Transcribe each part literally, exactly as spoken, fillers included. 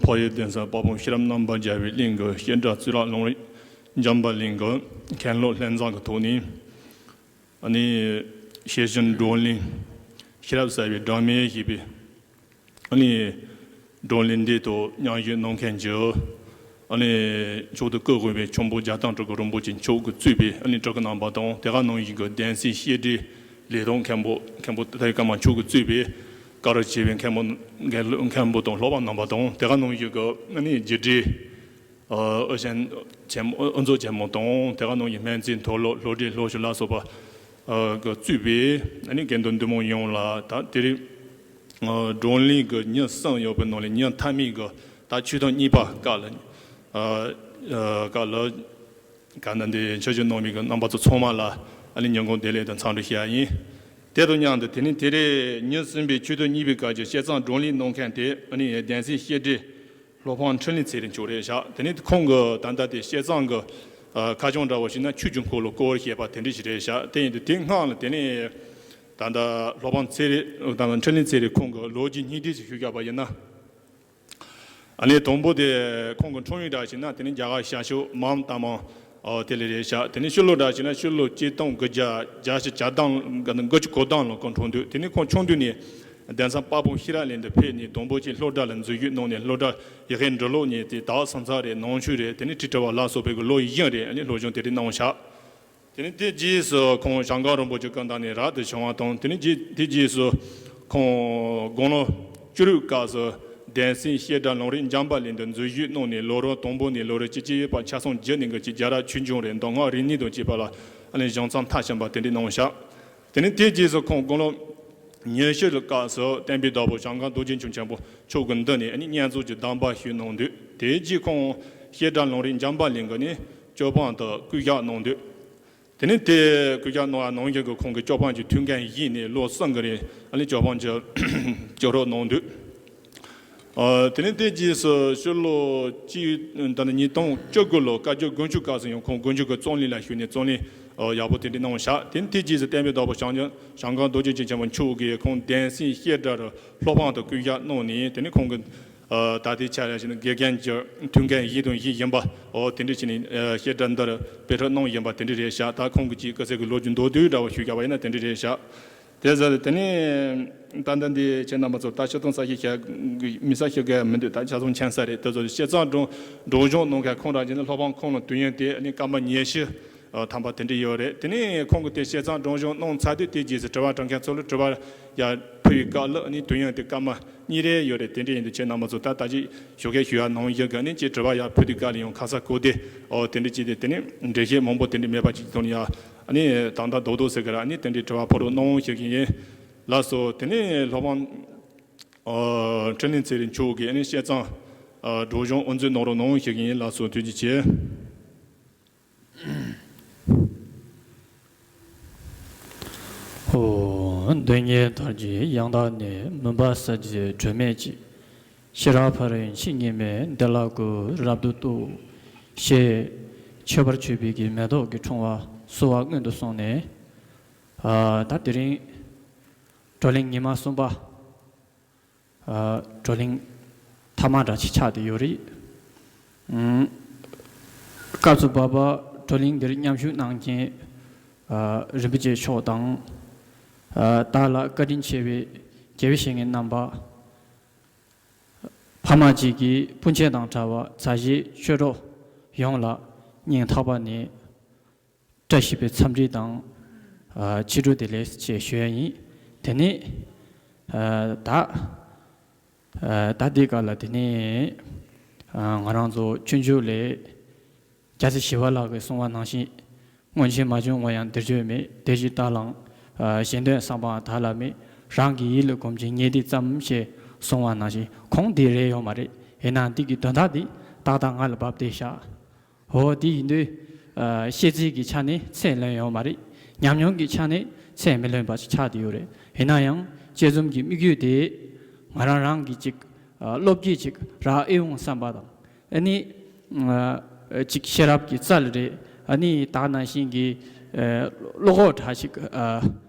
འཕགས་ཡུལ་གདན་ས་དཔལ་སྤུངས་ཤེས་རབ་རྣམ་པར་རྒྱལ་བའི་གླིང་གི་བཤད་གྲྭ་གཙུག་ལག་ལུང་རིགས་འཇམ་དཔལ་གླིང་གི་མཁན་སློབ་ལྷན་ཚོགས་ཀྱི་ཐོག་ནས། ཨ་ནི་ཤེར་ཕྱིན་བགྲོ་གླེང་ཤེས་རབ་གསལ་བའི་སྒྲོན་མེ་ཞེས་པའི་ཨ་ནི་བགྲོ་གླེང་འདིའི་ཐོག་མཉམ་ཞུགས་གནང་མཁན་གྱི་ཨ་ནི་མཆོག་ཏུ་བཀུར་དགོས་པའི་མཆོག་འབོ་རྒྱ་སྟག་སྤྲུལ་སྐུ་རིན་པོ་ཆེ་མཆོག་གིས་གཙོས་པའི་ཨ་ནི་སྤྲུལ་སྐུ་རྣམ་པ་དང་། དེ་ག་ནང་བཞིན་གྱི་གདན་སའི་བཤད་གྲྭའི་ལས་ཐོག་མཁན་པོ་མཁན་པོ་ཏཱ་ལའི་ཀརྨ་མཆོག་གིས་གཙོས་པའི་བཀའ་དྲིན་ཆེ་བའི་མཁན་པོ་མཁན་པོ་དང་སློབ་མ་རྣམ་པ་དང་། དེ་ག་ནང་བཞིན་གྱི་ཨ་ནི་རྒྱུད་གྲྭའི་ཨ་དབུ་ཅན་ཆེན་མོ་དབུ་མཛད་ཆེན་མོ་དང་། དེ་ག་ནང་བཞིན་སྨན་རྩིས་མཐོ་སློབ་སློབ་གྲྭའི་སློབ་ཞུགས་ལ་སོགས་པ་ཨ་གིས་གཙོས་པའི་ཨ་ནི་དགེ་འདུན་འདུས་མང་ཡོངས་ལ། ད་དེ་རིང་ཨ་བགྲོ་གླེང་གི་ཉིན་གསུམ་ཡོད་པའི་ནང་ལས་ཉིན་མཐའ་མའི་གི་ད་ཆོས་ཐུན་གཉིས་པ་སྐབས་ལ་ཨ་ཨ་སྐབས་ལ་ག་ན་འདི་ཆོས་ཞུ་གནང་མི་གི་རྣམ་པ་ཚོ་ཚང་མ་ལ་ཨ་ནི་ཉིན་གུང་བདེ་ལེགས་དང་འཚམས་འདྲི་ཞུ་ཡ་ཡིན། དེ་དང་མཉམ་དུ་དེ་ནི་དེ་རིང་ཉིན་གསུམ་པའི་ཆོས་ཐུན་གཉིས་པའི་སྐབས་ཀྱི་བཤད་གཙང་བགྲོ་གླེང་གནང་མཁན་དེ་ཨ་ནི་གདན་སའི་བཤད་གྲྭའི་སློབ་དཔོན་འཕྲིན་ལས་ཚེ་རིང་མཆོག་རེད་ཤག་དེ་ནི་ཁོང་གིས་ད་ལྟ་དེ་བཤད་གཙང་གི་ཨ་ཁ་བྱང་འདྲ་བོ་ཞིག་ན་ཆོས་ཀྱི་འཁོར་ལོ་སྐོར་ཞེས་པ་དེ་འདྲ་ཞིག་རེད་ཤག་དེ་ཡིན་དུས་དེ་སྔོན་ལ་དེ་ནི་ད་ལྟ་སློབ་དཔོན་ཚེ་རིང་ད་ལྟ་འཕྲིན་ལས་ཚེ་རིང་ཁོང་གི་ལོ་རྒྱུས་སྙིང་བསྡུས་ཤིག་ཞུ་བཞག་པ་ཡིན་ན། ཨ་ནི་དང་པོ་དེ་ཁོང་གི་འཁྲུངས་ཡུལ་འདྲ་ཞིག་ན་དེ་ནི་རྒྱ་གར་ཤར་ཕྱོགས་མའམ་ཏཱ་མ་ཨོ་དེ་ལ་རེད་ཤག་དེ་ནི་ཕྱི་ལོ་འདྲ་ཞིག་ན་ཕྱི་ལོ་ཆིག་སྟོང་དགུ་བརྒྱ་བརྒྱད་ཅུ་གྱ་གྲངས་དགུ་བཅུ་གོ་གྲངས་ལ་ཁོང་འཁྲུངས་དུས། དེ་ནི་ཁོང་ཆུང་དུས་ནས་གདན་ས་དཔལ་སྤུངས་ཤེས་རབ་གླིང་དུ་ཕེབས་ནས་དང་པོ་ཅིག་སློབ་གྲྭ་ལ་འཛུལ་ཞུགས་གནང་ནས་སློབ་གྲྭ་ཡི་གེ་འབྲི་ཀློག་གཉིས་དེ་དག་སང་ཚ་རེད། ནང་ཆོས་རེད། དེ་ནི་ཁྲིད་དྲི་བ་ལ་སོགས་པའི་གི་ལོ་ཡི་ཡང་རེད། ཨ་ནི་སློབ་སྦྱོང་དེ་རིགས་གནང་ཤག་དེ་ནི་དེ་རྗེས་སུ་ཁོང་ཞང་ཀང་རིན་པོ་ཆེ་སྐུ་མདུན་ནས་རབ་ཏུ་བྱུང་བ་དང་། དེ་ནི་རྗེས་དེ་རྗེས་སུ་ཁོང་དགུང་ལོ་བཅུ་དྲུག་སྐབས་སུ་གདན་སའི་བཤད་གྲྭ་ལུང་རིགས་འཇམ་དཔལ་གླིང་དུ་འཛུལ་ཞུགས་གནང་ནས། ལོ་རབས་དང་པོ་ནས་ལོ་རབས་བཅུ་གཅིག་བར་ཆ་ཚང་བརྒྱུད་ནས་གི་ཅིག་རྒྱལ་རབས་ཆོས་འབྱུང་རེད། མདོ་སྔགས་རིག་གནས་དང་བཅས་པ་ལ་ཨ་ནི་གཞུང་ཚབ་མཐར་ཕྱིན་པ་དེ་འདྲ་གནང་ཤག་དེ་ནི་དེ་རྗེས་སུ་ཁོང་དགུང་ལོ་ཉི་ཤུ་ལ་སྐབས་སུ་བསྟན་པའི་བདག་པོ་ཞང་ཀང་རྡོ་རྗེ་འཆང་ཆེན་པོ་མཆོག་གི་མདུན་ནས་ཨ་ནི་བསྙེན་རྫོགས་ཀྱི་གདམས་པ་ཞུས་གནང་དུས། དེའི་རྗེས་ཁོང་བཤད་གྲྭ་ལུང་རིགས་འཇམ་དཔལ་གླིང་གི་ནི་ཅོ་པང་དུ་སྐུ་གཤེགས་གནང་དུས། དེ་ནས་དེ་སྐུ་གཤེགས་གནང་བ་ནང་བཞིན་གྱི་ཁོང་གི་ཅོ་པང་གི་ཐུགས་འགན་བཞེས་ནས་ལོ་གསུམ་གྱི་རིང་ཨ་ནི་ཅོ་པང་གི་བཅའ་རོགས་གནང་དུས། ཨ་དེ་ནས་དེ་རྗེས་སུ་ཕྱི་ལོ་གཅིག་ད་ནི་ཉིས་སྟོང་བཅུ་དགུ་ལོ་བཀའ་བརྒྱུད་དགུན་ཆོས་སྐབས་སུ་ཡང་ཁོང་དགུན་ཆོས་ཀྱི་རྩོམ་གླེང་ལ་ཞུགས་ནས་རྩོམ་གླེང་ཨ་ཡག་པོ་དེ་འདྲ་གནང་ཤག་དེ་ནས་དེ་རྗེས་སུ་བསྟན་པའི་བདག་པོ་ཞང་ཞང་ཀང་རྡོ་རྗེ་འཆང་ཆེན་པོ་མཆོག་གིས་ཁོང་གདན་སའི་བཤད་གྲྭ་རུ་སློབ་དཔོན་དུ་སྐུ་གཤེགས་གནང་ནས། དེ་ནས་ཁོང་གི་ཨ་ད་ལྟའི་ཆ་ལ་ཞིག་ན་དགེ་རྒན་གྱི་ཐུགས་འགན་བཞེས་དང་བཞེས་བཞིན་པ། འོ་དེ་འདྲ་བྱས་ནས་ཨ་བཤད་གྲྭ་འདིར་དཔེ་ཁྲིད་གནང་བཞིན་པ་དེ་འདྲ་རེད་ཤག་ད་ཁོང་གི་ཅིག་སྐུ་ཚེ་གི་ལོ་རྒྱུས་མདོར་བསྡུས་འདྲ་བོ་ཞུ་བཞག་པ་ཡིན་ན་དེ་འདྲ་རེད་ཤག་དེ་ཟེར་དེ་ནས་ད་ལྟ་འདི་ཁྱེད་རྣམ་པ་ཚོ་ད་ཆོས་ཐུན་ས་ཞིག་བཤད་མི་ས་ཞིག་ག་མི་འདུག་ད་ཆ་ཚང་མཁྱེན་ས་རེད། དེ་ཚོ་བཤད་གཙང་སྒྲོམ་སྒྲོམ་གཞུང་གནང་མཁན་ཁོང་རང་བཞིན་ནི་སློབ་དཔོན་ཁོང་ལ་དུས་ཡུན་དེ་ནི་སྐར་མ་ཉི་ཤུ་ཐམ་པ་དེ་འདྲ་ཡོད་རེད། དེ་ནས་ཁོང་གིས་དེ་བཤད་གཙང་སྒྲོམ་གཞུང་གནང་ཚར་དུས་དེ་རྗེས་སུ་དྲི་བ་དྲི་མཁན་ཚོ་ལ་དྲི་བ་ཡར་ཕུལ་བའི་སྐབས་ལ་ནི་དུས་ཡུན་དེ་སྐར་མ་གཉིས་རེ་ཡོད་རེད། དེ་འདྲ་ཡིན་དུས་ཁྱེད་རྣམ་པ་ཚོ་ད་ལྟ་ཅིག་ཞོགས་ཀས་ཞུ་ཡ་ནང་བཞིན་གི་ནི་ཅིག་དྲི་བ་ཡར་ཕུལ་དུས་སྐབས་ལ་ཡང་ཁ་ས་གོ་བདེ་འོ་དེ་འདྲ་ཅིག་དེ་དེ་ནི་འགྲེལ་བཤད་མང་པོ་དེ་འདྲ་མེད་པ་ཅིག་གཏོང་ཡ་ཨ་ནི་ད་ལྟ་རྡོག་རྡོག་ཟེར་གི་ར། ཨ་ནི་དེ་འདྲའི་དྲི་བ་ཕོག་རོགས་གནང་ཞུ་གི་ཡིན། ལགས་སོ། དེ་ནས་སློབ་དཔོན་ཨ་འཕྲིན་ལས་ཚེ་རིང་མཆོག་གིས་ཨ་ནི་བཤད་གཙང་ཨ་སྒྲོམ་གཞུང་དབུ་འཛུགས་གནང་རོགས་གནང་ཞུ་གི་ཡིན། ལགས་སོ། ཐུགས་རྗེ་ཆེ། ཨོ། མདུན་བསྙེན་མཐར་གྱིས་ཡང་དག་ནི། མུན་པ་སེལ་བྱེད་སྒྲོན་མེ་གཅིག། ཤེས་རབ་ཕ་རོལ་འཆི་ཉིད་མེད། འདི་ལ་གུས་རབ་ཏུ་བཏུད། ཞེས་མཆོད་པར་མཆོད་པའི་གི་མེ་ཏོག་གི་ཕྲེང་བ་གསོལ་བ་སྔོན་དུ་སོང་ནས། ཨ་ད་དེ་རིང་བགྲོ་གླེང་ཉི་མ་གསུམ་པ། ཨ་བགྲོ་གླེང་ཐ་མ་འདྲ་ཅིག་ཆགས་བསྡད་ཡོད་རེད། ཨུམ། སྐབས་སུ་བབས་པ་བགྲོ་གླེང་འདིར་མཉམ་ཞུགས་གནང་མཁན་ཨ་རིན་པོ་ཆེ་མཆོག་དང་། ཨ་བདག་ལ་བཀའ་དྲིན་ཆེ་བའི་དགེ་བའི་བཤེས་གཉེན་རྣམ་པ། ཕ་མ་གཅིག་གི་སྤུན་མཆེད་དང་འདྲ་བར་མཛའ་བཤེས་ཆོས་གྲོགས་ཡོངས་ལ་སྙིང་ཐག་པ་ནས་བཀྲ་ཤིས་པའི་འཚམས་འདྲི་དང་། ཨ་ཕྱི་དྲོ་བདེ་ལེགས་ཞེས་ཞུ་ཡ་ཡིན། དེ་ནས་ཨ་ད་ཨ་ད་འདི་ག་ལ་དེ་ནས་ཨ་ང་རང་ཚོ་སྤྱོད་འཇུག་ལས་རྒྱལ་སྲས་ཞི་བ་ལྷ་གིས་གསུངས་པ་ནང་བཞིན། སྔོན་ཆད་མ་བྱུང་བ་ཡང་འདིར་བརྗོད་མེད། དེ་བཞིན་ལྟ་ལའང་གཞན་དོན་བསམ་པའང་བདག་ལ་མེད། རང་གི་ཡིད་ལ་གོམས་ཀྱི་ཉེ་སྡིག་ཙམ་ཞེས་གསུངས་པ་ནང་བཞིན་གོང་འདི་རེད་ཡོད་མ་རེད། ཡིན་ནའང་འདི་གི་དོན་དག་འདི་ཏག་ཏག་ང་ལ་བབས་བསྡད་ཤག་འོ་དེ་ཡིན་དུས་ཨ་ཤེས་ཚད་ཀྱི་ཆ་ནས་ཚད་ལོན་ཡོད་མ་རེད། ཉམས་མྱོང་གི་ཆ་ནས་ཚད་མི་ལོན་པ་ཞིག་ཆགས་བསྡད་ཡོད་རེད། ཡིན་ན་ཡང་དཔྱད་རྩོམ་གྱི་དམིགས་ཡུལ་དེ་ང་རང་རང་གི་ཅིག་ཨ་བློ་བསྐྱེད་ཅིག་རག་ཨེ་འོང་བསམ་པ་དང་། ཨ་ནི་ཨ་ཅིག་ཤེས་རབ་ཀྱི་རྩལ་རེད། ཨ་ནི་ད་ག་ནང་བཞིན་གྱི་ཨ་བློ་ཁོག་དྲག་ཅིག་ཨ་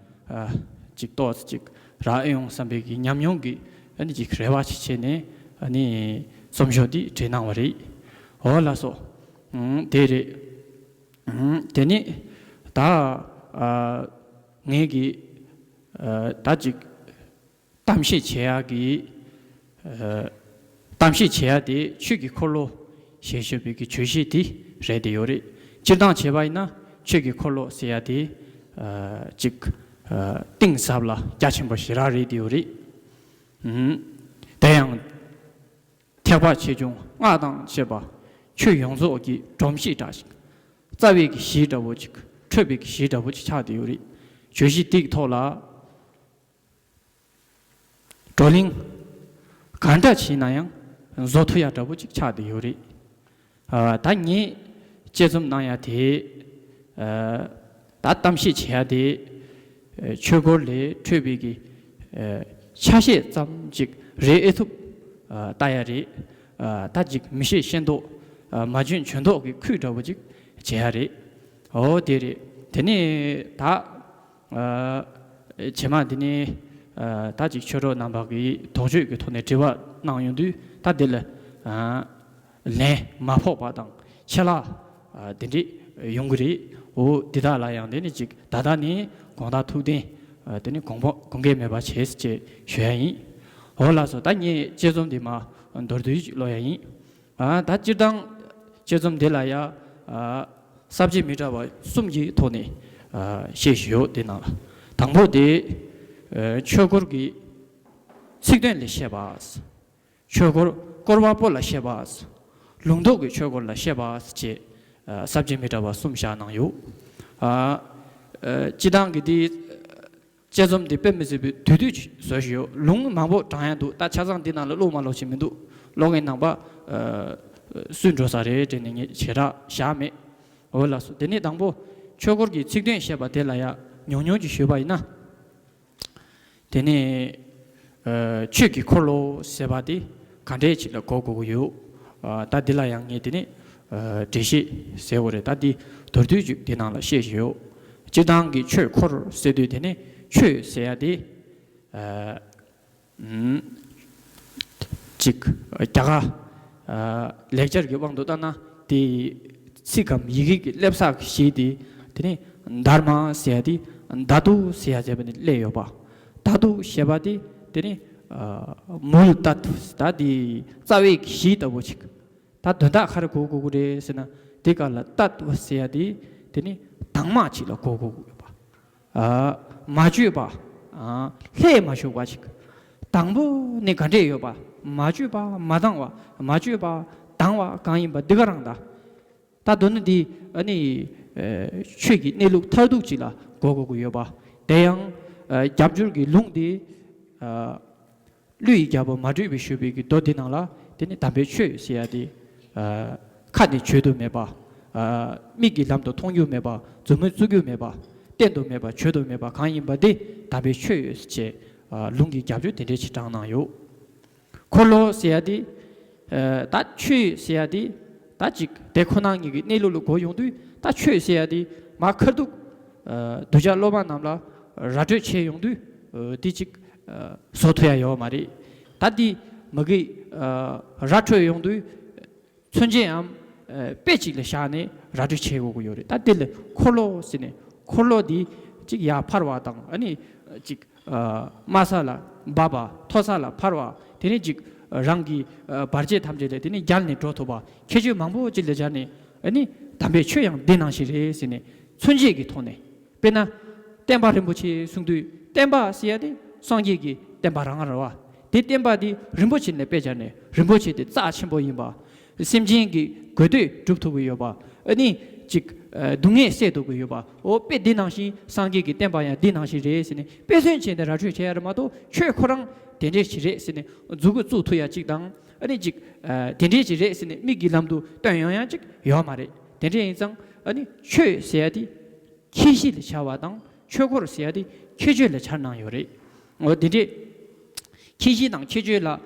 ཨ་ཅིག་ཏོག་ཙམ་ཅིག་རག་ཨེ་འོང་བསམ་པའི་གི་ཉམས་མྱོང་གི་ཨ་ནི་ཅིག་རེ་བ་ཞིག་བྱས་ནས། ཨ་ནི་ རྩོམ་ཤོག་འདི་བྲིས་གནང་བ་རེད། འོ་ལགས་སོ། ཨང་། དེ་རེད། ཨང་། དེ་ནི་ད་ཨ་ངས་ཀྱི་ཨ་ད་ཅིག་གཏམ་བཤད་བྱེད་ཡག་གི་ཨ་གཏམ་བཤད་བྱེད་ཡག་དེ་ཆོས་ཀྱི་འཁོར་ལོ་ཞེས་ཞུ་བའི་གི་བརྗོད་གཞི་དེ་རེད་དེ་ཡོད་རེད། སྤྱིར་བཏང་བྱས་པ་ཡིན་ན་ཆོས་ཀྱི་འཁོར་ལོ་ཟེར་ཡག་དེ་ཨ་ཅིག་ཨ་གཏིང་ཟབ་ལ་རྒྱ་ཆེན་པོ་ཞེ་དྲག་རེད་དེ་ཡོད་རེད། ཨང་། དེ་ཡང་ཐེག་པ་ཆེ་ཆུང་སྔགས་དང་བཅས་པ་ཆོས་ཡོངས་རྫོགས་ཀྱི་སྒྲོམ་གཞི་འདྲ་ཞིག་རྩ་བའི་གི་གཞི་འདྲ་བོ་ཅིག་འཕྲོས་པའི་གི་གཞི་འདྲ་བོ་ཅིག་ཆགས་བསྡད་ཡོད་རེད། བརྗོད་གཞི་འདིའི་ཐོག་ལ་བགྲོ་གླེང་ག་འདྲ་བྱས་ན་ཡང་བཟོ་ཐུབ་ཡག་འདྲ་བོ་ཅིག་ཆགས་བསྡད་ཡོད་རེད། ཨ་ད་ངས་དཔྱད་རྩོམ་གནང་ཡག་དེ་ཨ་ད་གཏམ་བཤད་བྱེད་ཡག་དེ་ཨ་ཆོས་འཁོར་ལས་འཕྲོས་པའི་གི་ཨ་ཆ་ཤས་ཙམ་ཅིག་རེད་ཨེ་ཐུབ་ཨ་ལྟ་ཡག་རེད། ཨ་ད་ཅིག་མི་ཤེས་ཤེས་མདོག་ཨ་མ་འཇོན་འཇོན་མདོག་གི་ཁུལ་འདྲ་བོ་ཅིག་བྱེད་ཡག་རེད། འོ་དེ་རེད། དེ་ནས་ད་ཨ་རྗེས་མ་འདི་ནས་ཨ་ད་ཅིག་ཆོས་གྲོགས་རྣམ་པ་གིས་དོགས་གཅོད་ཀྱི་ཐོག་ནས་དྲི་བ་གནང་ཡོང་དུས་ད་འདི་ལ་ཨ་ལན་མ་ཕོག་པ་དང་ཆད་ལྷག་ཨ་དེ་འདྲས་ཡོང་གི་རེད། འོ་འདི་དག་ལ་ཡང་དེ་ནས་ཅིག་ད་ལྟ་ནས་དགོངས་དག་ཐུགས་བདེན་ཨ་དེ་ནས་དགོངས་པ་དགོངས་འགལ་མེད་པ་བྱས་ཅེས་ཞུ་ཡ་ཡིན། འོ་ལགས་སོ། ད་ངས་དཔྱད་རྩོམ་འདི་མར་མདོར་བསྡུས་ཅིག་ཀློག་ཡ་ཡིན། ཨ་ད་སྤྱིར་བཏང་དཔྱད་རྩོམ་འདི་ལ་ཡ་ཨ་ས་བཅད་མི་འདྲ་བ་གསུམ་གྱི་ཐོག་ནས་ཨ་བཤད་བཞིན་ཡོད། དེ་ནང་ལ་དང་པོ་དེ་ཨ་ཆོས་འཁོར་གྱི་ཚིག་དོན་ལ་བཤད་པ། ཆོས་འཁོར་བསྐོར་བ་པོ་ལ་བཤད་པ། ལུང་རྟོགས་ཀྱི་ཆོས་འཁོར་ལ་བཤད་པ་བཅས་ཨ་ས་བཅད་མི་འདྲ་བ་གསུམ་བཞག་གནང་ཡོད། ཨ་ཨ་སྤྱིར་བཏང་གི་དེ་དཔྱད་རྩོམ་འདི་དཔེ་མི་སྲིད་པའི་དུས་དུས་བཟོ་བཞིན་ཡོད། ལུང་མང་པོ་དྲངས་ཡ་འདུག་ད་ཆ་ཚང་འདི་ནང་ལ་ཀློག་མ་ཀློག་ཅིག་མི་འདུག་ཀློག་མཁན་རྣམ་པ་ཨ་སུ་འགྲོ་ས་རེད་དྲན་ནས་ངས་བྱེ་བྲག་བཞག་མེད། འོ་ལགས་སོ། དེ་ནས་དང་པོ་ཆོས་འཁོར་གྱི་ཚིག་དོན་བཤད་པ་དེ་ལ་ཡ་ཉུང་ཉུང་ཅིག་ཞུས་པ་ཡིན་ན། དེ་ནས་ཨ་ཆོས་ཀྱི་འཁོར་ལོ་ཟེར་བ་དེ་ག་འདྲས་ཅིག་ལ་གོ་དགོས་ཀྱི་ཡོད། ཨ་ད་འདི་ལ་ཡང་ངས་དེ་ནས་ཨ་འགྲེལ་བཤད་ཟེར་བ་རེད། ད་འདི་མདོར་བསྡུས་ཅིག་འདི་ནང་ལ་བཤད་བཞིན་ཡོད། སྤྱིར་བཏང་གི་ཆོས་འཁོར་ཟེར་དུས་དེ་ནས་ཆོས་ཟེར་ཡ་དེ་ཨ་ཨུམ་ཅིག་རྒྱ་གར་ཨ་ལེགས་སྦྱར་གྱི་དབང་དུ་བཏང་ན་དེ་ཚིག་གམ་ཡི་གེ་གི་སླེབས་ས་གཞི་དེ་དེ་ནས་དྷརྨ་ཟེར་ཡ་དེ་དྷཱ་ཏུ་ཟེར་ཡ་བྱས་པ་ནས་སླེབས་ཡོད་པ། དྷཱ་ཏུ་ཞེས་པ་དེ་དེ་ནི་ཨ་མུལ་ཏཏྦ། ད་དེ་རྩ་བའི་གཞི་ལྟ་བུ་ཅིག་ད་དོན་དག་ག་རེ་གོ་དགོས་ཀྱི་རེད་ཟེར་ན། དེ་ག་ལ་ཏཏྦ་ཟེར་ཡ་དེ་དེ་ནི་དྭངས་མ་ཅིག་ལ་གོ་དགོས་ཀྱི་ཡོད་པ། ཨ་མ་བཅོས་པ། ཨ་ལྷད་མ་ཞུགས་པ་ཅིག་དང་པོ་ནི་ག་འདྲས་ཡོད་པ། མ་བཅོས་པ། མ་དྭངས་པ། མ་བཅོས་པ། དྭངས་པ་གང་ཡིན་པ་འདི་ག་རང་ད། ད་དོན་ནི་འདི་ཨ་ནི་ཨ་ཆོས་ཀྱི་གནས་ལུགས་མཐར་ཐུག་ཅིག་ལ་གོ་དགོས་ཀྱི་ཡོད་པ། དེ་ཡང་ཨ་རྒྱ་སྦྱོར་གྱི་ལུང་འདི་ཨ་ཀླུ་ཡི་རྒྱལ་པོ་མ་དྲོས་པས་ཞུས་པའི་གི་མདོ་འདི་ནང་ལ་དེ་ནི་དམ་པའི་ཆོས་ཟེར་ཡ་དེ་ཨ་ཁ་ནས་བརྗོད་དུ་མེད་པ། ཨ་མིག་གི་ལམ་དུ་མཐོང་རྒྱུ་མེད་པ། མཛུབ་མོས་བཙུགས་རྒྱུ་མེད་པ། བསྟན་དུ་མེད་པ། བརྗོད་དུ་མེད་པ་གང་ཡིན་པ་འདི་དམ་པའི་ཆོས་ཡོད་ཅེས་ཨ་ལུང་གི་རྒྱ་སྦྱོར་དེ་འདྲས་ཅིག་དྲངས་གནང་ཡོད། འཁོར་ལོ་ཟེར་ཡ་དེ་ཨ་ད་ཆོས་ཟེར་ཡ་དེ་ད་ཅིག་དེ་ཁོ་ན་ཉིད་ཀྱི་གནས་ལུགས་ལ་གོ་ཡོང་དུས། ད་ཆོས་ཟེར་ཡ་དེ་མར་ཁ་ཐུག་ཨ་གདུལ་བྱ་སློབ་མ་རྣམས་ལ་ར་སྤྲོད་བྱས་ཡོང་དུས་ཨ་དེ་ཅིག་ཨ་བཟོ་ཐུབ་ཡ་ཡོད་མ་རེད། ད་དེ་མ་གི་ཨ་ར་འཕྲོད་ཡོང་དུས་མཚོན་བྱེད་འམ་ཨ་དཔེ་ཅིག་ལ་བཞག་ནས་ར་སྤྲོད་བྱེད་དགོས་ཀྱི་ཡོད་རེད། ད་དེ་ལ་འཁོར་ལོ་ཟེར་ནས། འཁོར་ལོ་འདི་ཅིག་ཡར་འཕར་བ་དང་། ཨ་ནི་ཅིག་ཨ་དམའ་ས་ལ་འབབ་པ། མཐོ་ས་ལ་འཕར་བ། དེ་ནས་ཅིག་རང་གི་ཨ་བར་ཆད་ཐམས་ཅད་ལས་དེ་ནས་རྒྱལ་ནས་འགྲོ་ཐུབ་པ། ཁྱད་ཆོས་མང་པོ་ཅིག་ལ་སྦྱར་ནས། ཨ་ནི་དམ་པའི་ཆོས་ཡང་འདི་ནང་བཞིན་རེད་ཟེར་ནས་མཚོན་བྱེད་ཀྱི་ཐོག་ནས། དཔེར་ན་བསྟན་པ་རིན་པོ་ཆེ་གསུང་དུས། བསྟན་པ་ཟེར་ཡ་དེ་སངས་རྒྱས་ཀྱི་བསྟན་པ་རང་རེད་བ། དེ་བསྟན་པ་དེ་རིན་པོ་ཆེ་ནས་དཔེ་སྦྱར་ནས། རིན་པོ་ཆེ་དེ་རྩ་ཆེན་པོ་ཡིན་པ། སེམས་ཅན་གྱི་དགོས་འདོད་སྒྲུབ་ཐུབ་ཀྱི་ཡོད་པ། ཨ་ནི་ཅིག་ཨ་སྡུག་བསྔལ་སེལ་ཐུབ་ཀྱི་ཡོད་པ། འོ་དཔེ་འདི་ནང་བཞིན་སངས་རྒྱས་ཀྱི་བསྟན་པ་ཡང་འདི་ནང་བཞིན་རེད་ཟེར་ནས་དཔེ་མཚོན་བྱས་ནས་ར་སྤྲོད་བྱེད་ཡ་རེད་མ་གཏོགས། ཆོས་ཁོ་རང་དེ་འདྲས་ཞིག་རེད་ཟེར་ནས་མཛུབ་གུ་བཙུགས་ཐུབ་ཡ་གཅིག་དང་། ཨ་ནི་ཅིག་ཨ་དེ་འདྲས་ཞིག་རེད་ཟེར་ནས་མིག་གི་ལམ་དུ་སྟོན་ཡོང་ཡ་གཅིག་ཡོད་མ་རེད། དེ་འདྲས་ཡིན་ཙང་ཨ་ནི་ཆོས་ཟེར་ཡ་དེ་ཁྱད་གཞི་ལ་སྦྱར་བ་དང་། ཆོས་འཁོར་ཟེར་ཡ་དེ་ཁྱད་ཆོས་ལ་སྦྱར་གནང་ཡོད་རེད། འོ་དེ་འདྲས་ཁྱད་གཞི་དང་ཁྱད་ཆོས་ལ་ཨ་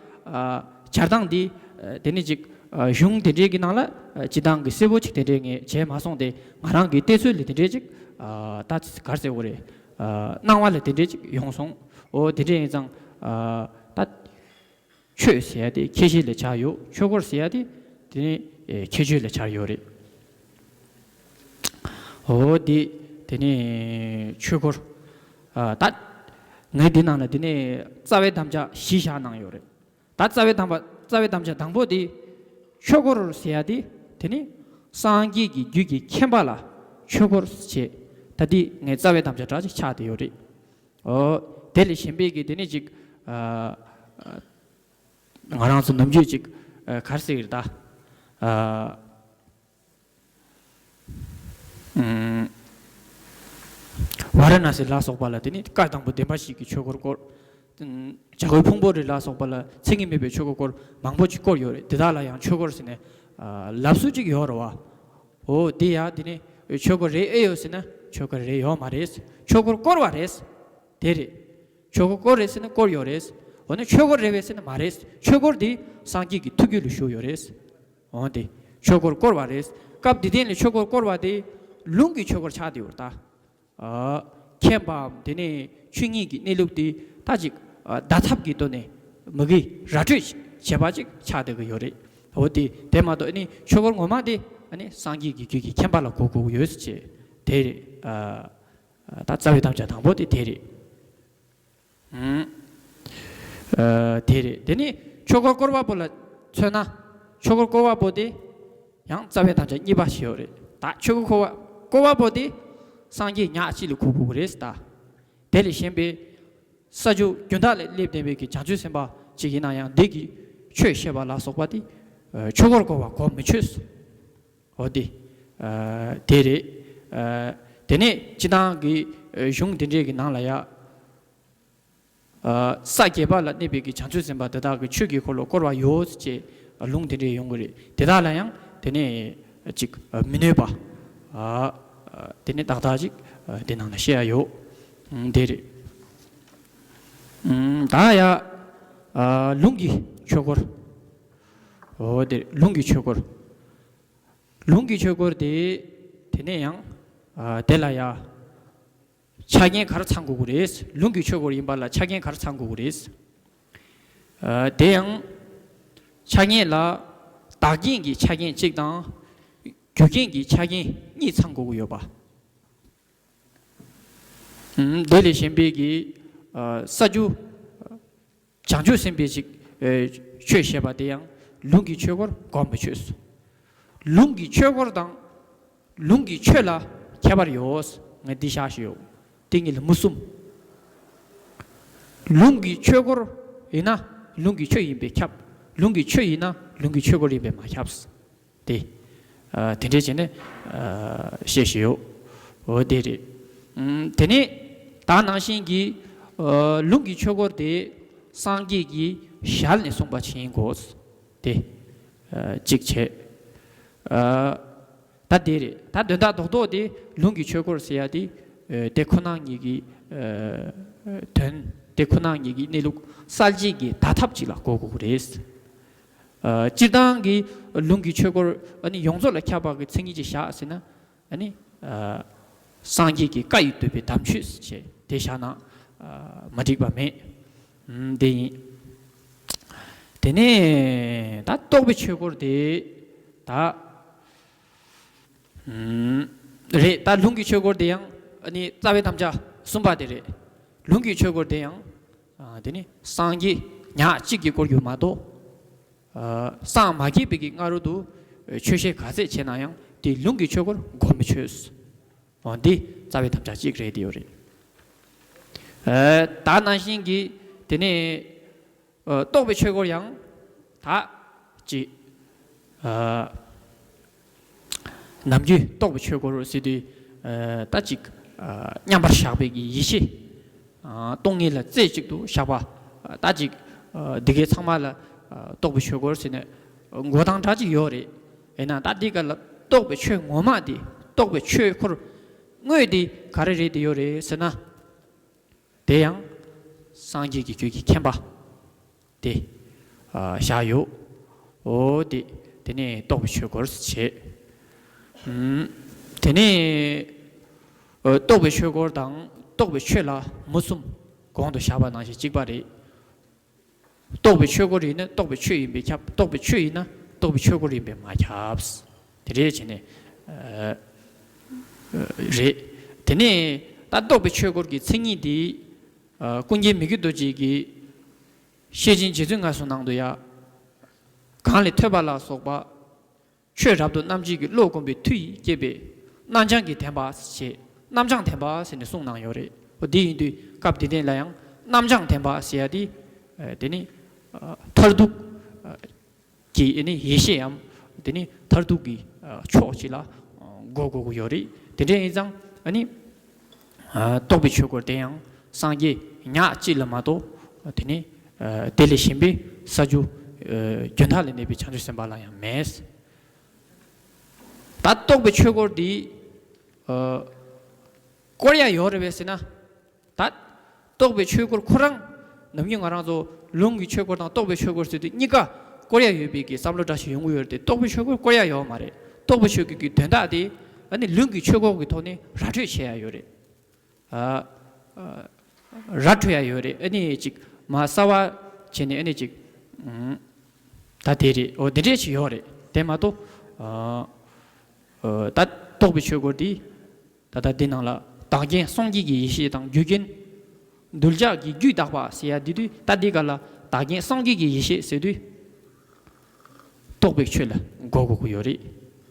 སྦྱར་སྟངས་འདི་ཨ་དེ་ནི་ཅིག་ཨ་གཞུང་དེ་འདྲས་ཀྱི་ནང་ལ་ཨ་སྤྱིར་བཏང་གི་གསལ་པོ་ཅིག་དེ་འདྲས་ངས་བྱས་མ་སོང་སྟེ། ང་རང་གི་བལྟས་ཚོད་ལ་དེ་འདྲས་ཅིག་ཨ་ད་ག་རེ་ཟེར་དགོས་རེད། ཨ་སྣང་བ་ལ་དེ་འདྲས་ཅིག་ཡོང་སོང་། འོ་དེ་འདྲས་ཡིན་ཙང་ཨ་ད། ཆོས་ཟེར་ཡ་དེ་ཁྱད་གཞི་ལ་ཆགས་ཡོད། ཆོས་འཁོར་ཟེར་ཡ་དེ་དེ་ནི་ཨེ་ཁྱད་ཆོས་ལ་ཆགས་ཡོད་རེད། འོ་དེ་དེ་ནི་ཆོས་འཁོར། ཨ་ད་ངས་འདི་ནང་ལ་དེ་ནི་རྩ་བའི་དམ་བཅའ་བཞི་བཞག་གནང་ཡོད་རེད། ད་རྩ་བའི་དམ་པ་རྩ་བའི་དམ་བཅའ་དང་པོ་དེ་ཆོས་འཁོར་ཟེར་ཡ་དེ་དེ་ནི་སངས་རྒྱས་ཀྱི་རྒྱུད་ཀྱི་མཁྱེན་པ་ལ་ཆོས་འཁོར་ཟེར། ད་དེ་ངའི་རྩ་བའི་དམ་བཅའ་འདྲ་ཅིག་ཆགས་བསྡད་ཡོད་རེད། འོ་དེ་ལས་གཞན་པའི་གི་དེ་ནི་ཅིག་ཨ་ང་རང་ཚོ་ནམ་རྒྱུན་ཅིག་ཨ་ག་རེ་ཟེར་གི་རེད་ད། ཨ་ཨུམ། ཝཱ་ར་ཎ་སི་ལ་སོགས་པ་ལ་དེ་ནི་བཀའ་དང་པོ་བདེན་པ་བཞི་གི་ཆོས་འཁོར་བསྐོར། ཨུམ། བྱ་རྒོད་ཕུང་པོའི་རི་ལ་སོགས་པ་ལ་མཚན་ཉིད་མེད་པའི་ཆོས་འཁོར་བསྐོར་མང་པོ་ཅིག་བསྐོར་ཡོད་རེད། དེ་དག་ལ་ཡང་ཆོས་འཁོར་ཟེར་ནས་ཨ་ལབ་སྲོལ་ཅིག་ཡོད་རེད་བ། འོ་དེ་ཡང་དེ་ནི་ཆོས་འཁོར་རེད་ཨེ་ཡོད་ཟེར་ན་ཆོས་འཁོར་རེད་ཡོད་མ་རེད། ཆོས་འཁོར་བསྐོར་བ་རེད། དེ་རེད། ཆོས་འཁོར་བསྐོར་རེད་ཟེར་ན་བསྐོར་ཡོད་རེད། འོ་ན་ཆོས་འཁོར་རེད་པས་ཟེར་ན་མ་རེད། ཆོས་འཁོར་དེ་སངས་རྒྱས་ཀྱི་ཐུགས་རྒྱུད་ལ་བཞུགས་ཡོད་རེད། འོ་དེ་ཆོས་འཁོར་བསྐོར་བ་རེད། སྐབས་འདི་དེ་ལ་ཆོས་འཁོར་བསྐོར་བ་དེ་ལུང་གི་ཆོས་འཁོར་ཆགས་བསྡད་ཡོད་རེད་ད། ཨ་མཁྱེན་པའམ་དེ་ནས་ཆོས་ཉིད་ཀྱི་གནས་ལུགས་དེ་ད་ཅིག་ཨ་བརྡ་ཐབས་ཀྱི་ཐོག་ནས་མ་གི་ར་སྤྲོད་བྱས་པ་ཅིག་ཆགས་བསྡད་ཀྱི་ཡོད་རེད། འོ་དེ་དེ་མ་གཏོགས་ཨ་ནི་ཆོས་འཁོར་ངོ་མ་དེ་ཨ་ནི་སངས་རྒྱས་ཀྱི་རྒྱུད་ཀྱི་མཁྱེན་པ་ལ་གོ་དགོས་ཀྱི་ཡོད་ཟེར་བྱས་དེ་རེད། ཨ། ད་རྩ་བའི་དམ་བཅའ་དང་པོ་དེ་དེ་རེད། ཨུམ། ཨ་དེ་རེད། དེ་ནི་ཆོས་འཁོར་བསྐོར་བ་པོ་ལ་མཚོན་ན། ཆོས་འཁོར་བསྐོར་བ་པོ་དེ་ཡང་རྩ་བའི་དམ་བཅའ་གཉིས་པ་ཞིག་ཡོད་རེད། ད་ཆོས་འཁོར་བསྐོར་བ་པོ་དེ་སངས་རྒྱས་ཉག་གཅིག་ལ་གོ་དགོས་ཀྱི་རེད་ད། དེ་ལས་གཞན་པའི་ས་བཅུ་རྒྱུན་ཐག་ལ་སླེབས་བསྡད་པའི་གི་བྱང་ཆུབ་སེམས་དཔའ་ཅིག་ཡིན་ན་ཡང་འདི་གི་ཆོས་བཤད་པ་ལ་སོགས་པ་དེ་ཨ་ཆོས་འཁོར་བསྐོར་བ་གོ་མི་ཆོད། འོ་དེ། ཨ་དེ་རེད། ཨ་དེ་ནས་སྤྱི་བཏང་གི་ཨ་གཞུང་དེ་འདྲའི་གི་ནང་ལ་ཡ། ཨ་ས་བརྒྱད་པ་ལ་གནས་པའི་གི་བྱང་ཆུབ་སེམས་དཔའ་དེ་དག་གི་ཆོས་ཀྱི་འཁོར་ལོ་བསྐོར་བ་ཡོད་ཅེས་ལུང་དེ་འདྲའི་ཡོང་གི་རེད། དེ་དག་ལ་ཡང་དེ་ནས་ཅིག་མི་གནོད་པ། ཨ་དེ་ནས་ཏག་ཏག་ཅིག་དེ་ནང་ལ་བཤད་ཡ་ཡོད། ཨུམ་དེ་རེད། ཨུམ་ད་ཡ། ཨ་ལུང་གི་ཆོས་འཁོར། འོ་དེ་ལུང་གི་ཆོས་འཁོར། ལུང་གི་ཆོས་འཁོར་དེ། དེ་ནས་ཡང་ཨ་དེ་ལ་ཡ་ཆ་རྐྱེན་ག་རེ་ཚང་དགོས་ཀྱི་རེད། ལུང་གི་ཆོས་འཁོར་ཡིན་པ་ལ་ཆ་རྐྱེན་ག་རེ་ཚང་དགོས་ཀྱི་རེད། ཨ་དེ་ཡང་ཆ་རྐྱེན་ལ་བདག་རྐྱེན་གྱི་ཆ་རྐྱེན་གཅིག་དང་རྒྱུ་རྐྱེན་གྱི་ཆ་རྐྱེན་གཉིས་ཚང་དགོས་ཀྱི་ཡོད་པ། ཨུམ་དེ་ལས་གཞན་པའི་གི་ཨ་ས་བཅུ། བྱང་ཆུབ་སེམས་དཔའི་ཅིག་ཨེ་ཆོས་བཤད་པ་དེ་ཡང་ལུང་གི་ཆོས་འཁོར་གོ་མི་ཆོད། ལུང་གི་ཆོས་འཁོར་དང་ལུང་གི་ཆོས་ལ་ཁྱད་པར་ཡོད། ངས་འདི་བཞག་ཞུ་ཡོད། དེ་གཉིས་ལ་མུ་གསུམ། ལུང་གི་ཆོས་འཁོར་ཡིན་ན་ལུང་གི་ཆོས་ཡིན་པས་ཁྱབ། ལུང་གི་ཆོས་ཡིན་ན་ལུང་གི་ཆོས་འཁོར་ཡིན་པས་མ་ཁྱབ། དེ། ཨ་དེ་འདྲས་བྱས་ནས་ཨ་བཤད་བཞིན་ཡོད། འོ་དེ་རེད། ཨུམ་དེ་ནས་ད་ནང་བཞིན་གྱི་ཨ་ལུང་གི་ཆོས་འཁོར་དེ་སངས་རྒྱས་ཀྱི་ཞལ་ནས་གསུངས་པ་ཅིག་ཡིན་དགོས། དེ་ཨ་གཅིག་བྱས། ཨ་ད་དེ་རེད། ད་དོན་དག་རྡོག་རྡོག་དེ་ལུང་གི་ཆོས་འཁོར་ཟེར་ཡ་དེ་ཨ་དེ་ཁོ་ན་ཉིད་ཀྱི་ཨ་དོན། དེ་ཁོ་ན་ཉིད་ཀྱི་གནས་ལུགས་གསལ་བྱེད་ཀྱི་བརྡ་ཐབས་ཅིག་ལ་གོ་དགོས་ཀྱི་རེད། ཨ་སྤྱིར་བཏང་གི་ལུང་གི་ཆོས་འཁོར་ཨ་ནི་ཡོངས་རྫོགས་ལ་ཁྱབ་པ་གི་མཚན་ཉིད་ཅིག་བཞག་ཟེར་ན་ཨ་ནི་ཨ་སངས་རྒྱས་ཀྱི་བཀའ་ཡི་བསྡུས་པའི་དམ་ཆོས་ཞེས་དེ་བཞག་ན་ཨ་མ་འགྲིག་པ་མེད། ཨུམ་དེ་ཡིན། དེ་ནས་ད་རྟོགས་པའི་ཆོས་འཁོར་དེ་ད་ཨུམ་རེད། ད་ལུང་གི་ཆོས་འཁོར་དེ་ཡང་ཨ་ནི་རྩ་བའི་དམ་བཅའ་གསུམ་པ་དེ་རེད། ལུང་གི་ཆོས་འཁོར་དེ་ཡང་ཨ་དེ་ནི་སངས་རྒྱས་ཉག་གཅིག་གིས་བསྐོར་རྒྱུ་མ་གཏོགས། ཨ་སངས་མ་རྒྱས་པའི་གི་སྔ་རོལ་དུ་ཆོས་བཤད་ག་ཚད་བྱས་ན་ཡང་དེ་ལུང་གི་ཆོས་འཁོར་གོ་མི་ཆོད། འོ་འདི་རྩ་བའི་དམ་བཅའ་གཅིག་རེད། དེ་ཡོད་རེད། ཨ་ད་ནང་བཞིན་གྱི་དེ་ནས་ཨ་རྟོགས་པའི་ཆོས་འཁོར་ཡང་ད་ཅི་ཨ་ནམ་རྒྱུན་རྟོགས་པའི་ཆོས་འཁོར་ཟེར་དུས་ཨ་ད་ཅིག་ཨ་མཉམ་པར་བཞག་པའི་གི་ཡེ་ཤེས་ཨ་སྟོང་ཉིད་ལ་རྩེ་གཅིག་ཏུ་བཞག་པ་ཨ་ད་ཅིག་ཨ་འདི་གའི་ཚང་མ་ལ་ཨ་རྟོགས་པའི་ཆོས་འཁོར་ཟེར་ནས་འགོད་སྟངས་འདྲ་ཅིག་ཡོད་རེད། ཡིན་ན་ད་འདི་ག་ལ་རྟོགས་པའི་ཆོས་ངོ་མ་དེ་རྟོགས་པའི་ཆོས་འཁོར་དངོས་དེ་ག་རེ་རེད་དེ་ཡོད་རེད་ཟེར་ན། དེ་ཡང་སངས་རྒྱས་ཀྱི་རྒྱུད་ཀྱི་མཁྱེན་པ་དེ་ཨ་བཞག་ཡོད། འོ་དེ་དེ་ནས་རྟོགས་པའི་ཆོས་འཁོར་བྱེད། ཨུམ་དེ་ནས་ཨ་རྟོགས་པའི་ཆོས་འཁོར་དང་རྟོགས་པའི་ཆོས་ལ་མུ་གསུམ་གོང་དུ་བཞག་པ་ནང་བཞིན་གཅིག་པ་རེད། རྟོགས་པའི་ཆོས་སྐོར་ཡིན་ན་རྟོགས་པའི་ཆོས་ཡིན་པས་ཁྱབ། རྟོགས་པའི་ཆོས་ཡིན་ན་རྟོགས་པའི་ཆོས་སྐོར་ཡིན་པས་མ་ཁྱབ། དེ་འདྲའི་བྱས་ནས་ཨ་ཨ་རེད། དེ་ནས་ད་རྟོགས་པའི་ཆོས་སྐོར་གྱི་མཚན་ཉིད་འདི་ཨ་ཀུན་མཁྱེན་མི་བསྐྱོད་རྡོ་རྗེ་གིས་ཤེར་ཕྱིན་རྗེ་བཙུན་སྔ་སོང་ནང་དུ་ཡང་གང་ལས་ཐོས་པ་ལ་སོགས་པ། ཆོས་རབ་ཏུ་རྣམ་འབྱེད་ཀྱི་བློ་བསྒོམ་པའི་མཐུ་ཡིས་བསྐྱེད་པའི་རྣམ་བྱང་གི་བདེན་པ་ཞེས་རྣམ་བྱང་བདེན་པ་ཟེར་ནས་གསུངས་གནང་ཡོད་རེད། འོ་དེ་ཡིན་དུས་སྐབས་འདི་དེ་ལ་ཡང་རྣམ་བྱང་བདེན་པ་ཟེར་ཡ་དེ་ཨ་དེ་ནི་ཨ་མཐར་ཐུག་ཨ་གི་ཨ་ནི་ཡེ་ཤེས་འམ་དེ་ནི་མཐར་ཐུག་གི་ཨ་ཕྱོགས་གཅིག་ལ་ཨ་གོ་དགོས་ཀྱི་ཡོད་རེད། དེ་འདྲ་ཡིན་ཙང་ཨ་ནི་ཨ་རྟོགས་པའི་ཆོས་སྐོར་དེ་ཡང་སངས་རྒྱས་ཉག་གཅིག་ལ་མ་གཏོགས་དེ་ནི་ཨ་དེ་ལས་གཞན་པའི་ས་བཅུ་ཨ་རྒྱུན་མཐའ་ལས་འདས་པའི་བྱང་ཆུབ་སེམས་དཔའ་ལ་ཡང་མེད། ད་རྟོགས་པའི་ཆོས་སྐོར་འདི་ཨ་བསྐོར་ཡ་ཡོད་རེད་པས་ཟེར་ན། ད་རྟོགས་པའི་ཆོས་སྐོར་ཁོ་རང་ནམ་རྒྱུན་ང་རང་ཚོ་ལུང་གི་ཆོས་སྐོར་དང་རྟོགས་པའི་ཆོས་སྐོར་ཟེར་དུས་གཉིས་ཀ་བསྐོར་ཡ་ཡོད་པའི་གི་བསམ་བློ་འདྲ་ཞིག་ཡོང་གི་ཡོད་རེད་དེ། རྟོགས་པའི་ཆོས་སྐོར་བསྐོར་ཡ་ཡོད་མ་རེད། རྟོགས་པའི་ཆོས་སྐོར་གྱི་དོན་དག་དེ་ཨ་ནི་ལུང་གི་ཆོས་སྐོར་གྱི་ཐོག་ནས་ར་སྤྲོད་བྱེད་ཡ་ཡོད་རེད། ཨ་ཨ་ར་འཕྲོད་ཡ་ཡོད་རེད། ཨ་ནི་ཅིག་མ་གསར་བ་བྱས་ནས་ཨ་ནི་ཅིག་ཨུམ་ད་དེ་རེད། འོ་དེ་འདྲས་ཅིག་ཡོད་རེད། དེ་མ་གཏོགས་ཨ་ཨ་ད་རྟོགས་པའི་ཆོས་སྐོར་འདི་ད་ལྟ་འདི་ནང་ལ་བདག་རྐྱེན་སངས་རྒྱས་ཀྱི་ཡེ་ཤེས་དང་རྒྱུ་རྐྱེན་གདུལ་བྱ་གི་རྒྱུད་དག་པ་ཟེར་ཡ་འདི་དུས་ད་འདི་ག་ལ་བདག་རྐྱེན་སངས་རྒྱས་ཀྱི་ཡེ་ཤེས་ཟེར་དུས། རྟོགས་པའི་ཆོས་ལ་གོ་དགོས་ཀྱི་ཡོད་རེད།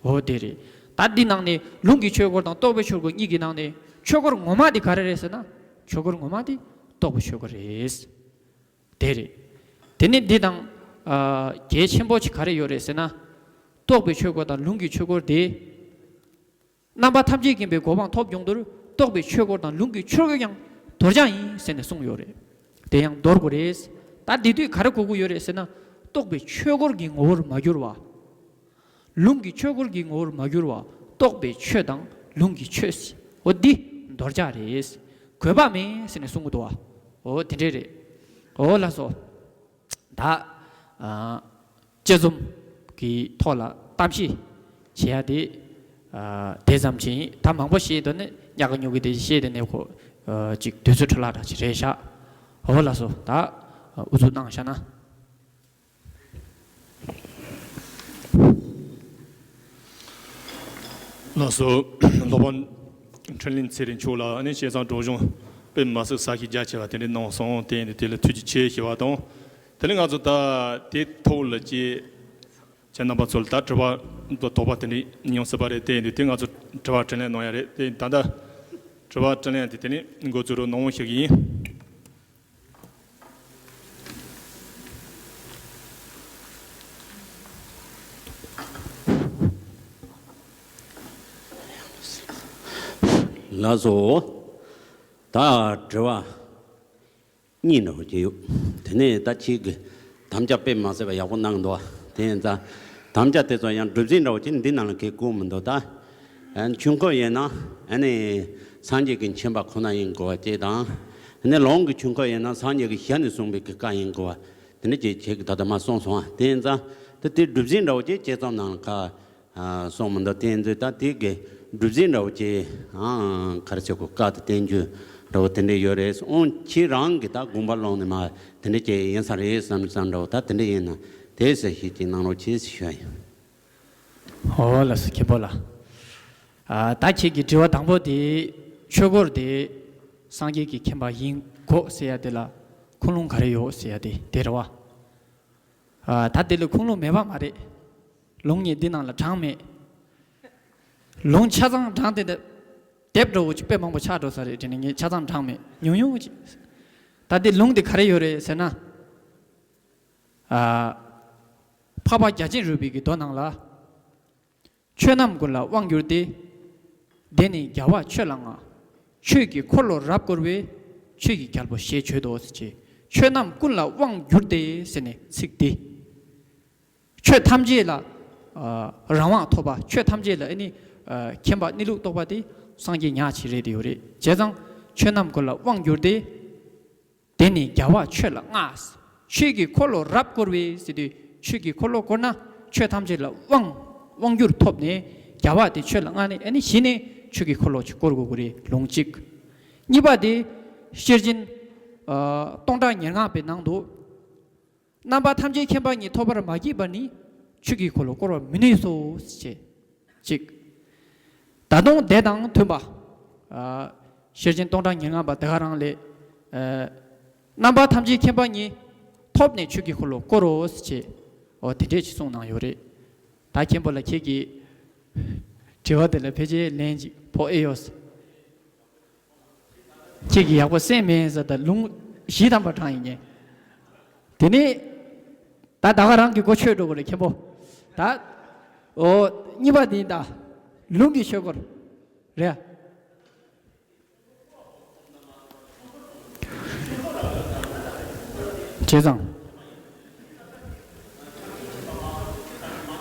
འོ་དེ་རེད། ད་འདི་ནང་ནས་ལུང་གི་ཆོས་སྐོར་དང་རྟོགས་པའི་ཆོས་སྐོར་གཉིས་ཀྱི་ནང་ནས་ཆོས་སྐོར་ངོ་མ་དེ་ག་རེ་རེད་ཟེར་ན། ཆོས་སྐོར་ངོ་མ་དེ་རྟོགས་པའི་ཆོས་སྐོར་རེད། དེ་རེད། དེ་ནས་འདི་དང་ཨ་གལ་ཆེན་པོ་ཅིག་ག་རེ་ཡོད་རེད་ཟེར་ན། རྟོགས་པའི་ཆོས་སྐོར་དང་ལུང་གི་ཆོས་སྐོར་དེ། རྣམ་པ་ཐམས་ཅད་མཁྱེན་པའི་གོ་འཕང་ཐོབ་ཡོང་དུས་རྟོགས་པའི་ཆོས་སྐོར་དང་ལུང་གི་ཆོས་སྐོར་ཡང་དོར་བྱ་ཡིན་ཟེར་ནས་གསུངས་ཡོད་རེད། དེ་ཡང་དོར་དགོས་རེད། ད་འདི་དུས་ག་རེ་གོ་དགོས་ཡོད་རེད་ཟེར་ན། རྟོགས་པའི་ཆོས་སྐོར་གྱི་ངོ་བོར་མ་གྱུར་པ། ལུང་གི་ཆོས་སྐོར་གྱི་ངོ་བོར་མ་གྱུར་པ། རྟོགས་པའི་ཆོས་དང་ལུང་གི་ཆོས། འོ་འདི་དོར་བྱ་རེད། དགོས་པ་མེད་ཟེར་ནས་གསུང་གི་འདུག་བ། འོ་དེ་འདྲས་རེད། འོ་ལགས་སོ། ད་ཨ་དཔྱད་རྩོམ་གྱི་ཐོག་ལ་གཏམ་བཤད་བྱེད་ཡ་དེ་ཨ་དེ་ཙམ་ཅིག་ཡིན། ད་མང་པོ་བཤད་འདོད་ནས་ཉག་ག་ཉོག་གི་དེ་བཤད་དེ་ནས་ཁོ་ཨ་ཅིག་དུས་ཚོད་འཕྲོ་བརླག་འདྲ་ཅིག་རེད་ཤག་འོ་ལགས་སོ། ད་ཨ་ཨུ་ཚུགས་གནང་བཞག་ན། ལགས་སོ། སློབ་དཔོན་འཕྲིན་ལས་ཚེ་རིང་མཆོག་ལ་ཨ་ནི་བྱས་ཙང་སྒྲོག་སྦྱང་དཔེ་མི་སྲིད་ས་ཞིང་རྒྱ་ཆེ་བ་དེ་འདྲ་གནང་སོང་། དེ་ཡིན་དུས་དེ་ལ་ཐུགས་རྗེ་ཆེ་ཞུ་བ་དང་། དེ་ནས་ང་ཚོ་ད་དེ་ཐོག་ལ་ཅིག་ཁྱེད་རྣམ་པ་ཚོ་ལ་ད་དྲི་བ་དོགས་པ་དེ་འདྲ་ཡོང་སྲིད་པ་རེད། དེ་ཡིན་དུས་དེ་ང་ཚོ་དྲི་བ་དྲིས་ལན་གནང་ཡ་རེད། དེ་ཡིན་ད་ལྟ་དྲི་བ་དྲིས་ལན་དེ་དེ་ནས་འགོ་འཛུགས་རོགས་གནང་ཞུ་གི་ཡིན། ལགས་སོ། ད་དྲི་བ་གཉིས་འདྲ་བོ་ཅིག་ཡོད། དེ་ནས་ད་ཁྱེད་ཀྱིས་དམ་བཅའ་དཔེ་མ་སྲིད་པ་ཡག་པོ་གནང་འདུག་བ། དེ་ཡིན་ཙང་དམ་བཅའ་དེ་ཚོ་ཡང་སྒྲུབ་ཟིན་འདྲ་བོ་ཅིག་འདི་ནང་ལ་གང་ཡང་བཀོད་མི་འདུག་ད་ཨ་ཆོས་འཁོར་ཡིན་ན་ཨ་ནི་སངས་རྒྱས་ཀྱི་མཁྱེན་པ་ཁོ་ན་ཡིན་དགོས་པ་ཅིག་དང་། ཨ་ནི་ལུང་གི་ཆོས་འཁོར་ཡིན་ན་སངས་རྒྱས་ཀྱི་ཞལ་ནས་གསུངས་པའི་གི་བཀའ་ཡིན་དགོས་པ། དེ་འདྲ་ཅིག་ཁྱེད་ཀྱིས་ད་ལྟ་མ་གསུངས་སོང་བ། དེ་ཡིན་ཙང་ད་དེ་སྒྲུབ་ཟིན་འདྲ་བོ་ཅིག་དཔྱད་རྩོམ་ནང་ལ་ཁ་ཨ་གསུངས་མི་འདུག་དེ་ཡིན་དུས་ད་དེ་གི་སྒྲུབ་ཟིན་འདྲ་བོ་ཅིག་ཨང་ག་རེ་ཟེར་དགོས། བཀའ་དང་བསྟན་བཅོས་འདྲ་བོ་དེ་འདྲ་ཡོད་རེད། འོང་ཁྱེད་རང་གིས་ད་དགོངས་པ་བླངས་ནས་མ་དེ་འདྲ་ཅིག་ཡིན་ས་རེད་བསམ་བསམ་འདྲ་བོ་ད་དེ་འདྲ་ཡིན་ན་དེ་གསལ་བཤད་ཅིག་གནང་རོགས་བྱེད་ཞུ་ཡ་ཡིན། འོ་ལགས་སོ། མཁན་པོ་ལགས། ཨ་ད་ཁྱེད་ཀྱི་དྲི་བ་དང་པོ་དེ་ཆོས་སྐོར་དེ་སངས་རྒྱས་ཀྱི་མཁྱེན་པ་ཡིན་དགོས་ཟེར་ཡ་དེ་ལ་ཁུངས་ལུང་ག་རེ་ཡོད་ཟེར་ཡ་དེ་དེ་རེད་བ། ཨ་ད་དེ་ལ་ཁུངས་ལུང་མེད་པ་མ་རེད། ལུང་ངས་འདི་ནང་ལ་དྲངས་མེད། ལུང་ཆ་ཚང་དྲངས་ཏེ་དེབ་འདྲ་བོ་ཅིག་དཔེ་མང་པོ་ཆགས་འགྲོ་ས་རེད་དྲན་ནས་ངས་ཆ་ཚང་དྲངས་མེད། ཉུང་ཉུང་ཅིག་ད་དེ་ལུང་དེ་ག་རེ་ཡོད་རེད་ཟེར་ན། ཨ་འཕགས་པ་རྒྱ་ཆེན་རོལ་པའི་གི་མདོ་ནང་ལ། ཆོས་རྣམས་ཀུན་ལ་དབང་བསྒྱུར་ཏེ། དེ་ནི་རྒྱལ་བ་ཆོས་ལ་མངའ། ཆོས་ཀྱི་འཁོར་ལོ་རབ་བསྐོར་བའི། ཆོས་ཀྱི་རྒྱལ་པོ་ཞེས་བརྗོད་དོ་ཟེར་གྱི། ཆོས་རྣམས་ཀུན་ལ་དབང་བསྒྱུར་ཏེ་ཟེར་ནས་ཚིག་འདི། ཆོས་ཐམས་ཅད་ལ་ཨ་རང་དབང་ཐོབ་པ། ཆོས་ཐམས་ཅད་ལ་ཨ་ནི་ཨ་མཁྱེན་པ་གནས་ལུགས་རྟོགས་པ་དེ་སངས་རྒྱས་ཉག་གཅིག་རེད་དེ་ཡོད་རེད། བྱས་ཙང་ཆོས་རྣམས་ཀུན་ལ་དབང་བསྒྱུར་ཏེ། དེ་ནི་རྒྱལ་བ་ཆོས་ལ་མངའ། ཆོས་ཀྱི་འཁོར་ལོ་རབ་བསྐོར་བའི་ཟེར་དུས་ཆོས་ཀྱི་འཁོར་ལོ་བསྐོར་ན་ཆོས་ཐམས་ཅད་ལ་དབང་དབང་བསྒྱུར་ཐོབ་ནས་རྒྱལ་བ་དེ་ཆོས་ལ་མངའ་ནས་ཨ་ནི་གཞི་ནས་ཆོས་ཀྱི་འཁོར་ལོ་ཅིག་བསྐོར་དགོས་ཀྱི་རེད། ལུང་གཅིག་གཉིས་པ་དེ་ཤེར་ཕྱིན་ཨ་སྟོང་ཕྲག་ཉེར་ལྔ་པའི་ནང་དུ་ རྣམ་པ་ཐམས་ཅད་མཁྱེན་པ་ཉིད། ཐོབ་པར་མ་བགྱིས་པ་ནི། ཆོས་ཀྱི་འཁོར་ལོ་བསྐོར་བར་མི་ནུས་སོ། ཞེས་གཅིག་ད་དུང་དེ་དང་མཐུན་པ། ཨ། ཤེར་ཕྱིན་སྟོང་ཕྲག་ཉེར་ལྔ་པ་དེ་ག་རང་ལས། ཨ། རྣམ་པ་ཐམས་ཅད་མཁྱེན་པ་ཉིད། ཐོབ་ནས་ཆོས་ཀྱི་འཁོར་ལོ་བསྐོར་རོ། ཞེས། འོ་དེ་འདྲས་ཅིག་གསུངས་གནང་ཡོད་རེད། ད་མཁན་པོ་ལགས་ཁྱེད་ཀྱིས་དྲི་བ་དེ་ལ་ཕལ་ཆེར་ལན་ཅིག་ཕོག་ཨེ་ཡོད། ཁྱེད་ཀྱིས་ཡག་པོ་གསན་མེད་ཟེར། ད་ལུང་བཞི་ཐམ་པ་དྲངས་ཡིན་ངེས། དེ་ནས་ད་ད་ག་རང་གི་མགོ་ཆོད་འགྲོ་གི་རེད་མཁན་པོ། ད། འོ། གཉིས་པ་དེ་ད་ལུང་གི་ཆོས་སྐོར་རེད། བྱས་ཙང་།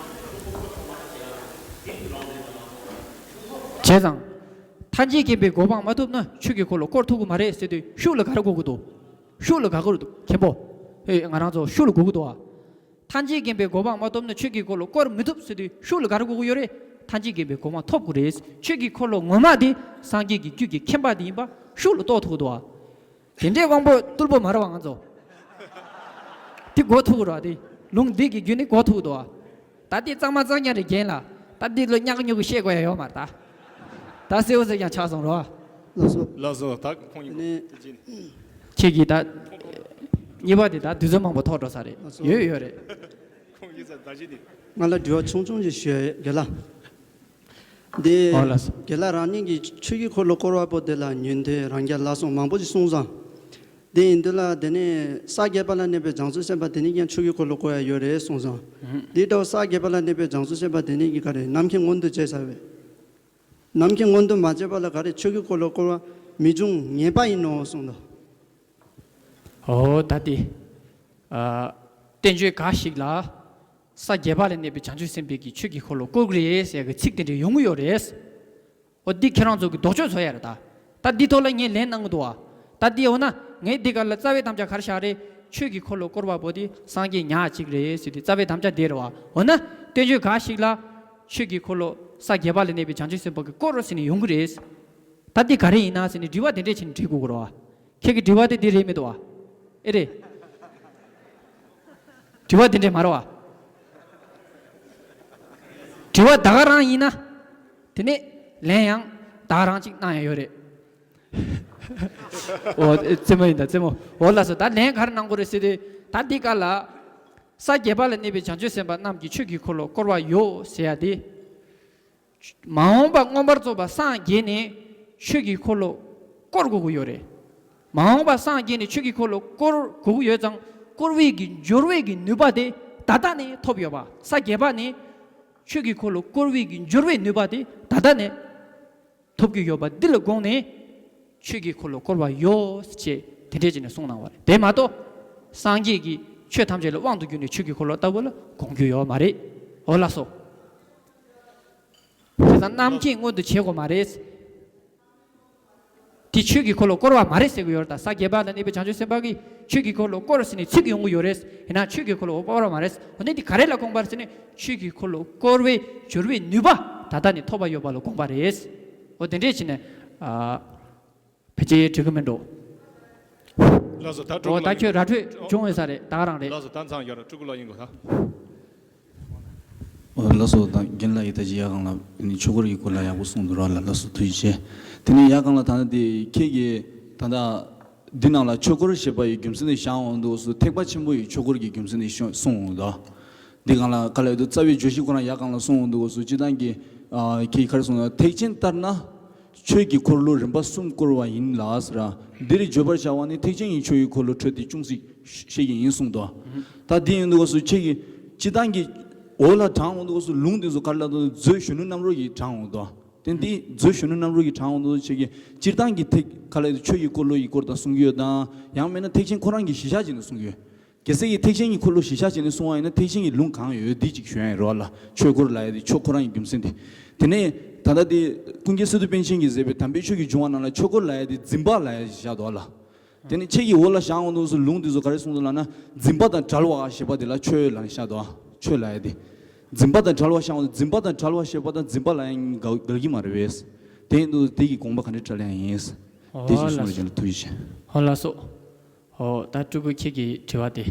བྱས་ཙང་། ཐམས་ཅད་མཁྱེན་པའི་གོ་འཕང་མ་ཐོབ་ན་ཆོས་ཀྱི་འཁོར་ལོ་བསྐོར་ཐུབ་ཀྱི་མ་རེད་ཟེར་དུས་ཤུགས་ལ་ག་རེ་དགོས་ཀྱི་འདུག་ཤུགས་ལ་ག་རེ་དགོས་ཀྱི་འདུག་མཁན་པོ། ཨེ། ང་རང་ཚོ་ཤུགས་ལ་དགོས་ཀྱི་འདུག་ཨ། ཐམས་ཅད་མཁྱེན་པའི་གོ་འཕང་མ་ཐོབ་ན་ཆོས་ཀྱི་འཁོར་ལོ་བསྐོར་མི་ཐུབ་ཟེར་དུས་ཤུགས་ལ་ག་རེ་དགོས་ཀྱི་ཡོད་རེད། ཐམས་ཅད་མཁྱེན་པའི་གོ་འཕང་ཐོབ་དགོས་རེད། ཆོས་ཀྱི་འཁོར་ལོ་ངོ་མ་དེ་སངས་རྒྱས་ཀྱི་རྒྱུད་ཀྱི་མཁྱེན་པ་དེ་ཡིན་པ་ཤུགས་ལ་རྟོགས་ཐུབ་ཀྱི་འདུག་ཨ། དེ་འདྲའི་དབང་པོ་རྟུལ་པོ་མ་རེད་བ་ང་ཚོ། དེ་གོ་ཐུབ་ཀྱི་རེད་བ། དེ་ལུང་འདི་གི་རྒྱུད་ནི་གོ་ཐུབ་ཀྱི་འདུག་ཨ། ད་དེ་གཙང་མ་གཙང་རྐྱང་རེད་རྒན་ལགས། ད་འདི་ལོ་ཉག་ཉོག་གི་བཤད་དགོས་ཡ་ཡོད་མ་རེད་ད། ད་གསལ་བོ་གསལ་རྐྱང་ཆགས་སོང་རོ། ལགས་སོ། ལགས་སོ། ད་ཁོང་གཉིས་ནི་པོ་དེ་བྱས་ནས། ཁྱེད་ཀྱིས་ད། གཉིས་པ་དེ་ད་དུས་ཚོད་མང་པོ་ཐོགས་འགྲོ་ས་རེད། ལགས་སོ། ཡོད་ཡོད་རེད། ཁོང་གཉིས་ས་ད་བྱས་ནས། ང་ལ་དྲི་བ་ཆུང་ཆུང་ཞིག་ཞུ་ཡ་ཡོད་རྒན་ལགས། འདི། ཨོ་ལགས་སོ། རྒན་ལགས་རང་ཉིད་ཀྱིས་ཆོས་ཀྱི་འཁོར་ལོ་བསྐོར་བ་པོ་དེ་ལ་ཉན་ཐོས་རང་རྒྱལ་ལ་སོགས་མང་པོ་ཞིག་གསུངས་སོང་། དེ་ཡིན་དུས་ལ་དེ་ནས་ས་བརྒྱད་པ་ལ་གནས་པའི་བྱང་ཆུབ་སེམས་དཔའ་དེ་ཉིད་ཀྱང་ཆོས་ཀྱི་འཁོར་ལོ་བསྐོར་ཡ་ཡོད་རེད་གསུངས་སོང་། ཨུ་ཧུམ། འདི་ལྟ་བུ་ས་བརྒྱད་པ་ལ་གནས་པའི་བྱང་ཆུབ་སེམས་དཔའ་དེ་ཉིད་ཀྱིས་ག་རེ་རྣམ་མཁྱེན་མངོན་དུ་བྱས་ཚར་བས། རྣམ་མཁྱེན་མངོན་དུ་མ་བྱས་པ་ལ་ག་རེ་ཆོས་ཀྱི་འཁོར་ལོ་བསྐོར་བ་མི་འབྱུང་ངེས་པ་ཡིན་ནོ་གསུངས་འདུག་ཨོ་ད་དེ། ཨ། བསྟན་བཅོས་འགའ་ཞིག་ལ། ས་བརྒྱད་པ་ལ་གནས་པའི་བྱང་ཆུབ་སེམས་དཔའ་གིས་ཆོས་ཀྱི་འཁོར་ལོ་བསྐོར་གི་རེད་ཟེར་གི་ཚིག་དེ་འདྲ་ཡོང་གི་ཡོད་རེད། ཨོ་འདི་ཁྱེད་རང་ཚོ་གི་ལྡོག་ཕྱོགས་བཟོ་ཡ་རེད་ད། ད་འདི་ཐོག་ལ་ངས་ལན་གནང་གི་འདུག་བ། ད་འདི་འོ་ན་ངས་འདི་ག་ལ་རྩ་བའི་དམ་བཅའ་ག་རེ་བཞག་རེད། ཆོས་ཀྱི་འཁོར་ལོ་བསྐོར་བ་པོ་དེ་སངས་རྒྱས་ཉག་གཅིག་རེད་ཟེར་དུས་རྩ་བའི་དམ་བཅའ་དེ་རེད་བ། འོ་ན་བསྟན་བཅོས་འགའ་ཞིག་ལ་ཆོས་ཀྱི་འཁོར་ལོ་ས་བརྒྱད་པ་ལ་གནས་པའི་བྱང་ཆུབ་སེམས་དཔའ་གིས་བསྐོར་ཟེར་ནས་ཡོང་གི་རེད། ད་འདི་ག་རེ་ཡིན་ན་ཟེར་ནས་དྲི་བ་དེ་འདྲས་བྱས་ནས་འདྲི་དགོས་ཀྱི་རེད་བ། ཁྱེད་ཀྱི་དྲི་བ་དེ་འདི་རེད་མི་འདུག་བ། ཨེ་རེད། དྲི་བ་དེ་འདྲས་མ་རེད་བ། དྲི་བ་ད་ག་རང་ཡིན་ན། དེ་ནས་ལན་ཡང་ད་ག་རང་ཅིག་གནང་ཡ་ཡོད་རེད། འོ་རྩེད་མོ་ཡིན་ད་རྩེད་མོ། འོ་ལགས་སོ། ད་ལན་ག་རེ་གནང་དགོས་རེད་ཟེར་དུས་ད་འདི་ག་ལ། ས་བརྒྱད་པ་ལ་གནས་པའི་བྱང་ཆུབ་སེམས་དཔའ་རྣམས་ཀྱིས་ཆོས་ཀྱི་འཁོར་ལོ་བསྐོར་བ་ཡོད་ཟེར་ཡ་དེ། མ་འོངས་པ་མངོན་པར་རྫོགས་པ་སངས་རྒྱས་ནས་ཆོས་ཀྱི་འཁོར་ལོ་བསྐོར་དགོས་ཀྱི་ཡོད་རེད། མ་འོངས་པ་སངས་རྒྱས་ནས་ཆོས་ཀྱི་འཁོར་ལོ་བསྐོར་དགོས་ཀྱི་ཡོད་ཙང་བསྐོར་བའི་གི་འབྱོར་བའི་གི་ནུས་པ་དེ་ད་ལྟ་ནས་ཐོབ་ཡོད་པ། ས་བརྒྱད་པ་ནས་ཆོས་ཀྱི་འཁོར་ལོ་བསྐོར་བའི་གི་འབྱོར་བའི་ནུས་པ་དེ་ད་ལྟ་ནས་ཐོབ་ཀྱི་ཡོད་པ་འདི་ལ་དགོངས་ནས་ཆོས་ཀྱི་འཁོར་ལོ་བསྐོར་བ་ཡོད་ཅེས་དེ་འདྲས་བྱས་ནས་གསུངས་གནང་བ་རེད། དེ་མ་གཏོགས་སངས་རྒྱས་ཀྱིས་ཆོས་ཐམས་ཅད་ལ་དབང་དུ་བསྒྱུར་ནས་ཆོས་ཀྱི་འཁོར་ལོ་ལྟ་བུ་ལ་དགོངས་རྒྱུ་ཡོད་མ་རེད། འོ་ལགས་སོ། དེ་ཙང་རྣམ་མཁྱེན་མངོན་དུ་བྱེད་དགོས་མ་རེད། དེ་ཆོས་ཀྱི་འཁོར་ལོ་བསྐོར་བ་མ་རེད་ཟེར་གྱི་ཡོད་རེད། ད་ས་བརྒྱད་པ་ལ་གནས་པའི་བྱང་ཆུབ་སེམས་དཔའ་གིས་ཆོས་ཀྱི་འཁོར་ལོ་བསྐོར་ཟེར་ནས་ཚིག་ཡོང་གི་ཡོད་རེད། ཡིན་ན་ཆོས་ཀྱི་འཁོར་ལོ་བསྐོར་བ་མ་རེད། འོ་ན་འདི་ག་རེ་ལ་དགོངས་པ་རེད་ཟེར་ན་ཆོས་ཀྱི་འཁོར་ལོ་བསྐོར་བའི་སྦྱོར་བའི་ནུས་པ་ད་ལྟ་ནས་ཐོབ་པ་ཡོད་པ་ལ་དགོངས་པ་རེད། འོ་དེ་འདྲས་བྱས་ནས། ཨ། ཕལ་ཆེར་འགྲིག་གི་མིན་འགྲོ། ལགས་སོ། ད་འོ་ད་ཁྱོད་ར་འཕྲོད་བྱུང་ཡོད་ས་རེད། ད་ག་རང་རེད། ལགས་སོ། ད་མཚམས་ཡོད་ར། སྤྲུལ་སྐུ་ལགས་ཡིན་དགོས་ད། འོ་ལགས་སོ། ད་རྒན་ལགས་ཡིན་ད་ཅི་ཡ་གང་ལ་ནི་ཆོས་འཁོར་གྱི་སྐོར་ལ་ཡག་པོ་གསུངས་འདུག་ར་ལ། ལགས་སོ། ཐུགས་རྗེ་ཆེ། དེ་ནས་ཡ་གང་ལ་ད་ནི་དེ་ཁྱེད་ཀྱིས་ད་ལྟ་འདི་ནང་ལ་ཆོས་འཁོར་ཞེས་པ་ཡི་རྒྱུ་མཚན་ནི་བཞག་འོང་འདུག་སུ། ཐེག་པ་ཆེན་པོ་ཡི་ཆོས་འཁོར་གྱི་རྒྱུ་མཚན་ནི་གསུངས་འོང་འདུག་འདི་གང་ལ་ག་ལ་ཡོད་དུ་རྩ་བའི་བརྗོད་གཞི་ཁོ་རང་ཡ་གང་ལ་གསུངས་འོང་འདུག་སུ། སྤྱི་བཏང་གི་ཁྱེད་ཀྱིས་ག་རེ་གསུངས་ན། ཐེག་ཆེན་ལྟར་ན། ཆོས་ཀྱི་འཁོར་ལོ་རིམ་པ་གསུམ་བསྐོར་བ་ཡིན་ལ་ཟེར། འདིར་བརྗོད་པར་བྱ་བ་ནི་ཐེག་ཆེན་གྱི་ཆོས་ཀྱི་འཁོར་ལོ་འཕྲོས་ཏེ་ཅུང་ཟད་བཤད་ཀྱི་ཡིན་གསུངས་འདུག་ད་འདི་ཡིན་འདུག་སུ་ཁྱེད་ཀྱིས་སྤྱི་བཏང་གི་འོག་ལ་དྲངས་འོང་འདུག་སུ་ལུང་འདི་ཚོ་ག་རེ་ལ་འདུག་མཛོད་གཞོན་ནུ་རྣམ་རོལ་གྱིས་དྲངས་འོང་འདུག་དེ་འདི་མཛོད་གཞོན་ནུ་རྣམ་རོལ་གྱིས་དྲངས་འོང་འདུག་ཁྱེད་ཀྱིས་སྤྱིར་བཏང་གི་ཐེག་ག་ལ་ཆོས་ཀྱི་འཁོར་ལོ་ཡི་སྐོར་དང་གསུང་གི་ཡོད་དང་། ཡང་མིན་ན་ཐེག་ཆེན་ཁོ་རང་གི་གཞི་བཞག་ཅིག་ནས་གསུང་གི་ཡོད། གལ་སྲིད་ཀྱི་ཐེག་ཆེན་གྱི་འཁོར་ལོ་གཞི་བཞག་བྱས་ནས་གསུང་བ་ཡིན་ན་ཐེག་ཆེན་གྱི་ལུང་གང་ཡོད་འདི་གཅིག་ཞུ་ཡ་ཡིན་རོ་ལ། ཆོས་འཁོར་ལབ་ཡ་དེ་ཆོས་ཁོ་རང་གི་རྒྱུ་མཚན་དེ། དེ་ནས་ད་ལྟ་དེ་ཀུན་མཁྱེན་སི་ཏུ་པཎ་ཆེན་གྱིས་མཛད་པའི་དམ་པའི་ཆོས་ཀྱི་འབྱུང་བ་ནང་ལ་ཆོས་འཁོར་ལབ་ཡ་དེ་འཛིན་པ་ལབ་ཡ་ཞིག་བཞག་འདུག་ལ། དེ་ནས་ཁྱེད་ཀྱི་འོག་ལ་བཞག་འོང་དུས་སུ་ལུང་འདི་ཚོ་ག་རེ་གསུངས་འདུག་ལབ་ན། འཛིན་པ་དང་བྲལ་བ་ཞེས་པ་དེ་ལ་ཆོས་ལབ་ནས་བཞག་འདུག་ཆོས་ལབ་ཡ་དེ། འཛིན་པ་དང་བྲལ་བ་བཞག་འོང་དུས་འཛིན་པ་དང་བྲལ་བ་ཞེས་པ་དང་འཛིན་པ་ལབ་ཡ་གཉིས་འགལ་གཉིས་མ་རེད་པས། དེ་ཡིན་དུས་དེ་གི་དགོངས་པ་ག་འདྲ་འགྲེལ་ཡ་ཡིན། དེ་ཅིག་གསུང་རོགས་བྱེད་ལ་ཐུགས་རྗེ་ཆེ། ཨོ་ལགས་སོ། ཨོ་ད་སྤྲུལ་སྐུ་ཁྱེད་ཀྱི་དྲི་བ་དེ།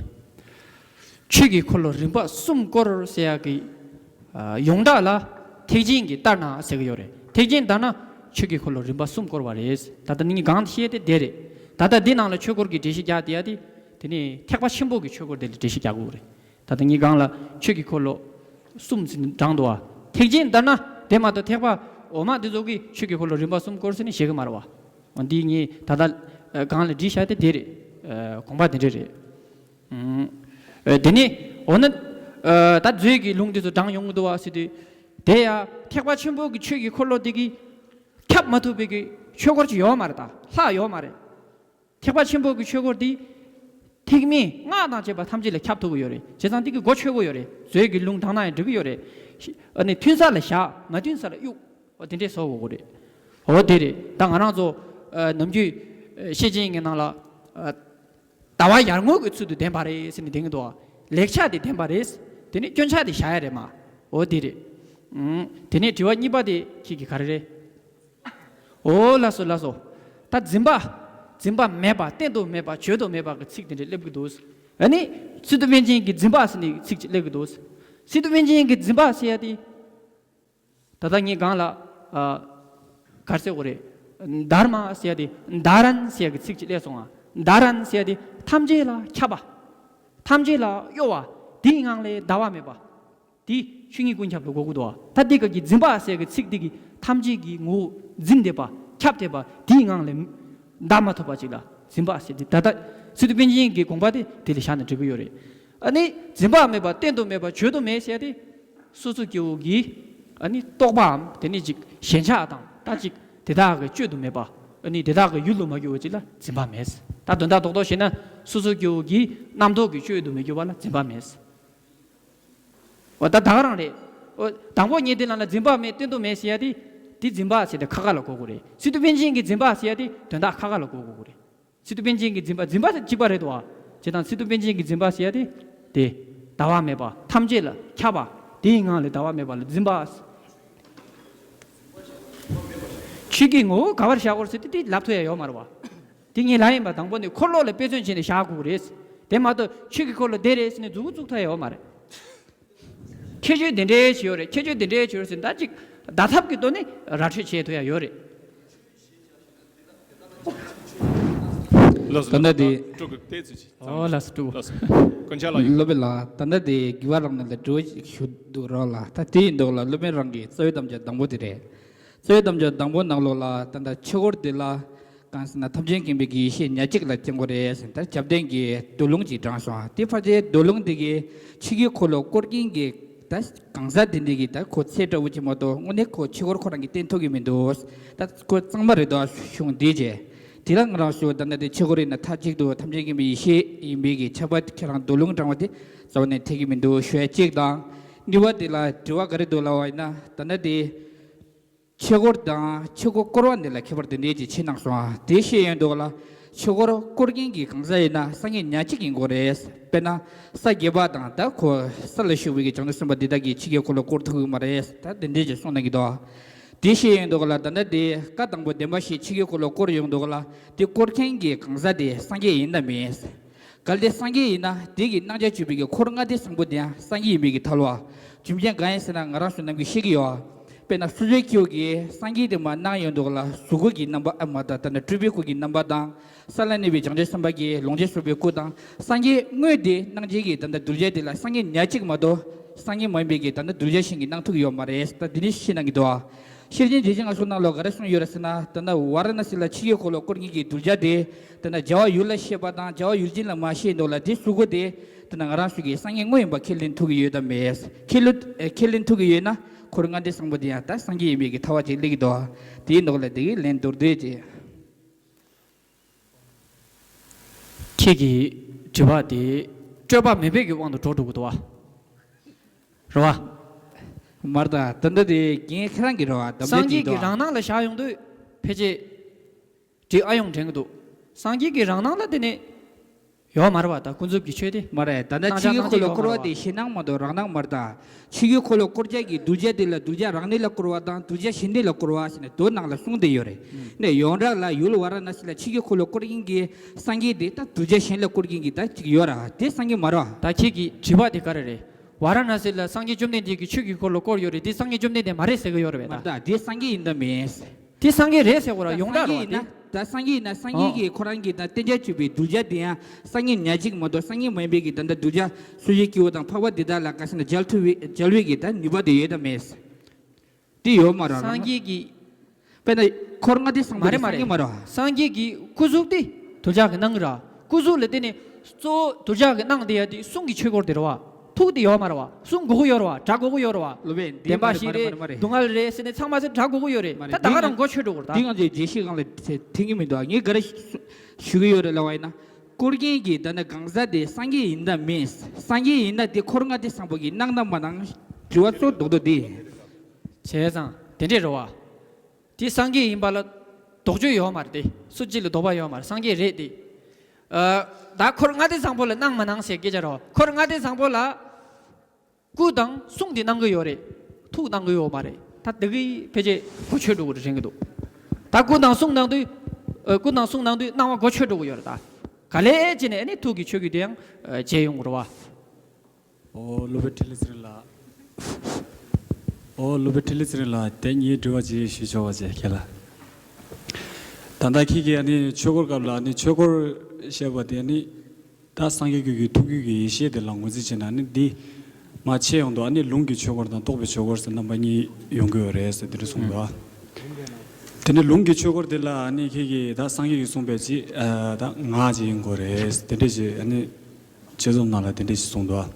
ཆོས་ཀྱི་འཁོར་ལོ་རིམ་པ་གསུམ་བསྐོར་ཟེར་ཡག་གི་ཡོངས་གྲགས་ལ་ཐེག་ཆེན་གྱི་ལྟར་ན་ཟེར་གྱི་ཡོད་རེད། ཐེག་ཆེན་ལྟར་ན་ཆོས་ཀྱི་འཁོར་ལོ་རིམ་པ་གསུམ་བསྐོར་བ་རེད། ད་ལྟ་ངས་གང་བཤད་དེ་དེ་རེད། ད་ལྟ་འདི་ནང་ལ་ཆོས་འཁོར་གྱི་འགྲེལ་བཤད་རྒྱག་བསྡད་ཡ་དེ། དེ་ནས་ཐེག་པ་ཆེན་པོ་གི་ཆོས་འཁོར་དེ་ལ་འགྲེལ་བཤད་རྒྱག་དགོས་རེད། ད་ལྟ་ངས་གང་ལ་ཆོས་ཀྱི་འཁོར་ལོ་གསུམ་ཟེར་དྲངས་འདུག་བ། ཐེག་ཆེན་ལྟར་ན་དེ་མ་གཏོགས་ཐེག་པ་འོག་མ་འདི་ཚོ་གིས་ཆོས་ཀྱི་འཁོར་ལོ་རིམ་པ་གསུམ་བསྐོར་ཟེར་ནས་བཤད་གི་མ་རེད་བ། འདི་ངས་ད་ལྟ་གང་ལ་བྲིས་བཞག་དེ་དེ་རེད། དགོངས་པ་དེ་འདྲ་རེད། དེ་ནས་འོ་ན་ད་མཛོད་ཀྱི་ལུང་དེ་ཚོ་དྲངས་ཡོང་གི་འདུག་བ་ཟེར་དུས། དེ་ཡང་ཐེག་པ་ཆེན་པོ་གི་ཆོས་ཀྱི་འཁོར་ལོ་དེ་གིས་ཁྱབ་མ་ཐུབ་པའི་གི་ཆོས་འཁོར་ཅིག་ཡོད་མ་རེད། ད་ལྷག་ཡོད་མ་རེད། ཐེག་པ་ཆེན་པོ་གི་ཆོས་འཁོར་དེ་ཐེག་དམན་སྔགས་དང་བཅས་པ་ཐམས་ཅད་ལ་ཁྱབ་ཐུབ་ཀྱི་ཡོད་རེད། བྱས་ཙང་དེ་གི་གོ་ཆོད་ཀྱི་ཡོད་རེད། མཛོད་ཀྱི་ལུང་དྲངས་ན་ཡང་འགྲིག་གི་ཡོད་རེད། ཨ་ནི་མཐུན་ས་ལ་བཞག་མ་མཐུན་ས་ལ་གཡུག་འོ་དེ་འདྲས་བཟོ་དགོས་ཀྱི་རེད། འོ་དེ་རེད། ད་ང་རང་ཚོ་ནམ་རྒྱུན་བཤད་སྦྱང་གི་ནང་ལ། ཟླ་བ་ཡར་ངོ་གི་ཚུལ་དུ་ལྡན་པ་རེད་ཟེར་ནས་ལྡན་གྱི་འདུག་ལེགས་ཆ་དེ་ལྡན་པ་རེད། དེ་ནས་སྐྱོན་ཆ་དེ་བཞག་ཡ་རེད་མ། འོ་དེ་རེད། དེ་ནས་དྲི་བ་གཉིས་པ་དེ་ཁྱེད་ཀྱི་ག་རེ་རེད། འོ་ལགས་སོ་ལགས་སོ། ད་འཛིན་པ། འཛིན་པ་མེད་པ་བསྟན་དུ་མེད་པ་བརྗོད་དུ་མེད་པ་གི་ཚིག་དེ་འདྲ་སླེབས་ཀྱི་འདུག་ཨ་ནི། སི་ཏུ་པཎ་ཆེན་གྱི་འཛིན་པ་ཟེར་ནས་ཚིག་ཅིག་སླེབས་ཀྱི་འདུག་སི་ཏུ་པཎ་ཆེན་གྱི་འཛིན་པ་ཟེར་ཡ་དེ། ད་ལྟ་ངས་གང་ལ། གར་ཟེར་དགོས་རེད། དྷརྨ་ཟེར་ཡ་དེ་དྷ་རན་ཟེར་ཡ་གི་ཚིག་ཅིག་སླེབས་སོང་ང་། དྷ་རན་ཟེར་ཡ་དེ་ཐམས་ཅད་ལ་ཁྱབ་པ། ཐམས་ཅད་ལ་གཡོ་བ། དེའི་ངང་ལས་འདའ་བ་མེད་པ། དེ་ཆོས་ཉིད་ཀུན་ཁྱབ་ཏུ་གོ་དགོས་འདུག་ད་འདི་ག་གི་འཛིན་པ་ཟེར་གི་ཚིག་འདི་གི་ཐམས་ཅད་ཀྱི་ངོ་བོ་འཛིན་བསྡད་པ་ཁྱབ་བསྡད་པ་དེའི་ངང་ལས་འདའ་མ་ཐུབ་པ་ཅིག་ལ་འཛིན་པ་ཟེར་ཏེ། ད་ལྟ་སི་ཏུ་པཎ་ཆེན་གྱི་དགོངས་པ་དེ་དེ་ལ་བཞག་ན་འགྲིག་གི་ཡོད་རེད། ཨ་ནི་འཛིན་པ་མེད་པ་བསྟན་དུ་མེད་པ་བརྗོད་དུ་མེད་ཟེར་ཏེ། སོ་སོ་སྐྱེ་བོ་གི་ཨ་ནི་རྟོག་པའམ་དེ་ནི་ཅིག་ཞེན་ཆགས་དང་ད་ཅིག་དེ་དག་གི་བཅོས་དུ་མེད་པ། ཨ་ནི་དེ་དག་གི་ཡུལ་དུ་མ་གྱུར་བ་ཅིག་ལ་འཛིན་པ་མེད། ད་དོན་དག་རྡོག་རྡོག་བཤད་ན་སོ་སོ་སྐྱེ་བོ་གི་རྣམ་རྟོག་གི་བཅོས་དུ་མི་འགྱུར་བ་ལ་འཛིན་པ་མེད། འོ་ད་ད་ག་རང་རེད། འོ་དང་པོ་ཉིད་དེ་ལ་ལ་འཛིན་པ་མེད་བསྟན་དུ་མེད་ཟེར་ཡ་དེ། དེ་འཛིན་པ་ཟེར་ཏེ་ཁ་ཁ་ལ་གོ་དགོས་རེད། སི་ཏུ་པཎ་ཆེན་གྱི་འཛིན་པ་ཟེར་ཡ་དེ་དོན་དག་ཁ་ཁ་ལ་གོ་དགོས་རེད། སི་ཏུ་པཎ་ཆེན་གྱི་འཛིན་པ་འཛིན་པ་ཟེར་གཅིག་པ་རེད་དོ། བྱས་ཙང་སི་ཏུ་པཎ་ཆེན་གྱི་འཛིན་པ་ཟེར་ཡ་དེ། དེ། འདའ་བ་མེད་པ་ཐམས་ཅད་ལ་ཁྱབ་པ། དེའི་ངང་ལས་འདའ་བ་མེད་པ་ལ་འཛིན་པ། ཆོས་ཀྱི་ངོ་བོ་ག་བར་བཞག་དགོས་ཟེར་ཏེ་དེ་ལབ་ཐུབ་ཡ་ཡོད་མ་རེད་བ། དེ་ངས་ལབ་ཡིན་པ་དང་པོ་ནས་འཁོར་ལོ་ལ་དཔེ་མཚོན་བྱས་ནས་བཞག་དགོས་རེད། དེ་མ་གཏོགས་ཆོས་ཀྱི་འཁོར་ལོ་དེ་རེད་ཟེར་ནས་མཛུབ་གུ་བཙུགས་ཐུབ་ཡ་ཡོད་མ་རེད། ཁྱད་ཆོས་དེ་འདྲའི་ཞིག་ཡོད་རེད། ཁྱད་ཆོས་དེ་འདྲའི་ཞིག་ཡོད་རེད་ཟེར་ད་ཅིག་བརྡ་ཐབས་ཀྱི་ཐོག་ནས་ར་འཕྲོད་བྱེད་ཐུབ་ཡ་ཡོད་རེད། ལགས་སོ། ད་ལྟ་དེ། སྤྲུལ་སྐུ་བལྟས་ཚུལ་ཅིག་ཨོ་ལགས་སོ་སྤྲུལ་སྐུ། ལགས་སོ། དཀོན་མཆོག་ལགས་ཡོད། སློབ་དཔོན་ལགས་ད་ལྟ་དེ་དགེ་བ་རང་ལ་འགྲོ་ཞུ་འདུག་རོགས་ལ་ད་དེ་ཡིན་འདུག་ལ། སློབ་དཔོན་རང་གི་རྩ་བའི་དམ་བཅའ་དང་པོ་དེ་རེད། རྩ་བའི་དམ་བཅའ་དང་པོ་ནང་ལོགས་ལ་ད་ལྟ་ཆོས་འཁོར་འདི་ལ་གང་ཟེར་ན་ཐམས་ཅད་མཁྱེན་པའི་གི་ཡེ་ཤེས་ཉག་གཅིག་ལ་བརྟེན་དགོས་རེད་ཟེར་ད་རྒྱབ་རྟེན་གྱི་མདོ་ལུང་ཅིག་དྲངས་སོང་། དེ་ཕལ་ཆེར་མདོ་ལུང་འདི་གི་ཆོས་ཀྱི་འཁོར་ལོ་བསྐོར་མཁན་གྱི་ད་གང་ཟག་དེ་འདྲ་གི་ད་ཁོ་ཚད་འདྲ་བོ་ཅིག་མ་གཏོགས་དངོས་གནས་ཁོ་ཆོས་འཁོར་ཁོ་རང་གིས་བསྟན་ཐུབ་ཀྱི་མི་འདུག་ད་ཁོ་གཙང་མ་རེད་དོ་གཞུང་འདིའི་རྗེས། དེ་ལ་ང་རང་ཚོ་ད་ལྟ་དེ་ཆོས་འཁོར་ཡིན་ན་མཐའ་གཅིག་ཏུ་ཐམས་ཅད་མཁྱེན་པའི་ཡེ་ཤེས་ཡིན་པའི་གི་ཁྱབ་པ་ཁྱེད་རང་མདོ་ལུང་དྲངས་པ་དེ་རྩ་བ་ནས་འཐད་ཀྱི་མི་འདུག་ཞུ་ཡ་གཅིག་དང་། གཉིས་པ་དེ་ལ་དྲི་བ་ག་རེ་འདུག་ལབ་པ་ཡིན་ན་ད་ལྟ་དེ། ཆོས་འཁོར་དང་ཆོས་འཁོར་བསྐོར་བ་འདི་ལ་ཁྱད་པར་དེ་འདྲའི་ཅིག་ཕྱེ་གནང་སོང་ཨ། དེ་ཤེས་ཡོང་དུས་ལ་ཆོས་འཁོར་བསྐོར་མཁན་གྱི་གང་ཟག་ཡིན་ན་སངས་རྒྱས་ཉག་གཅིག་ཡིན་དགོས་རེད། དཔེར་ན་ས་བརྒྱད་པ་དང་ད་ཁོ་ས་ལ་བཞུགས་པའི་གི་བྱང་ཆུབ་སེམས་དཔའ་འདི་དག་གིས་ཆོས་ཀྱི་འཁོར་ལོ་བསྐོར་ཐུབ་ཀྱི་མ་རེད། ད་དེ་འདྲའི་ཅིག་གསུངས་གནང་གི་འདུག་དེ་ཤེས་ཡོང་དུས་ལ་ད་ལྟ་དེ་བཀའ་དང་པོ་བདེན་པ་བཞིའི་ཆོས་ཀྱི་འཁོར་ལོ་བསྐོར་ཡོང་དུས་ལ་དེ་བསྐོར་མཁན་གྱི་གང་ཟག་དེ་སངས་རྒྱས་ཡིན་དམ་མིན། གལ་ཏེ་སངས་རྒྱས་ཡིན་ན་དེ་གི་གནང་བྱ་བཅུ་པའི་གི་འཁོར་ལྔ་སྡེ་བཟང་པོ་དེ་ཡང་སངས་རྒྱས་ཡིན་པའི་གི་ཐལ་བ། རྒྱུ་མཚན་གང་ཡིན་ཟེར་ན་ང་རང་ཚོ་ནམ་རྒྱུན་ཤེས་ཀྱི་ཡོད། དཔེར་ན་སོ་སོའི་ཁྱེའུ་གིས་སངས་རྒྱས་དེ་མར་གནང་ཡོང་དུས་ལ་གཟུགས་སྐུ་གི་རྣམ་པ་ཨ་མ་དང་ད་ནི་སྤྲུལ་པའི་སྐུ་གི་རྣམ་པ་དང་ས་ལ་གནས་པའི་བྱང་ཆུབ་སེམས་དཔའ་གི་ལོངས་སྤྱོད་སྤྲུལ་པའི་སྐུ་དང་སངས་རྒྱས་དངོས་དེ་གནང་བྱེད་ཀྱི་ད་ལྟ་གདུལ་བྱ་དེ་ལ་སངས་རྒྱས་ཉག་གཅིག་མ་གཏོགས་སངས་རྒྱས་མ་ཡིན་པའི་གི་ད་ལྟ་གདུལ་བྱ་གཞན་གྱིས་གནང་ཐུབ་ཀྱི་ཡོད་མ་རེད། ད་འདི་ནི་ཤེས་གནང་གི་འདུག་ཤེར་ཕྱིན་རྗེ་ཆེན་ལྔ་སོ་ནང་ལོགས་ག་རེ་གསུངས་ཡོད་རེད་ཟེར་ན་ད་ལྟ་ཝཱ་ར་ཎ་སི་ལ་ཆོས་ཀྱི་འཁོར་ལོ་བསྐོར་མཁན་གྱི་གདུལ་བྱ་དེ། དེ་ན་བྱ་བ་ཡུལ་ལ་ཤེས་པ་དང་བྱ་བ་ཡུལ་ཅན་ལ་མ་ཤེས་མདོག་ལ་དེ་གཟུགས་སྐུ་དེ་དེ་ན་ང་རང་ཚོ་གི་སངས་རྒྱས་དངོས་ཡིན་པ་ཁས་ལེན་ཐུབ་ཀྱི་ཡོད་དམ་མེད། ཁས་ལེན་ཨེ་ཁས་ལེན་ཐུབ་ཀྱི་ཡོད་ན་འཁོར་ལྔ་སྡེ་བཟང་པོ་དེ་ཡང་ད་སངས་རྒྱས་ཡིན་པའི་གི་ཐལ་བ་ཅིག་སླེབས་ཀྱི་འདུག་དེའི་མདོག་ལ་དེ་གི་ལན་མདོར་བསྡུས་ཅིག་ཁྱེད་ཀྱི་དྲི་བ་དེ་སྤྲོས་པ་མེད་པའི་གི་དབང་དུ་འགྲོ་འགྲོ་གི་འདུག་བ། རེད་བ། མར་ད་ད་ལྟ་དེ་རྒན་ཁྱེད་རང་གི་རེད་བ། དམ་བཅའ་སངས་རྒྱས་ཀྱི་རང་སྣང་ལ་བཞག་ཡོང་དུས་ཕལ་ཆེར། འདི་ཨ་ཡོང་དྲན་གྱི་འདུག་སངས་རྒྱས་ཀྱི་རང་སྣང་ལ་དེ་ནས་ ཡོད་མ་རེད་བ། ད་ཀུན་རྫོབ་ཀྱི་ཆོས་དེ། མ་རེད། ད་ནི་ཆོས་ཀྱི་འཁོར་ལོ་བསྐོར་བ་དེ་གཞན་སྣང་མ་གཏོགས་རང་སྣང་མ་རེད་ད། ཆོས་ཀྱི་འཁོར་ལོ་བསྐོར་བྱ་གི་གདུལ་བྱ་དེ་ལ་གདུལ་བྱ་རང་གནས་ལ་བསྐོར་བ་དང་གདུལ་བྱ་གཞན་གནས་ལ་བསྐོར་བ་ཟེར་ནས་མདོ་ནང་ལ་གསུངས་བསྡད་ཡོད་རེད། ནས་ཡོངས་གྲགས་ལ་ཡུལ་ཝཱ་ར་ཎ་སི་ལ་ཆོས་ཀྱི་འཁོར་ལོ་བསྐོར་མཁན་གྱི་སངས་རྒྱས་དེ་ད་གདུལ་བྱ་གཞན་ལ་བསྐོར་མཁན་གྱི་ད་ཅིག་ཡོད་ར། དེ་སངས་རྒྱས་མ་རེད་བ། ད་ཁྱེད་ཀྱི་དྲི་བ་དེ་ག་རེ་རེད། ཝཱ་ར་ཎ་སི་ལ་སངས་རྒྱས་བཅོམ་ལྡན་འདས་ཀྱིས་ཆོས་ཀྱི་འཁོར་ལོ་བསྐོར་ཡོད་རེད། དེ་སངས་རྒྱས་བཅོམ་ལྡན་འདས་མ་རེད་ཟེར་གྱི་ཡོད་རེད་བས་ད། མ་རེད་ད། དེ་སངས་རྒྱས་ཡིན་ད་མིན། དེ་སངས་རྒྱས་རེད་ཟེར་བ་ར། ཡོངས་གྲགས་རེད་བ་དེ། ད་སངས་རྒྱས་ཡིན་ན། ད་སངས་རྒྱས་ཀྱིས་ཁོ་རང་གི་ད་བསྟན་བྱ་སྤྱོད་པའི་གདུལ་བྱ་དེ་ཡང་སངས་རྒྱས་ཉག་གཅིག་མ་གཏོགས་སངས་རྒྱས་མ་ཡིན་པའི་གི་ད་ལྟ་གདུལ་བྱ་སོ་སོའི་སྐྱེ་བོ་དང་འཕགས་པ་འདི་དག་ལ་ག་ཟེར་ན་མཇལ་ཐུབ་པའི་མཇལ་བའི་གི་ད་ནུས་པ་དེ་ཡོད་དམ་མེད། དེ་ཡོད་མ་རེད། སངས་རྒྱས་ཀྱི། དཔེར་ན་འཁོར་ལྔ་སྡེ་བཟང་པོ་མ་རེད་དེ་མ་སངས་རྒྱས་རེད། མ་རེད་བ། སངས་རྒྱས་ཀྱི་སྐུ་གཟུགས་དེ་གདུལ་བྱ་གི་སྣང་ར། སྐུ་གཟུགས་ལ་བརྟེན་ནས་གཙོ་བོ་གདུལ་བྱ་གི་སྣང་དེ་ཡ་དེ་གསུང་གི་ཆོས་སྐོར་དེ་རེད་བ། ཐུགས་དེ་ཡོད་མ་རེད་བ། གསུང་དགོས་ཀྱི་ཡོད་རེད་བ། སྒྲ་དགོས་ཀྱི་ཡོད་རེད་བ། སློབ་དཔོན་འདི་དེ་མ་མ་རེད་རེད་མ་རེད་མ་རེད། སྡུག་བསྔལ་རེད་ཟེར་ནས་ཚང་མ་ཟེར་སྒྲ་དགོས་ཀྱི་ཡོད་རེད། མ་ད་རེད། ད་ག་འདི་རང་ང་གོ་ཆོད་འགྲོ་གི་རེད་ད། འདི་ང་ཚོའི་རྒྱལ་སྤྱིའི་སྒང་ལ་ཐེ་ཐེ་གི་མི་འདུག་ངས་ག་རེ་ཞུ་གི་ཡོད་རེད་ལབ་པ་ཡིན་ན། བསྐོར་མཁན་གྱི་ད་ནི་གང་ཟག་དེ་སངས་རྒྱས་ཡིན་དམ་མིན། སངས་རྒྱས་ཡིན་ན་དེ་འཁོར་ལྔ་སྡེ་བཟང་པོ་གི་སྣང་དང་མ་སྣང་དྲི་བ་གཙོ་རྡོག་རྡོག་དེ། བྱས་ཙང་དེ་འདྲས་རེད་བ། དེ་སངས་རྒྱས་ཡིན་པ་ལ་དོགས་གཅོད་ཡོད་མ་རེད་དེ། སུ་གཅིག་ལ་དོགས་པ་ཡོད་མ་རེད། སངས་རྒྱས་རེད་དེ། ཨ། ད་འཁོར་ལྔ་སྡེ་བཟང་པོ་ལ་སྣང་མ་སྣང་ཟེར་སྐད་ཆ་རེད་བ། འཁོར་ལྔ་སྡེ་བཟང་པོ་ལ། སྐུ་དང་གསུང་དེ་སྣང་གི་ཡོད་རེད། ཐུགས་སྣང་གི་ཡོད་མ་རེད། ད་འདི་གི་ཕལ་ཆེར་གོ་ཆོད་འགྲོ་གི་རེད་དྲན་གི་འདུག་ད་སྐུ་དང་གསུང་སྣང་དུས། ཨ། སྐུ་དང་གསུང་སྣང་དུས་སྣང་བ་གོ་ཆོད་འགྲོ་གི་ཡོད་རེད་ད། ག་ལེ་བྱས་ནས་ཨ་ནི་ཐུགས་ཀྱི་ཆོས་ཀྱི་དེ་ཡང་། ཨ། བྱས་ཡོང་གི་རེད་བ། ཨོ་སློབ་དཔོན་འཕྲིན་ལས་ཚེ་རིང་ལགས། ཨོ་སློབ་དཔོན་འཕྲིན་ལས་ཚེ་རིང་ལགས། དེ་ངའི་དྲི་བ་ཅིག་ཞུ་ཆོག་པ་བྱས་ཁྱེད་ལ། ད་ལྟ་ཁྱེད་ཀྱིས་ཨ་ནི་ཆོས་འཁོར་སྐབས་ལ་ཨ་ནི་ཆོས་འཁོར་བཤད་པ་དེ་ཨ་ནི། ད་སངས་རྒྱས་ཀྱི་ཐུགས་རྒྱུད་ཀྱི་ཡེ་ཤེས་དེ་ལ་ངོས་འཛིན་བྱས་ན་ནི་འདི་མ་ཆད་ཡོང་དུས་ཨ་ནི་ལུང་གི་ཆོས་སྐོར་དང་རྟོགས་པའི་ཆོས་སྐོར་ཟེར་རྣམ་པ་གཉིས་ཡོང་གི་ཡོད་རེད་ཟེར་དེ་འདྲ་གསུངས་འདུག་དེ་ནི་ལུང་གི་ཆོས་སྐོར་དེ་ལ་ཨ་ནི་ཁྱེད་ཀྱིས་ད་སངས་རྒྱས་ཀྱིས་གསུངས་པའི་ཅིག་ཨ། ད་ངག་ཅིག་ཡིན་དགོས་རེད་དེ་འདྲ་ཞིག་ཨ་ནི་དཔྱད་རྩོམ་ནང་ལ་དེ་འདྲ་ཞིག་གསུངས་འདུག་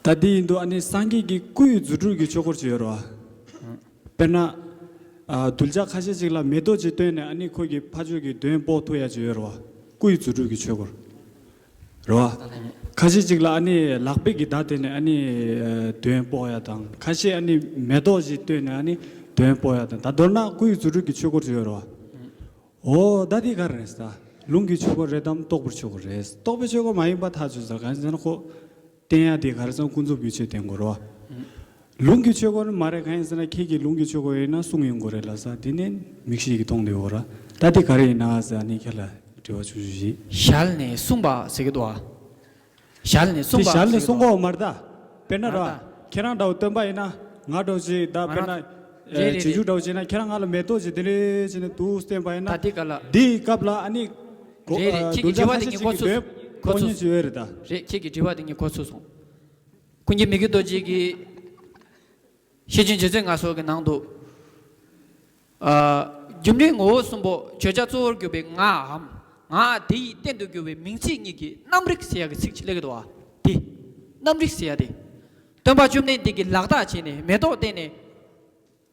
ད་དེ་ཡིན་དུས་ཨ་ནི་སངས་རྒྱས་ཀྱི་སྐུ་ཡི་རྫུ་འཕྲུལ་གྱི་ཆོས་སྐོར་ཅིག་ཡོད་རེད་བ། དཔེར་ན། ཨ། གདུལ་བྱ་ཁ་ཤས་ཅིག་ལ་མེ་ཏོག་ཅིག་སྟོན་ནས་ཨ་ནི་ཁོ་གི་ཕ་ཆོས་ཀྱི་གདོན་སྤོ་ཐུབ་ཡ་ཅིག་ཡོད་རེད་བ། སྐུ་ཡི་རྫུ་འཕྲུལ་གྱི་ཆོས་སྐོར། རེད་བ། ཁ་ཤས་ཅིག་ལ་ཨ་ནི་ལག་པས་ཀྱི་མདའ་སྟོན་ནས་ཨ་ནི་གདོན་སྤོ་ཡ་དང་། ཁ་ཤས་ཨ་ནི་མེ་ཏོག་ཅིག་སྟོན་ནས་ཨ་ནི་གདོན་སྤོ་ཡ་དང་། ད་མདོར་ན་སྐུ་ཡི་རྫུ་འཕྲུལ་གྱི་ཆོས་སྐོར་ཅིག་ཡོད་རེད་བ། འོ་ད་འདི་ག་རེ་རེད་ཟེར། ལུང་གི་ཆོས་སྐོར་རེད་དམ་རྟོགས་པའི་ཆོས་སྐོར་རེད། རྟོགས་པའི་ཆོས་སྐོར་མ་ཡིན་པ་ཐག་ཆོད་ཟེར། གང་ཡིན་ཟེར་ན་ཁོ། བསྟན་ཡ་དེ་ག་རེ་ཟེར་ན་ཀུན་རྫོབ་ཀྱི་ཆོས་བསྟན་དགོས་རེད་བ། ལུང་གི་ཆོས་སྐོར་ནི་མ་རེད། གང་ཡིན་ཟེར་ན་ཁྱེད་ཀྱིས་ལུང་གི་ཆོས་སྐོར་ཡིན་ན་གསུང་ཡོང་དགོས་རེད་ལབ་ས་དེ་ནི་མིག་ཤེས་ཀྱིས་མཐོང་བསྡད་ཡོད་ར། ད་དེ་ག་རེ་ཡིན་ན་ཟེར་ཨ་ནི་ཁྱེད་ལ་དྲི་བ་ཆུང་ཆུང་ཞིག་ཞལ་ནས་གསུངས་པ་ཟེར་གྱི་འདུག་ཨ། ཞལ་ནས་དེ་གསུངས་པ་ཞལ་ནས་ཟེར་གྱི་གསུང་འདུག་གོ་མ་རེད་ད། དཔེར་ན་ར། མ་རེད་ད། ཁྱེད་རང་འདྲ་བོ་སྟོན་པ་ཡིན་ན་ང་འདྲ་བོ་ཅིག་ད་དཔེར་ན། རེད་རེད་རྗེས་འཇུག་རེད། འདྲ་བོ་ཅིག་ན་ཁྱེད་རང་ང་ལ་མེ་ཏོག་ཅིག་དེ་འདྲ་བྱས་ནས་འདུག་སྟོན་པ་ཡིན་ན། ད་དེ་ག་ལ། དེའི་སྐབས་ལ་ཨ་ནི། གོ་རེད་རེད། ཨ། ཁྱེད་ཀྱི་གདུལ་བྱ་ཁ་ཤས་ཅིག་གིས་གདོན་སྤོ་མཁན་ཅིག་ཡོད་རེད་ད། རེད། ཁྱེད་ཀྱི་དྲི་བ་དེ་ངས་གོ་ཚོད་སོང་། ཀུན་མཁྱེན་མི་བསྐྱོད་རྡོ་རྗེ་གིས་ཤེར་ཕྱིན་རྗེ་བཙུན་མངའ་གསོལ་གྱི་ནང་དུ། ཨ། རྒྱུ་འབྲས་ངོ་བོ་གསུམ་པོ་བརྗོད་བྱ་གཙོ་བོར་གྱུར་པའི་ངའམ། ངག་དེ་ཡི་སྟེང་དུ་གྱུར་པའི་མིང་ཚིག་གཉིས་ཀྱི་རྣམ་རིག་ཟེར་ཡག་གི་ཚིག་ཅིག་སླེབས་ཀྱི་འདུག་བ། དེ། རྣམ་རིག་ཟེར་ཡག་དེ། སྟོན་པ་བཅོམ་ལྡན་འདས་ཀྱིས་ལག་རྟགས་བྱས་ནས་མེ་ཏོག་བསྟན་ནས།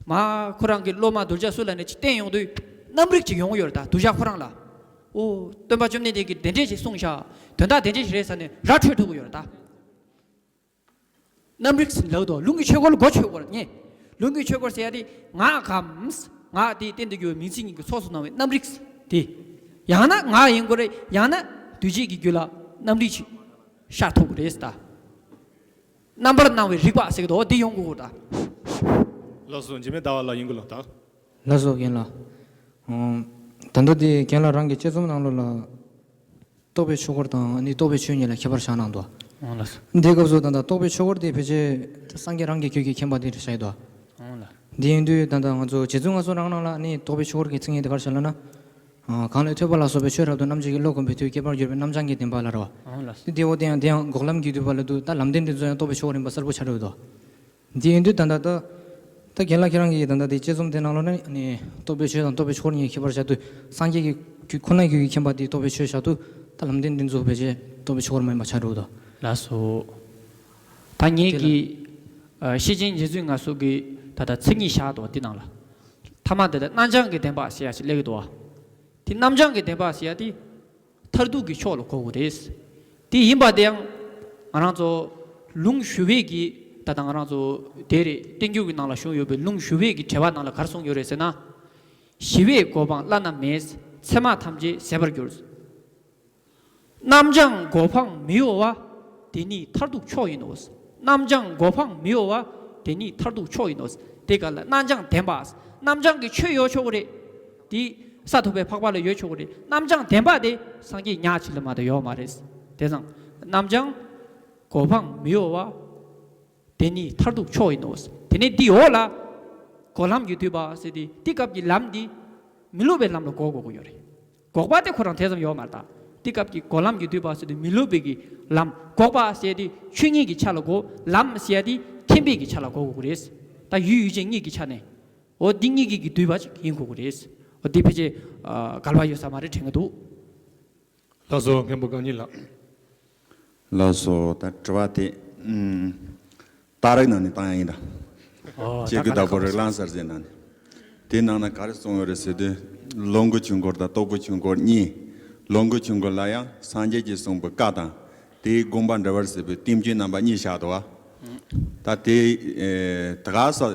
མ། ཁོ་རང་གི་སློབ་མ་གདུལ་བྱ་སུ་ལ་ནས་ཅིག་བསྟན་ཡོང་དུས་རྣམ་རིག་ཅིག་ཡོང་གི་ཡོད་རེད་ད། གདུལ་བྱ་ཁོ་རང་ལ། ཨོ། སྟོན་པ་བཅོམ་ལྡན་འདས་ཀྱིས་དེ་འདྲས་ཞིག་གསུངས་ཤག་དོན་དག་དེ་འདྲས་ཞིག་རེད་ཟེར་ནས་ར་འཕྲོད་ཐུབ་ཀྱི་ཡོད་རེད་ད། རྣམ་རིག་ཟེར་ལབ་དོ། ལུང་གི་ཆོས་སྐོར་ལ་གོ་ཆོད་དགོས་རེད་ངས། ལུང་གི་ཆོས་སྐོར་ཟེར་ཡ་དེ་ངག་གམ། ངག་དེའི་སྟེང་དུ་གྱུར་པའི་མིང་ཚིག་གཉིས་ཀྱིས་ཚོགས་སུ་སྣང་བའི་རྣམ་རིག་དེ། ཡང་ན་ངག་ཡིན་དགོས་རེད། ཡང་ན་འདུས་བྱས་ཀྱི་རྒྱུད་ལ་རྣམ་རིག་ཅིག་ཤར་ཐུབ་ཀྱི་རེད་ད། རྣམ་པར་སྣང་བའི་རིག་པ་ཟེར་གྱི་འདུག་འོ་འདི་ཡོང་དགོས་ཀྱི་རེད་ད། ལགས་སོ། འཇིགས་མེད་ཟླ་བ་ལགས་ཡིན་གྱི་ལགས་ད། ལགས་སོ་རྒན་ལགས། ཨང་། ད་ལྟ་འདི་རྒན་ལགས་རང་གི་དཔྱད་རྩོམ་ནང་ལོགས་ལ། རྟོགས་པའི་ཆོས་སྐོར་དང་ནི་རྟོགས་པའི་ཆོས་ཉིད་ལ་ཁྱད་པར་བཞག་གནང་འདུག་ཨང་ལགས། འདིའི་སྐབས་སུ་ད་ལྟ་རྟོགས་པའི་ཆོས་སྐོར་དེ་ཕལ་ཆེར་སངས་རྒྱས་རང་གི་རྒྱུད་ཀྱི་མཁྱེན་པ་དེ་རེད་བཞག་ཡོད་དོ། ཨང་ལགས། འདི་ཡིན་དུས་ད་ལྟ་ང་ཚོ་རྗེ་བཙུན་མངའ་གསོལ་རང་ནང་ལ་ནི་རྟོགས་པའི་ཆོས་སྐོར་གྱི་མཚན་ཉིད་དེ་ག་རེ་བཞག་ལབ་ན། ཨ། གང་ལས་ཐོས་པ་ལ་སོགས་པའི་ཆོས་རབ་ཏུ་རྣམ་འབྱེད་ཀྱི་བློ་གོམས་པའི་མཐུས་སྐྱེ་བར་འགྱུར་བའི་རྣམ་བྱང་གི་བདེན་པ་ལ་རེད་བ། ཨང་ལགས། དེ་འོ་དེ་ཡང་དེ་ཡང་འགོག་ལམ་གྱི་བསྡུས་པ་ལ་འདུག་ད་ལམ་བདེན་འདི་ཚོ་ཡང་རྟོགས་པའི་ཆོས་སྐོར་ཡིན་པ་གསལ་པོ་ཆགས་འགྲོ་གི་འདུག་འདི་ཡིན་དུས་ད་ལྟ་ད། ད་རྒན་ལགས་ཁྱེད་རང་གིས་ད་ལྟ་དེ་དཔྱད་རྩོམ་དེ་ནང་ལོགས་ནས་ནི་རྟོགས་པའི་ཆོས་དང་རྟོགས་པའི་ཆོས་སྐོར་གཉིས་ཁྱད་པར་བཞག་དུས་སངས་རྒྱས་ཀྱི་རྒྱུད་ཁོ་ནའི་རྒྱུད་ཀྱི་མཁྱེན་པ་དེ་རྟོགས་པའི་ཆོས་བཞག་དུས་ད་ལམ་བདེན་འདི་ཚོ་ཕལ་ཆེར་རྟོགས་པའི་ཆོས་སྐོར་མ་ཡིན་པ་ཆགས་འགྲོ་གི་འདུག་ལགས་སོ། ད་ངེད་དེ་ལ་ཀྱིས་ཨ། ཤེར་ཕྱིན་རྗེ་བཙུན་མངའ་གསོལ་གྱི་ད་ལྟ་ཚིག་གཉིས་བཞག་འདུག་འདི་ནང་ལ། ཐ་མ་དེ་ལ་རྣམ་བྱང་གི་བདེན་པ་ཟེར་ཡ་ཞིག་སླེབས་ཀྱི་འདུག་བ། དེ་རྣམ་བྱང་གི་བདེན་པ་ཟེར་ཡ་དེ། མཐར་ཐུག་གི་ཕྱོགས་ལ་གོ་དགོས་རེད། དེ་ཡིན་པ་དེ་ཡང་། ང་རང་ཚོ་ལུང་ཞུ་བའི་གི་ད་ལྟ་ང་རང་ཚོ་དེ་རེད། བསྟན་འགྱུར་གྱི་ནང་ལ་བྱུང་ཡོད་པའི་ལུང་ཞུ་བའི་གི་དྲི་བ་ནང་ལ་ག་རེ་གསུངས་ཡོད་རེད་ཟེར་ན། ཞི་བའི་གོ་འཕང་བླ་ན་མེད། མཚན་མ་ཐམས་ཅད་ཟད་པར་འགྱུར། རྣམ་བྱང་གོ་འཕང་མི་གཡོ་བ། དེ་ནི་མཐར་ཐུག་མཆོག་ཡིན་ནོ། རྣམ་བྱང་གོ་འཕང་མི་གཡོ་བ། དེ་ནི་མཐར་ཐུག་མཆོག་ཡིན་ནོ། དེ་ག་ལ་རྣམ་བྱང་བདེན་པ། རྣམ་བྱང་གི་ཆོས་ཡོད་ཆོག་གི་རེད། དེ་ས་ཐོབ་པའི་འཕགས་པ་ལ་ཡོད་ཆོག་གི་རེད། རྣམ་བྱང་བདེན་པ་དེ་སངས་རྒྱས་ཉག་གཅིག་ལ་མ་གཏོགས་ཡོད་མ་རེད། དེ་ཙང་རྣམ་བྱང་གོ་འཕང་མི་གཡོ་བ། དེ་ནི་མཐར་ཐུག་མཆོག་ཡིན་ནོ། དེ་ནས་འདི་འོག་ལ་གོ་ལམ་གྱིས་བསྡུས་པ་ཟེར་ཏེ་དེ་སྐབས་ཀྱི་ལམ་འདི་མི་སློབ་པའི་ལམ་ལ་གོ་དགོས་ཀྱི་ཡོད་རེད། འགོག་པ་དེ་ཁོ་རང་དེ་ཙམ་ཡོད་མ་རེད་ད། དེ་སྐབས་ཀྱི་གོ་ལམ་གྱིས་བསྡུས་པ་ཟེར་དུས་མི་སློབ་པའི་གི་ལམ། འགོག་པ་ཟེར་དུས་ཆོས་ཉིད་ཀྱི་ཆ་ལ་གོ། ལམ་ཟེར་དུས་མཁྱེན་པའི་གི་ཆ་ལ་གོ་དགོས་ཀྱི་རེད། ད་ཡུལ་ཡུལ་ཅན་གཉིས་ཀྱི་ཆ་ནས། འོ་འདི་གཉིས་ཀྱིས་གི་བསྡུས་པ་ཅིག་ཡིན་དགོས་ཀྱི་རེད། འོ་འདི་ཕལ་ཆེར་འགལ་བ་ཡོད་ས་མ་རེད་དྲན་གྱི་འདུག། ལགས་སོ། མཁན་པོ་གང་ཉིད་ལགས། ལགས་སོ། ད་དྲི་བ་དེ་ཨུམ། རྟགས་རིགས་ནང་ནས་བཏང་ཡ་ཡིན་ད། ཨོ་ལྕགས་ཀྱུ་ད་བདག་པོ་ག་རིགས་ལམ་གསལ་བྱེད་ནང་ནས། དེའི་ནང་ན་ག་རེ་གསུངས་ཡོད་རེད་ཟེར་དུས། ལོངས་སྐུ་ཆོས་འཁོར་དང་རྟོག་པའི་ཆོས་འཁོར་གཉིས། ལོངས་སྐུ་ཆོས་འཁོར་ལ་ཡང་སངས་རྒྱས་ཀྱིས་གསུངས་པའི་བཀའ་དང་། དེའི་དགོངས་པ་འགྲེལ་བར་བྱེད་པའི་བསྟན་བཅོས་རྣམ་པ་གཉིས་བཞག་འདུག་བ། ད་དེ་ཨེ་ད་ག་ས་ཨེ་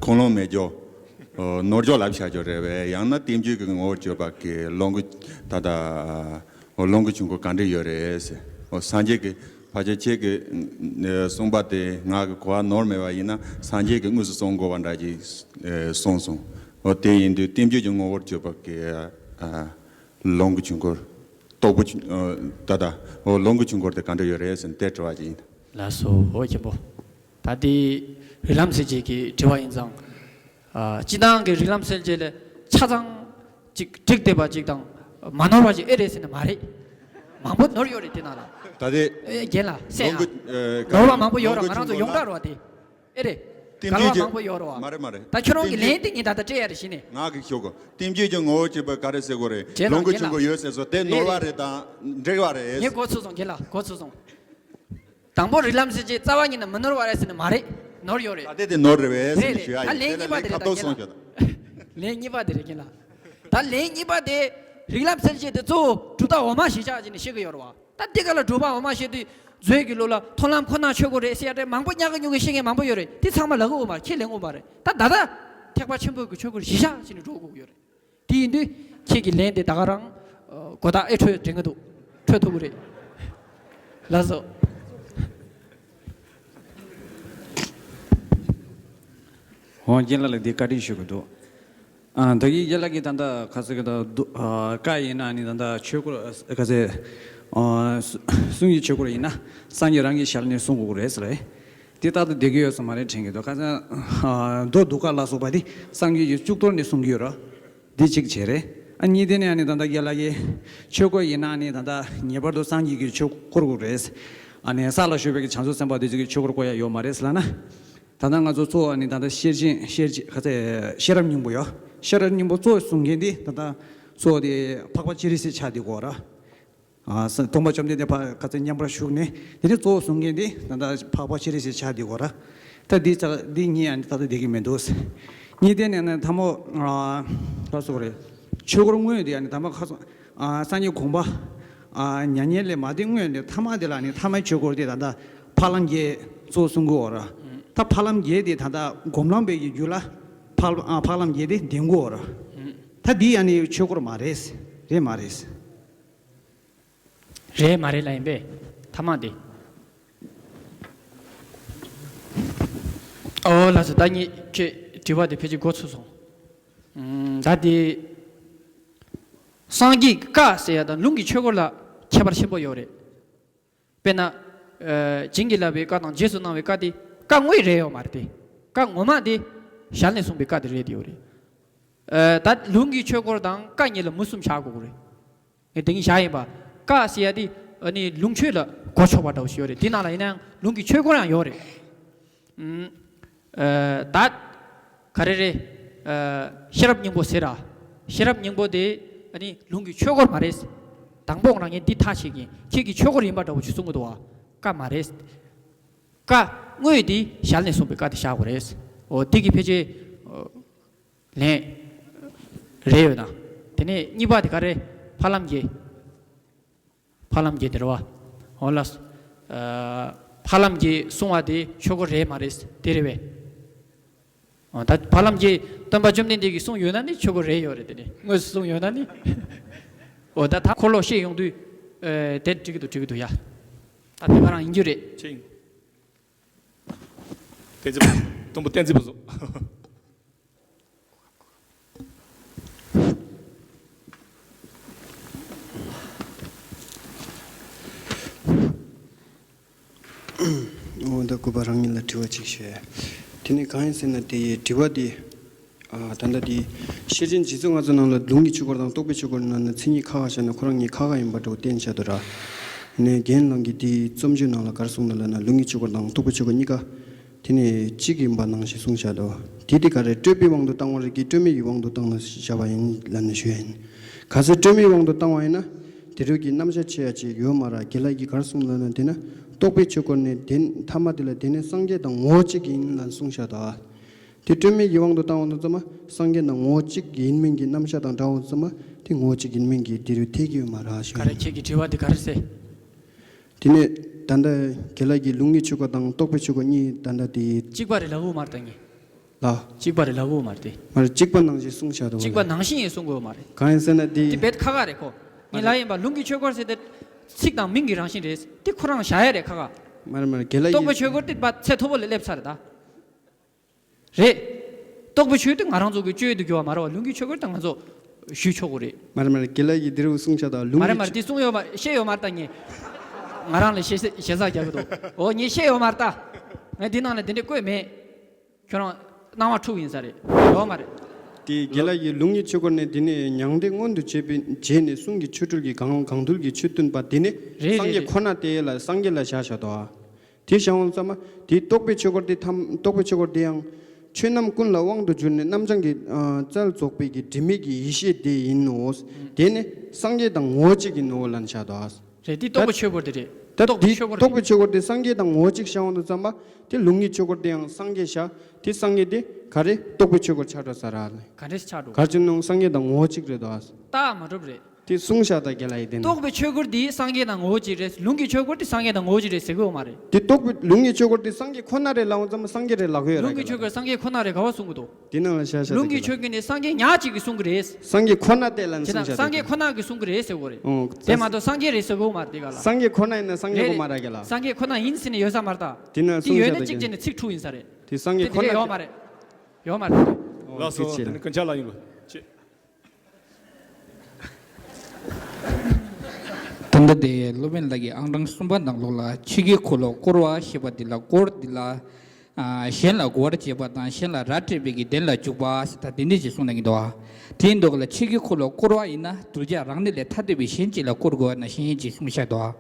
ཁུངས་ལུང་མེད་རྒྱུ། ཨོ་ནོར་འགྲོ་ལབ་བཞག་རྒྱུ་རེད་བས། ཡང་ན་བསྟན་བཅོས་ཀྱི་ངོ་བོར་གྱུར་པ་གི་ལོངས་སྐུ་ད་ལྟ་ཨོ་ལོངས་སྐུ་ཆོས་འཁོར་ག་འདྲ་ཡོད་རེད་ཟེར། ཨོ་སངས་རྒྱས་ཀྱི་ཕལ་ཆེར་ཁྱེད་ཀྱི་ཨེ་གསུངས་པ་དེ་ང་གི་གོ་བ་ནོར་མེད་པ་ཡིན་ན་སངས་རྒྱས་ཀྱིས་དངོས་སུ་གསུང་དགོས་པ་འདྲ་ཅིག་ཨེ་གསུངས་སོང་། ཨོ་དེ་ཡིན་དུས་བསྟན་བཅོས་ཀྱི་ངོ་བོར་གྱུར་པ་གི་ཨ་ལོངས་སྐུ་ཆོས་འཁོར། རྟོག་པ་ཆོས་ཨ་ད་ལྟ་ཨོ་ལོངས་སྐུ་ཆོས་འཁོར་དེ་ག་འདྲ་ཡོད་རེད་ཟེར་ནས་དེ་དྲི་བ་ཅིག་ཡིན། ལགས་སོ། འོ་མཁན་པོ། ད་དེ་རིགས་ལམ་གསལ་བྱེད་ཀྱི་དྲི་བ་ཡིན་ཙང་། ཨ་སྤྱིར་བཏང་གི་རིགས་ལམ་གསལ་བྱེད་ལ་ཆ་ཚང་ཅིག་འགྲིག་བསྡད་པ་ཅིག་དང་མ་ནོར་བ་ཅིག་ཨེ་རེད་ཟེར་ན་མ་རེད། མང་པོ་ནོར་ཡོད་རེད་དེ་ནང་ལ། ད་དེ་ཨེ་རྒན་ལགས་སེ་ཡ། ལོངས་སྐུ་ཨ་ནོར་བ་མང་པོ་ཡོད་ར། ང་རང་ཚོ་ཡོངས་གྲགས་རེད་བ་དེ། ཨེ་རེད། བསྟན་བཅོས་ཀྱི་ག་ལ་བ་མང་པོ་ཡོད་རེད་བ། མ་རེད་མ་རེད། ད་ཁྱོད་རང་གི་ལན་དེ་ངས་ད་ལྟ་སྤྲད་ཡ་རེད་གཞི་ནས། ང་གི་ཤོག་གོ། བསྟན་བཅོས་ཀྱི་ངོ་བོ་བྱེད་པ་ག་རེ་ཟེར་དགོས་རེད། རྒན་ལགས་ལོངས་སྐུ་རྒན་ཆུང་ལགས། གོ་ཡོད་ཟེར་སོ་དེ་ཨེ་ནོར་བ་རེད། རེད་དང་འགྲིག་པ་རེད། ངས་གོ་ཚོད་སོང་རྒན་ལགས་གོ་ཚོད་སོང་། དང་པོ་རིགས་ལམ་གསལ་བྱེད་རྩ་བ་ཉིད་ནས་མི་ནོར་བ་རེད་ཟེར་ནས་མ་རེད། ནོར་ཡོད་རེད། ད་དེ་དེ་ནོར་རེད་བས་ཟེར་རེད་ནས་ཞུ་ཡ་རེད། ད་ཡིན། ལན་དེ་ལ་གཉིས་པ་ངས་དེ་ཁ་ལ་ཐོག་རྒན་སོང་ལགས། ཞུ་ད། ལན་གཉིས་པ་དེ་རེད་རྒན་ལགས། ད་ལན་གཉིས་པ་དེ་རིགས་ལམ་གསལ་བྱེད་དེ་གཙོ་བོ་གྲུབ་མཐའ་འོག་མ་གཞིར་བཞག་བྱས་ནས་བཤད་ཀྱི་ཡོད་རེད་བ། ད་འདི་ག་ལ་གྲུབ་པ་འོག་མ་བཤད་དུས་མཛོད་ཀྱི་ལུགས་ལ་མཐོང་ལམ་ཁོ་ན་ཆོས་སྐུ་རེད་ཟེར་ཡ་དེ་མང་པོ་ཉག་གི་ཉུག་གི་བཤད་མཁན་མང་པོ་ཡོད་རེད། དེ་ཚང་མ་ལབ་ཀྱི་ཡོད་མ་རེད། ཁས་ལེན་ཀྱི་ཡོད་མ་རེད། ད་ད་ལྟ་ཐེག་པ་ཆེན་པོའི་གི་ཆོས་སྐུར་གཞི་བཞག་བྱས་ནས་འགྲོ་དགོས་ཀྱི་ཡོད་རེད། དེ་ཡིན་དུས་ཁྱེད་ཀྱི་ལན་དེ་ད་ག་རང་གོ་བརྡ་ཨེ་འཕྲོད་དྲན་གྱི་འདུག། འཕྲོད་ཐུབ་ཀྱི་རེད། ལགས་སོ། ཧོང་རྒན་ལགས་ལ་འདི་བཀའ་དྲིན་ཞུ་གི་འདུག། ཨ་ད་གིན་རྒན་ལགས་ཀྱིས་ད་ལྟ་ག་ཚོད་ཀྱི་ད་འདུག། ཨ་བཀའ་ཡིན་ན་ནི་ད་ལྟ་ཆོས་སྐོར་ག་ཚོད་ཨ་གསུང་གི་ཆོས་སྐོར་ཡིན་ན་སངས་རྒྱས་རང་གི་ཞལ་ནས་གསུང་དགོས་ཀྱི་རེད་ཟེར་རེད། དེ་ལྟར་དུ་བསྡད་ཀྱི་ཡོད་ས་མ་རེད་དྲན་གྱི་འདུག། ག་ཚོད་ཨ་མདོ་འདུལ་བཀའ་ལ་སོགས་པ་དེ་སངས་རྒྱས་ཀྱིས་བཅུ་གཏོར་ནས་གསུང་གི་ཡོད་རེད། འདི་གཅིག་བྱས་རེད། ཨ་གཉིས་དེ་ནས་ཨ་ནི་ད་ལྟ་རྒན་ལགས་ཀྱིས་ཆོས་སྐོར་ཡིན་ན་ཨ་ནི་ད་ལྟ་ངེས་པར་དུ་སངས་རྒྱས་ཀྱི་ཆོས་སྐོར་དགོས་རེད། ཨ་ནི་ས་ལ་བཞུགས་པའི་གི་བྱང་ཆུབ་སེམས་དཔའ་དེ་ཚོ་གི་ཆོས་སྐོར་བསྐོར་ཡ་ཡོད་མ་རེད་ཟེར་ལབ་ན། ད་ལྟ་ང་ཚོ་གཙོ་བོ་ཨ་ནི་ད་ལྟ་ཤེར་ཕྱིན་ཤེར་ཕྱིན་ག་ཚད་ཤེས་རབ་སྙིང་པོ་ཡོད། ཤེས་རབ་སྙིང་པོ་གཙོ་བོ་གསུང་མཁན་དེ་ད་ལྟ་གཙོ་བོ་དེ་འཕགས་པ་སྤྱན་རས་གཟིགས་ཆགས་བསྡད་ཀྱི་ཡོད་རེད། ཨ་ས་སྟོན་པ་བཅོམ་ལྡན་འདས་ཕར་ག་ཚོད་མཉམ་པར་བཞུགས་ནས་དེ་ནས་གཙོ་བོ་གསུང་མཁན་དེ་ད་ལྟ་འཕགས་པ་སྤྱན་རས་གཟིགས་ཆགས་བསྡད་ཀྱི་ཡོད་རེད། ད་འདི་ཙག་འདི་གཉིས་ཨ་ནི་ད་ལྟ་བསྡད་ཀྱི་མི་འདུག། གཉིས་དེ་ནས་ནི་ཐ་མོ་ཨ་ག་སོགས་རེད། ཆོས་སྐོར་དངོས་དེ་ཨ་ནི་ཐ་མ་ཁ་སོ་ཨ་སངས་རྒྱས་དགོངས་པ་ཨ་མྱ་ངན་ལས་མ་འདས་སྔོན་དེ་ཐ་མ་དེ་ལ་ནི་ཐ་མའི་ཆོས་སྐོར་དེ་ད་ལྟ་འཕགས་ལམ་བརྒྱད་གཙོ་བོ་གསུང་གི་ཡོད་རེད། ད་འཕགས་ལམ་བརྒྱད་དེ་ད་ལྟ་སྒོམ་ལམ་པའི་གི་རྒྱུད་ལ་འཕགས་ཨ་འཕགས་ལམ་བརྒྱད་དེ་ལྡན་གྱི་ཡོད་རེད། ད་འདི་ཨ་ནི་ཆོས་སྐོར་མ་རེད། རེད་མ་རེད། རེད་མ་རེད་ལབ་ཡིན་པས། ཐ་མ་དེ། ཨོ་ལགས་སོ། ད་ངས་ཁྱེད་དྲི་བ་དེ་ཕལ་ཆེར་གོ་ཚོད་སོང་། ཨུམ། ད་དེ། སངས་རྒྱས་ཀྱི་བཀའ་ཟེར་ཡ་དང་ལུང་གི་ཆོས་སྐོར་ལ་ཁྱད་པར་ཆེན་པོ་ཡོད་རེད། དཔེར་ན། ཨ་བྱིན་གྱིས་བརླབས་པའི་བཀའ་དང་རྗེས་སུ་གནང་བའི་བཀའ་དེ་བཀའ་དངོས་རེད་ཡོད་མ་རེད་དེ། བཀའ་ངོ་མ་དེ་ཞལ་ནས་གསུངས་པའི་བཀའ་དེ་རེད་དེ་ཡོད་རེད། ཨ་ད་ལུང་གི་ཆོས་སྐོར་དང་བཀའ་གཉིས་ལ་མུ་གསུམ་བཞག་དགོས་ཀྱི་རེད། ངས་དེ་གཉིས་བཞག་ཡིན་པ། བཀའ་ཟེར་ཡ་དེ་ཨ་ནི་ལུང་ཆོས་ལ་གོ་ཆོག་པ་འདྲ་བོ་ཞིག་ཡོད་རེད། དེ་ནང་ལ་ཡིན་ན་ཡང་ལུང་གི་ཆོས་སྐོར་ཡང་ཡོད་རེད། ཨུམ། ཨ་ད་ག་རེ་རེད། ཨ་ཤེས་རབ་སྙིང་པོ་ཟེར་ར། ཤེས་རབ་སྙིང་པོ་དེ་ཨ་ནི་ལུང་གི་ཆོས་སྐོར་མ་རེད། དང་པོ་ང་རང་ངས་འདི་ཐག་བཅད་ཀྱིན་ཁྱེད་ཀྱིས་ཆོས་སྐོར་ཡིན་པ་འདྲ་བོ་ཞིག་གསུང་གི་འདུག་བ། བཀའ་མ་རེད། བཀའ་དངོས་དེ་ཞལ་ནས་གསུངས་པའི་བཀའ་དེ་བཞག་དགོས་རེད། འོ་དེ་གི་ཕལ་ཆེར་ཨ་ལན་རེད་ཡོད་ན། དེ་ནས་གཉིས་པ་དེ་ག་རེ། འཕགས་ལམ་བརྒྱད། འཕགས་ལམ་བརྒྱད་དེ་རེད་བ། འོ་ལགས། ཨ་འཕགས་ལམ་བརྒྱད་གསུང་བ་དེ་ཆོས་སྐོར་རེད་མ་རེད་དེ་རེད་པས། འོ་ད་འཕགས་ལམ་བརྒྱད་སྟོན་པ་བཅོམ་ལྡན་འདས་ཀྱིས་གསུངས་ཡོད་ན་ནི་ཆོས་སྐོར་རེད་ཡོད་རེད། དེ་ནི་དངོས་སུ་གསུངས་ཡོད་ན་ནི། འོ་ད་ད་འཁོར་ལོ་བཤད་ཡོང་དུས། ཨེ། དེ་འགྲིག་གི་འདུག་འགྲིག་གི་འདུག་ཡ། ད་བོད་པ་རང་ཡིན་རྒྱུ་རེད། ཅིང་། བསྟན་འཛིན་པ། དུམ་བུ་བསྟན་འཛིན་པ་ཚོ། འོ་ད་སྐུ་པ་རང་ཉིད་ལ་དྲི་བ་གཅིག་ཞུ། དེ་ནི་གང་ཡིན་ཟེར་ན་དེ་དྲི་བ་དེ། ཨ། ད་ལྟ་དེ་ཤེར་ཕྱིན་རྗེ་བཙུན་ང་ཚོ་ནང་ལ་ལུང་གི་ཆོས་སྐོར་དང་རྟོགས་པའི་ཆོས་སྐོར་ནང་ན་མཚན་ཉིད་ཁ་ཁ་བཞག་ན་ཁོ་རང་གཉིས་ཁ་ཁ་ཡིན་པ་འདྲ་བོ་བསྟན་བཞག་འདུག་ར། ནས་རྒན་ལགས་ཀྱིས་དེའི་རྩོམ་ཆོས་ནང་ལ་ག་རེ་གསུངས་འདུག་ལབ་ན་ལུང་གི་ཆོས་སྐོར་དང་རྟོགས་པའི་ཆོས་སྐོར་གཉིས་ཀ་དེ་ནས་གཅིག་ཡིན་པ་ནང་བཞིན་གསུངས་བཞག་འདུག་དེ་དེ་ག་རེ་སྤྲོས་པའི་དབང་དུ་བཏང་བ་རེད་ཀྱི་སྤྲོས་མེད་ཀྱི་དབང་དུ་བཏང་ནས་བཞག་པ་ཡིན་ལབ་ནས་ཞུ་ཡ་ཡིན། གལ་སྲིད་སྤྲོས་མེད་དབང་དུ་བཏང་བ་ཡིན་ན། དེ་རུ་གི་རྣམ་གཞག་ཆེ་ཡ་ཅིག་ཡོད་མ་རེད། རྒན་ལགས་ཀྱིས་ག་རེ་གསུངས་ལབ་ན་དེ་ན་རྟོགས་པའི་ཆོས་སྐོར་ནས་དེ་ཐ་མ་དེ་ལ་དེ་ནི་སངས་རྒྱས་དང་ངོ་བོ་གཅིག་ཡིན་ལབ་གསུངས་བཞག་འདུག་དེ་སྤྲོས་མེད་ཀྱི་དབང་དུ་བཏང་བ་དང་ཙམ་པ་སངས་རྒྱས་དང་ངོ་བོ་གཅིག་ཡིན་མིན་གྱི་རྣམ་གཞག་དང་འདྲ་བ་ཙམ་པ་དེ་ངོ་བོ་གཅིག་ཡིན་མིན་གྱི་དེ་རུ་ཐེག་གི་ཡོད་མ་རེད་ཞུ་ག་རེ། ཡིན། ཁྱེད་ཀྱི་དྲི་བ་དེ་ག་རེ་ཟེར། དེ་ནས་ད་ལྟ་རྒན་ལགས་ཀྱིས་ལུང་གི་ཆོས་སྐོར་དང་རྟོགས་པའི་ཆོས་སྐོར་གཉིས་ད་ལྟ་དེ། གཅིག་པ་རེད་ལབ་ཡོད་མ་རེད་ད་ངས། ལ། གཅིག་པ་རེད་ལབ་ཡོད་མ་རེད་དེ། མ་རེད། གཅིག་པ་ནང་བཞིན་གསུངས་བཞག་འདུག་ག་གཅིག་པ་ནང་བཞིན་ཡིན་གསུང་དགོས་ཡོད་མ་རེད། གང་ཡིན་ཟེར་ན་དེ། དེ་རྦད་ཁག་ཁག་རེད་ཁོ། ངས་ལབ་ཡིན་པ་ལུང་གི་ཆོས་སྐོར་ཟེར་དེ། ཚིག་དང་མིང་གི་རང་བཞིན་རེད། དེ་ཁོ་རང་བཞག་ཡ་རེད་ཁག་ཁག་མ་རེད་མ་རེད། རྒན་ལགས་རྟོགས་པའི་ཡིན། ཆོས་སྐོར་དེ་བ་ཚད་མཐོ་པོ་ལ་སླེབས་ཚར་རེད་ད། རེད། རྟོགས་པའི་ཆོས་དེ་ང་རང་ཚོ་གི་སྤྱོད་ཡུལ་དུ་གྱུར་བ་མ་རེད་བ། ལུང་གི་ཆོས་སྐོར་དེ་ང་ཚོ་ཞུས་ཆོག་གི་རེད། མ་རེད་མ་རེད། རྒན་ལགས་ཀྱིས་འདི་རུ་གསུངས་བཞག་འདུག་ལུང་མ་རེད་གི་མ་རེད། དེ་གསུངས་ཡོད་མ་བཤད་ཡོད་མ་རེད་ད་ངས། ང་རང་ལ་ཞེ་ས་ཞེ་ས་རྒྱག་གི་འདུག་འོ་ངས་བཤད་ཡོད་མ་རེད་ད། ངས་འདི་ནང་ལ་དེ་འདྲས་བཀོད་མེད། ཁྱོད་རང་སྣང་བ་འཁྲུག་ཡིན་ས་རེད། ཡོད་མ་རེད། དེ་རྒན་ལགས་ཀྱིས་ལུང་གི་ཆོས་སྐོར་ནས་དེ་ནས་མྱང་འདས་མངོན་དུ་བྱས་པའི་རྗེས་ནས་གསུང་གི་ཆོ་འཕྲུལ་གྱི་གང་གང་འདུལ་གྱི་ཆོས་སྟོན་པ་དེ་ནི་རེད་སངས་རྒྱས་རེད་རེད། ཁོ་ན་དེ་ལ་སངས་རྒྱས་ལ་བཞག་བཞག་འདུག་ཨ། དེ་བཞག་འོང་ཙམ་པ་དེ་རྟོགས་པའི་ཆོས་སྐོར་དེ་ཐམ་རྟོགས་པའི་ཆོས་སྐོར་དེ་ཡང་། ཆོས་རྣམས་ཀུན་ལ་དབང་དུ་གྱུར་ནས་རྣམ་བྱང་གི་ཨ་རྩལ་རྫོགས་པའི་གི་དྲི་མེད་ཀྱི་ཡེ་ཤེས་དེ་ཡིན་ནོ། དེ་ནི་སངས་རྒྱས་དང་ངོ་བོ་གཅིག་ཡིན་ནོ་ལབ་བཞག་འདུག་ཨ། རེད། དེ་རྟོགས་པའི་ཆོས་སྐོར་དེ་རེད། ད་རྟོགས་པའི་དེ་ཆོས་སྐོར་རྟོགས་པའི་ཆོས་སྐོར་དེ་སངས་རྒྱས་དང་ངོ་བོ་གཅིག་བཞག་འོང་དུས་ཙམ་པ་དེ་ལུང་གི་ཆོས་སྐོར་དེ་ཡང་སངས་རྒྱས་བཞག་དེ་སངས་རྒྱས་དེ་ག་རེ་རྟོགས་པའི་ཆོས་སྐོར་ཆགས་འགྲོ་ས་ར་ལ། ག་འདྲས་ཆགས་འགྲོ། ག་རེ་ནང་སངས་རྒྱས་དང་ངོ་བོ་གཅིག་རེད་དོ། རྟགས་མ་གྲུབ་རེད། དེ་གསུངས་བཞག་ད་རྒན་ལགས་ཡིན་དེ་ན། རྟོགས་པའི་ཆོས་སྐོར་དེ་སངས་རྒྱས་དང་ངོ་བོ་གཅིག་རེད། ལུང་གི་ཆོས་སྐོར་དེ་སངས་རྒྱས་དང་ངོ་བོ་གཅིག་རེད་ཟེར་གི་ཡོད་མ་རེད། དེ་རྟོགས་པའི་ལུང་གི་ཆོས་སྐོར་དེ་སངས་རྒྱས་ཁོ་ན་རེད་ལབ་འོང་ཙམ་སངས་རྒྱས་རེད་ལབ་གི་ཡོད་ར། ལུང་གི་ཆོས་སྐོར་སངས་རྒྱས་ཁོ་ན་རེད་ག་བ་གསུང་གི་འདུག་དེ་ནང་ལ་བཞག་བཞག་ད་ལུང་གི་རྒན་ལགས། ཆོས་སྐོར་ནི་སངས་རྒྱས་ཉག་གཅིག་གིས་གསུང་གི་རེད། སངས་རྒྱས་ཁོ་ན་དེ་ལ་ནི་བྱས་ན་གསུངས་བཞག་སངས་རྒྱས་ཁོ་ན་གིས་གསུང་གི་རེད་ཟེར་གོ་རེད། ཨོ། དེ་མ་གཏོགས་སངས་རྒྱས་རེད་ཟེར་གོ་མ་རེད་དེ་ག་ལ། སངས་རྒྱས་ཁོ་ན་ཡིན་ན་སངས་རྒྱས་རེད་གོ་མ་རེད་རྒན་ལགས། སངས་རྒྱས་ཁོ་ན་ཡིན་ཟེར་ནས་ཡོད་ས་མ་རེད་ད། དེ་ན་དེ་གསུངས་ཡོད་བཞག་ན་ད་གཅིག་རྒན་བྱས་ནས་ཚིག་འཁྲུག་ཡིན་ས་རེད། དེ་སངས་རྒྱས་ཁོ་ན་ཡོད་མ་རེད། ཡོད་མ་རེད། ཨོ། ལགས་སོ། ཐུགས་རྗེ་ཆེ། དེ་ནི་ཀུན་མཁྱེན་ལགས་ཡིན་པ་ཅེས། ད་ལྟ་དེ་སློབ་དཔོན་ལགས་ཀྱིས་ཨང་གྲངས་གསུམ་པ་ནང་ལོགས་ལ་ཆོས་ཀྱི་འཁོར་ལོ་བསྐོར་བ་ཞེས་པ་འདི་ལ་བསྐོར་འདི་ལ་ཨ་གཞན་ལ་གོ་བར་བྱེད་པ་དང་གཞན་ལ་ར་སྤྲད་པའི་གི་དོན་ལ་འཇུག་པ་ཟེར་ད་འདི་འདྲ་ཞིག་གསུངས་གནང་གི་འདུག་ཨ། དེའི་མདོ་ལ་ཆོས་ཀྱི་འཁོར་ལོ་བསྐོར་བ་ཡིན་ན་གདུལ་བྱ་རང་ཉིད་ལས་ཐ་དད་པའི་གཞན་གཅིག་ལ་བསྐོར་དགོས་པ་ནང་བཞིན་ཅེས་གསུངས་བཞག་འདུག་ཨ།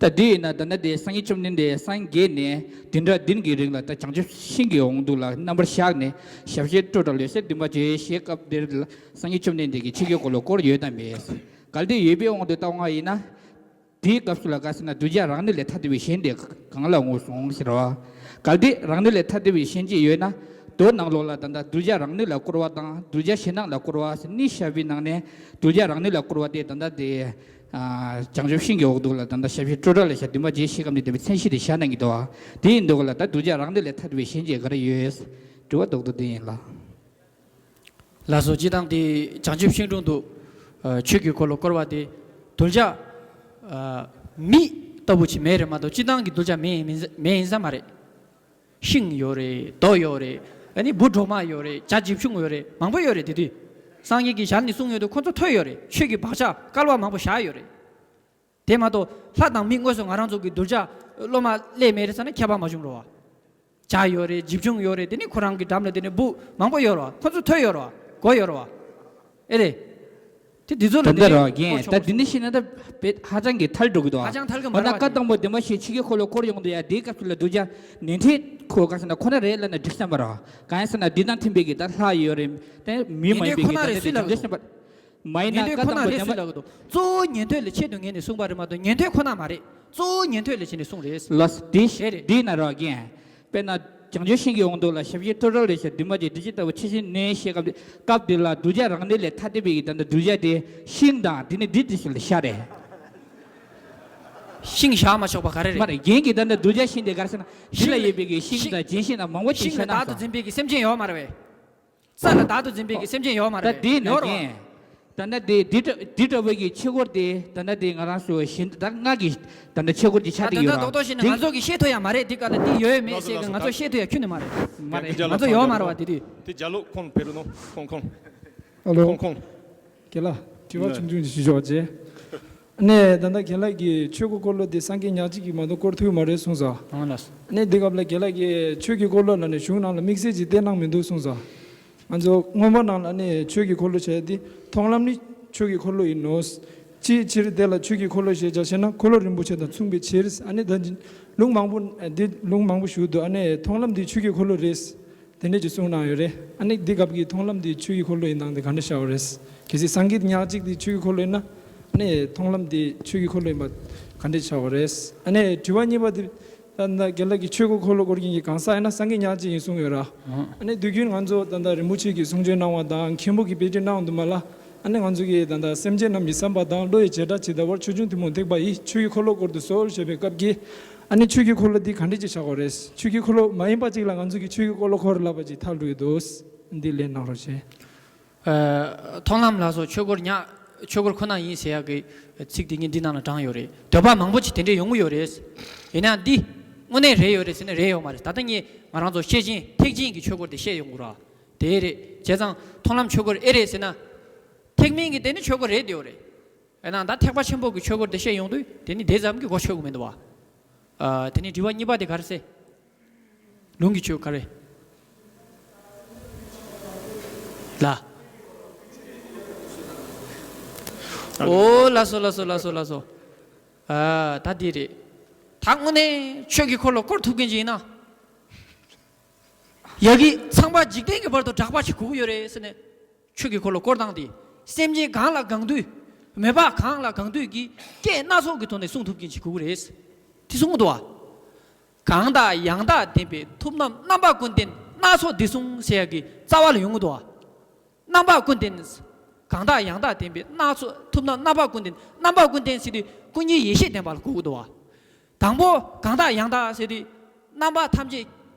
ད་འདི་ཡིན་ན་ད་ནི་དེ་སངས་རྒྱས་བཅོམ་ལྡན་འདས་སངས་རྒྱས་ནས་བདུན་ཕྲག་བདུན་གྱི་རིང་ལ་ད་བྱང་ཆུབ་ཤིང་གི་འོག་ཏུ་ལ་རྣམ་པར་བཞག་ནས་ཞབས་ཕྱི་སྤྲོ་བྲལ་ལུས་སེམས་བདེ་བ་བྱོས་ཞེས་སྐབས་འདིར་ལ་སངས་རྒྱས་བཅོམ་ལྡན་འདས་ཀྱིས་ཆོས་ཀྱི་འཁོར་ལོ་བསྐོར་ཡོད་དམ་མེད། གལ་ཏེ་ཡོད་པའི་དབང་དུ་བཏང་བ་ཡིན་ན། དེའི་སྐབས་སུ་ལ་ག་ཟེར་ན་གདུལ་བྱ་རང་ཉིད་ལས་ཐ་དད་པའི་གཞན་དེ་གང་ལ་ངོ་སོང་ཟེར་བ། གལ་ཏེ་རང་ཉིད་ལས་ཐ་དད་པའི་གཞན་གཅིག་ཡོད་ན། མདོ་ནང་ལོགས་ལ་ད་ལྟ་གདུལ་བྱ་རང་ཉིད་ལ་བསྐོར་བ་དང་གདུལ་བྱ་གཞན་སྣང་ལ་བསྐོར་བ་ཟེར་གཉིས་བཞག་པའི་ནང་ནས་གདུལ་བྱ་རང་ཉིད་ལ་བསྐོར་བ་དེ་ད་ལྟ་དེ། ཨ། བྱང་ཆུབ་ཤིང་གི་འོག་ཏུ་ལ་ད་ལྟ་ཞབས་ཕྱི་སྤྲོ་བྲལ་ལ་བཞག་བདུན་པ་རྗེས་ཤེས་སྐབས་ནས་བསྟན་པའི་མཚན་གཞི་དེ་བཞག་གནང་གི་འདུག་བ། དེ་ཡིན་འདུག་ལ་ད་གདུལ་བྱ་རང་ཉིད་ལས་ཐ་དད་པའི་གཞན་གཅིག་ག་རེ་ཡོད། དྲི་བ་རྡོག་རྡོག་དེ་ཡིན་ལ། ལགས་སོ། སྤྱིར་བཏང་དེ་བྱང་ཆུབ་ཤིང་དྲུང་དུ་ཨ་ཆོས་ཀྱི་འཁོར་ལོ་བསྐོར་བ་དེ་གདུལ་བྱ་ཨ་མི་ལྟ་བུ་ཅིག་མེད་རེད་མ་གཏོགས་སྤྱིར་བཏང་གི་གདུལ་བྱ་མེད་ཡིན་མིན་མེད་ཡིན་ས་མ་རེད། ཤིང་ཡོད་རེད། རྡོ་ཡོད་རེད། ཨ་ནི་འབུ་སྒྲོལ་མ་ཡོད་རེད། བྱ་འཇིབས་ཆུང་ཡོད་རེད། མང་པོ་ཡོད་རེད། དེ་དུས་སངས་རྒྱས་ཀྱི་ཞལ་ནས་གསུངས་ཡོད་དུས་ཁོ་ཚོ་ཐོས་ཡོད་རེད། ཆོས་ཀྱི་བག་ཆགས་བསྐལ་པ་མང་པོ་བཞག་ཡོད་རེད། དེ་མ་གཏོགས་ལྷ་དང་མི་དངོས་སུ་ང་རང་ཚོ་གི་གདུལ་བྱ་སློབ་མ་སླེབས་མེད་རེད་ཟེར་ན་ཁྱད་པར་མ་བྱུང་རོ་བ། བྱ་ཡོད་རེད། འཇིབས་ཆུང་ཡོད་རེད། དེ་ནི་ཁོ་རང་གི་འགྲམ་ལ་དེ་ནི་འབུ་མང་པོ་ཡོད་རོ་བ། ཁོ་ཚོ་ཐོས་ཡོད་རོ་བ། གོ་ཡོད་རོ་བ། ཨེ་རེད། དེ་འདི་ཚོ་ལ་ད་ལྟ་དེ་རོ་རྒན་ད་འདི་འདྲ་ཞིག་ན་ད་དཔེ་ཧ་ཅང་གི་ཐལ་འགྲོ་གི་འདུག་ཨ། ཧ་ཅང་ཐལ་གི་མ་འོ་ན་རེད་བ། བཀའ་དང་པོ་བདེན་པ་བཞིའི་ཆོས་ཀྱི་འཁོར་ལོ་བསྐོར་ཡོང་དུས་ཡ་དེའི་སྐབས་སུ་ལ་གདུལ་བྱ་ནན་ཏན་ཁོ་ག་ཟེར་ན་ཁོ་ན་རེད་ལབ་ན་འགྲིག་ས་མ་རེད་བ། གང་ཡིན་ཟེར་ན་འདི་དང་མཐུན་པའི་གི་ད་ལྷ་ཡོད་རེད། དེ་མི་མ་ཡིན་པའི་གི་ད་ལྟ་དེ་བྱང་ཆུབ་སེམས་དཔའ། མ་ཡིན་ན་ཉན་ཐོས་ཁོ་ན་རེད་ཟེར་ལབ་ཀྱི་འདུག་གཙོ་བོ་ཉན་ཐོས་ལ་ཆེད་དུ་ངེས་ནས་གསུངས་པ་རེད་མ་གཏོགས་ཉན་ཐོས་ཁོ་ན་མ་རེད། གཙོ་བོ་ཉན་ཐོས་ལ་བྱས་ནས་གསུངས་རེད། ལགས་སོ། དེ་དེ་རེད། འདི་ན་རོགས་རྒན། དཔེར་ན། བྱང་ཆུབ་ཤིང་གི་འོག་ཏུ་ལ་ཞབས་ཕྱི་སྤྲོ་བྲལ་ལས་ཞེས་བདུན་པ་ཅིག་དྲི་ཞིབ་ལྟ་བུ་ཆེ་ཞིང་ནན་ཞེས་སྐབས་དེ་སྐབས་དེ་ལ་གདུལ་བྱ་རང་ཉིད་ལས་ཐ་དད་པའི་ད་ལྟ་གདུལ་བྱ་དེ་ཤིང་དང་དེ་ནི་འདི་དེ་ཞིག་ལ་ཤ་རེད། ཤིང་བཞག་མ་ཆོག་པ་ག་རེ་རེད། མ་རེད། རྒན་གྱིས་ད་ལྟ་གདུལ་བྱ་ཤིང་དེ་ག་རེ་ཟེར་ན་འདི་ལ་ཡོད་པའི་གི་ཤིང་དང་ལྗོན་ཤིང་དང་མང་པོ་ཅིག་ཤིང་ལ་བདག་ཏུ་འཛིན་པའི་གི་སེམས་ཅན་ཡོད་མ་རེད་པས། རྩྭ་ལ་བདག་ཏུ་འཛིན་པའི་གི་སེམས་ཅན་ཡོད་མ་རེད། ད་དེས་ན་ཡོད་རེད་བ། རྒན། ད་ལྟ་དེ་འདི་འདྲ་འདི་འདྲ་བའི་གི་ཆོས་སྐོར་དེ་ད་ལྟ་དེ་ང་རང་ཚོ་གཞན་ད་ང་གི་ད་ལྟ་ཆོས་སྐོར་གྱི་ཆ་ད་དེ་ད་ཡོད་རང་རྡོག་རྡོག་བྱས་ནས་དེ་ང་ཚོ་གི་ཤེས་ཐུབ་ཡ་མ་རེད། འདི་ག་ལ་འདི་ཡོད་མེད་ཟེར་གི་ང་ཚོ་ཤེས་ཐུབ་ཡ་ཁྱོན་ནས་མ་རེད། མ་རེད། ང་ཚོ་ཡོད་མ་རེད་བ། དེ་དུས་དེ་རྒྱ་ལོ་ཁོང་བེ་རུ་ནོ་ཁོང་ཁོང་ཨ་ལོ། ཁོང་ཁོང་རྒན་ལགས། དྲི་བ་ཆུང་ཆུང་ཅིག་ཞུ་ཆོག་ཅེ། ནས་ད་ལྟ་རྒན་ལགས་ཀྱིས་ཆོས་སྐོར་འཁོར་ལོ་དེ་སངས་རྒྱས་ཉག་གཅིག་གིས་མ་གཏོགས་བསྐོར་ཐུབ་མ་རེད་གསུངས་སོང་། ཨང་ལགས། ནས་འདི་སྐབས་ལ་རྒན་ལགས་ཀྱིས་ཆོས་ཀྱི་འཁོར་ལོ་ལ་ནས་གཞུང་ནང་ལ་དམིགས་བསལ་གྱི་བསྟན་གནང་མི་འདུག་གསུངས་སོང་། ང་ཚོ་སྔོན་པ་ནང་ལ་ནས་ཆོས་ཀྱི་འཁོར་ལོ་བྱས་ཏེ་མཐོང་ལམ་ནི་ཆོས་ཀྱི་འཁོར་ལོ་ཡིན་ནོ། ཅིའི་ཕྱིར་དེ་ལ་ཆོས་ཀྱི་འཁོར་ལོ་ཞེས་བྱ་ཞེ་ན། འཁོར་ལོ་རིན་པོ་ཆེ་དང་མཚུངས་པའི་ཕྱིར། ཨ་ནི་ད་ལུང་མང་པོ་འདི་ལུང་མང་པོ་ཞུ་འདུག་ཨ་ནི་མཐོང་ལམ་འདི་ཆོས་ཀྱི་འཁོར་ལོ་རེད། དེ་འདྲས་ཀྱི་གསུང་གནང་ཡོད་རེད། ཨ་ནི་འདི་སྐབས་ཀྱི་མཐོང་ལམ་འདི་ཆོས་ཀྱི་འཁོར་ལོ་ཡིན་སྟངས་འདི་ག་འདྲས་ཆགས་པ་རེད། གལ་སྲིད་སངས་རྒྱས་ཉག་གཅིག་འདི་ཆོས་ཀྱི་འཁོར་ལོ་ཡིན་ན། ཨ་ནི་མཐོང་ལམ་འདི་ཆོས་ཀྱི་འཁོར་ལོ་ཡིན་པ་ག་འདྲས་ཆགས་པ་རེད། ཨ་ནི་དྲི་བ་གཉིས་པ་འདི་ད་ལྟ་རྒན་ལགས་ཀྱིས་ཆོས་ཀྱི་འཁོར་ལོ་བསྐོར་མཁན་གྱི་གང་ཟག་ཡིན་ན་སངས་རྒྱས་ཉག་གཅིག་ཡིན་གསུངས་ཡོད་ར། ཨ་ནི་དུས་རྒྱུན་ང་ཚོ་ད་ལྟ་རིན་པོ་ཆེ་གིས་གསུང་ཆོས་གནང་བ་དང་མཁན་པོ་གིས་དཔེ་ཁྲིད་གནང་འདུག་མ་ལ། ཨ་ནི་ང་ཚོ་གིས་ད་ལྟ་སེམས་ཅན་རྣམས་ཀྱི་བསམ་པ་དང་བློ་ཡི་བྱེ་བྲག་ཇི་ལྟ་བར་ཆོས་འབྱུང་ཐུན་མོང་ཐེག་པ་ཡིས་ཆོས་ཀྱི་འཁོར་ལོ་བསྐོར་དུ་གསོལ་ཞེས་པའི་སྐབས་ཀྱི། ཨ་ནི་ཆོས་ཀྱི་འཁོར་ལོ་འདི་ག་འདྲས་ཅིག་ཆགས་དགོས་རེད། ཆོས་ཀྱི་འཁོར་ལོ་མ་ཡིན་པ་ཅིག་ལ་ང་ཚོ་གིས་ཆོས་ཀྱི་འཁོར་ལོ་འཁོར་ལབ་པ་ཅིག་ཐལ་འགྲོ་ཡི་འདུག་འདི་ལན་གནང་རོགས་བྱེད། ཨ། མཐོང་ལམ་ལགས་སོ། ཆོས་འཁོར་ཉག་ཆོས་འཁོར་ཁོ་ན་ཡིན་ཟེར་ཡག་གི་ཚིག་དེ་ངས་འདི་ནང་ལ་དྲངས་ཡོད་རེད། འདོད་པ་མང་པོ་ཅིག་དེ་འདྲས་ཡོང་གི་ཡོད་རེད། ཡིན་ན་འདི་དངོས་གནས་རེད་ཡོད་རེད་ཟེར་ན་རེད་ཡོད་མ་རེད། ད་ལྟ་ངས་ང་རང་ཚོ་ཤེས་བཞིན་ཐེག་ཆེན་གྱི་ཆོས་འཁོར་དེ་བཤད་ཡོང་གི་ར། དེ་རེད། བྱས་ཙང་མཐོང་ལམ་ཆོས་འཁོར་ཨེ་རེད་ཟེར་ན། ཐེག་དམན་གྱི་དེ་ནི་ཆོས་འཁོར་རེད་དེ་ཡོད་རེད། ཡིན་ནའང་ད་ཐེག་པ་ཆེན་པོ་གི་ཆོས་འཁོར་དེ་བཤད་ཡོང་དུས་དེ་ནི་དེ་ཙམ་གྱིས་གོ་ཆོད་གི་མི་འདུག་བ། ཨ། དེ་ནི་དྲི་བ་གཉིས་པ་དེ་ག་རེ་ཟེར། ལུང་གི་ཆོས་ག་རེ། ལ། ཨོ་ལགས་སོ་ལགས་སོ་ལགས་སོ་ལགས་སོ། ཨ། ད་འདི་རེད། ད་དངོས་གནས་ཆོས་ཀྱི་འཁོར་ལོ་བསྐོར་ཐུབ་མཁན་ཅིག་ཡིན་ན། ཡ་གི་ཚངས་པ་འཇིག་རྟེན་གྱི་བར་དུ་གྲགས་པ་ཞིག་དགོས་ཀྱི་ཡོད་རེད་ཟེར་ནས། ཆོས་ཀྱི་འཁོར་ལོ་བསྐོར་སྟངས་དེ། སེམས་ཅན་གང་ལ་གང་འདུལ། མོས་པ་གང་ལ་གང་འདུལ་གྱི་སྐད་སྣ་ཚོགས་ཀྱི་ཐོག་ནས་གསུང་ཐུབ་མཁན་ཞིག་དགོས་ཀྱི་རེད། དེ་གསུང་གི་འདུག་བ། གང་དག་ཡང་དག་ལྡན་པའི་ཐུབ་རྣམས་རྣམ་པ་ཀུན་ལྡན་སྣ་ཚོགས་འདི་གསུང་ཟེར་ཡག་གི་རྩ་བ་ལ་ཡོང་གི་འདུག་བ། རྣམ་པ་ཀུན་ལྡན། གང་དག་ཡང་དག་ལྡན་པའི་སྣ་ཚོགས་ཐུབ་རྣམས་རྣམ་པ་ཀུན་ལྡན། རྣམ་པ་ཀུན་ལྡན་ཟེར་དུས་ཀུན་མཁྱེན་ཡེ་ཤེས་ལྡན་པ་ལ་གོ་གི་འདུག་བ། དང་པོ་གང་དག་ཡང་དག་ཟེར་དུས་རྣམ་པ་ཐམས་ཅད་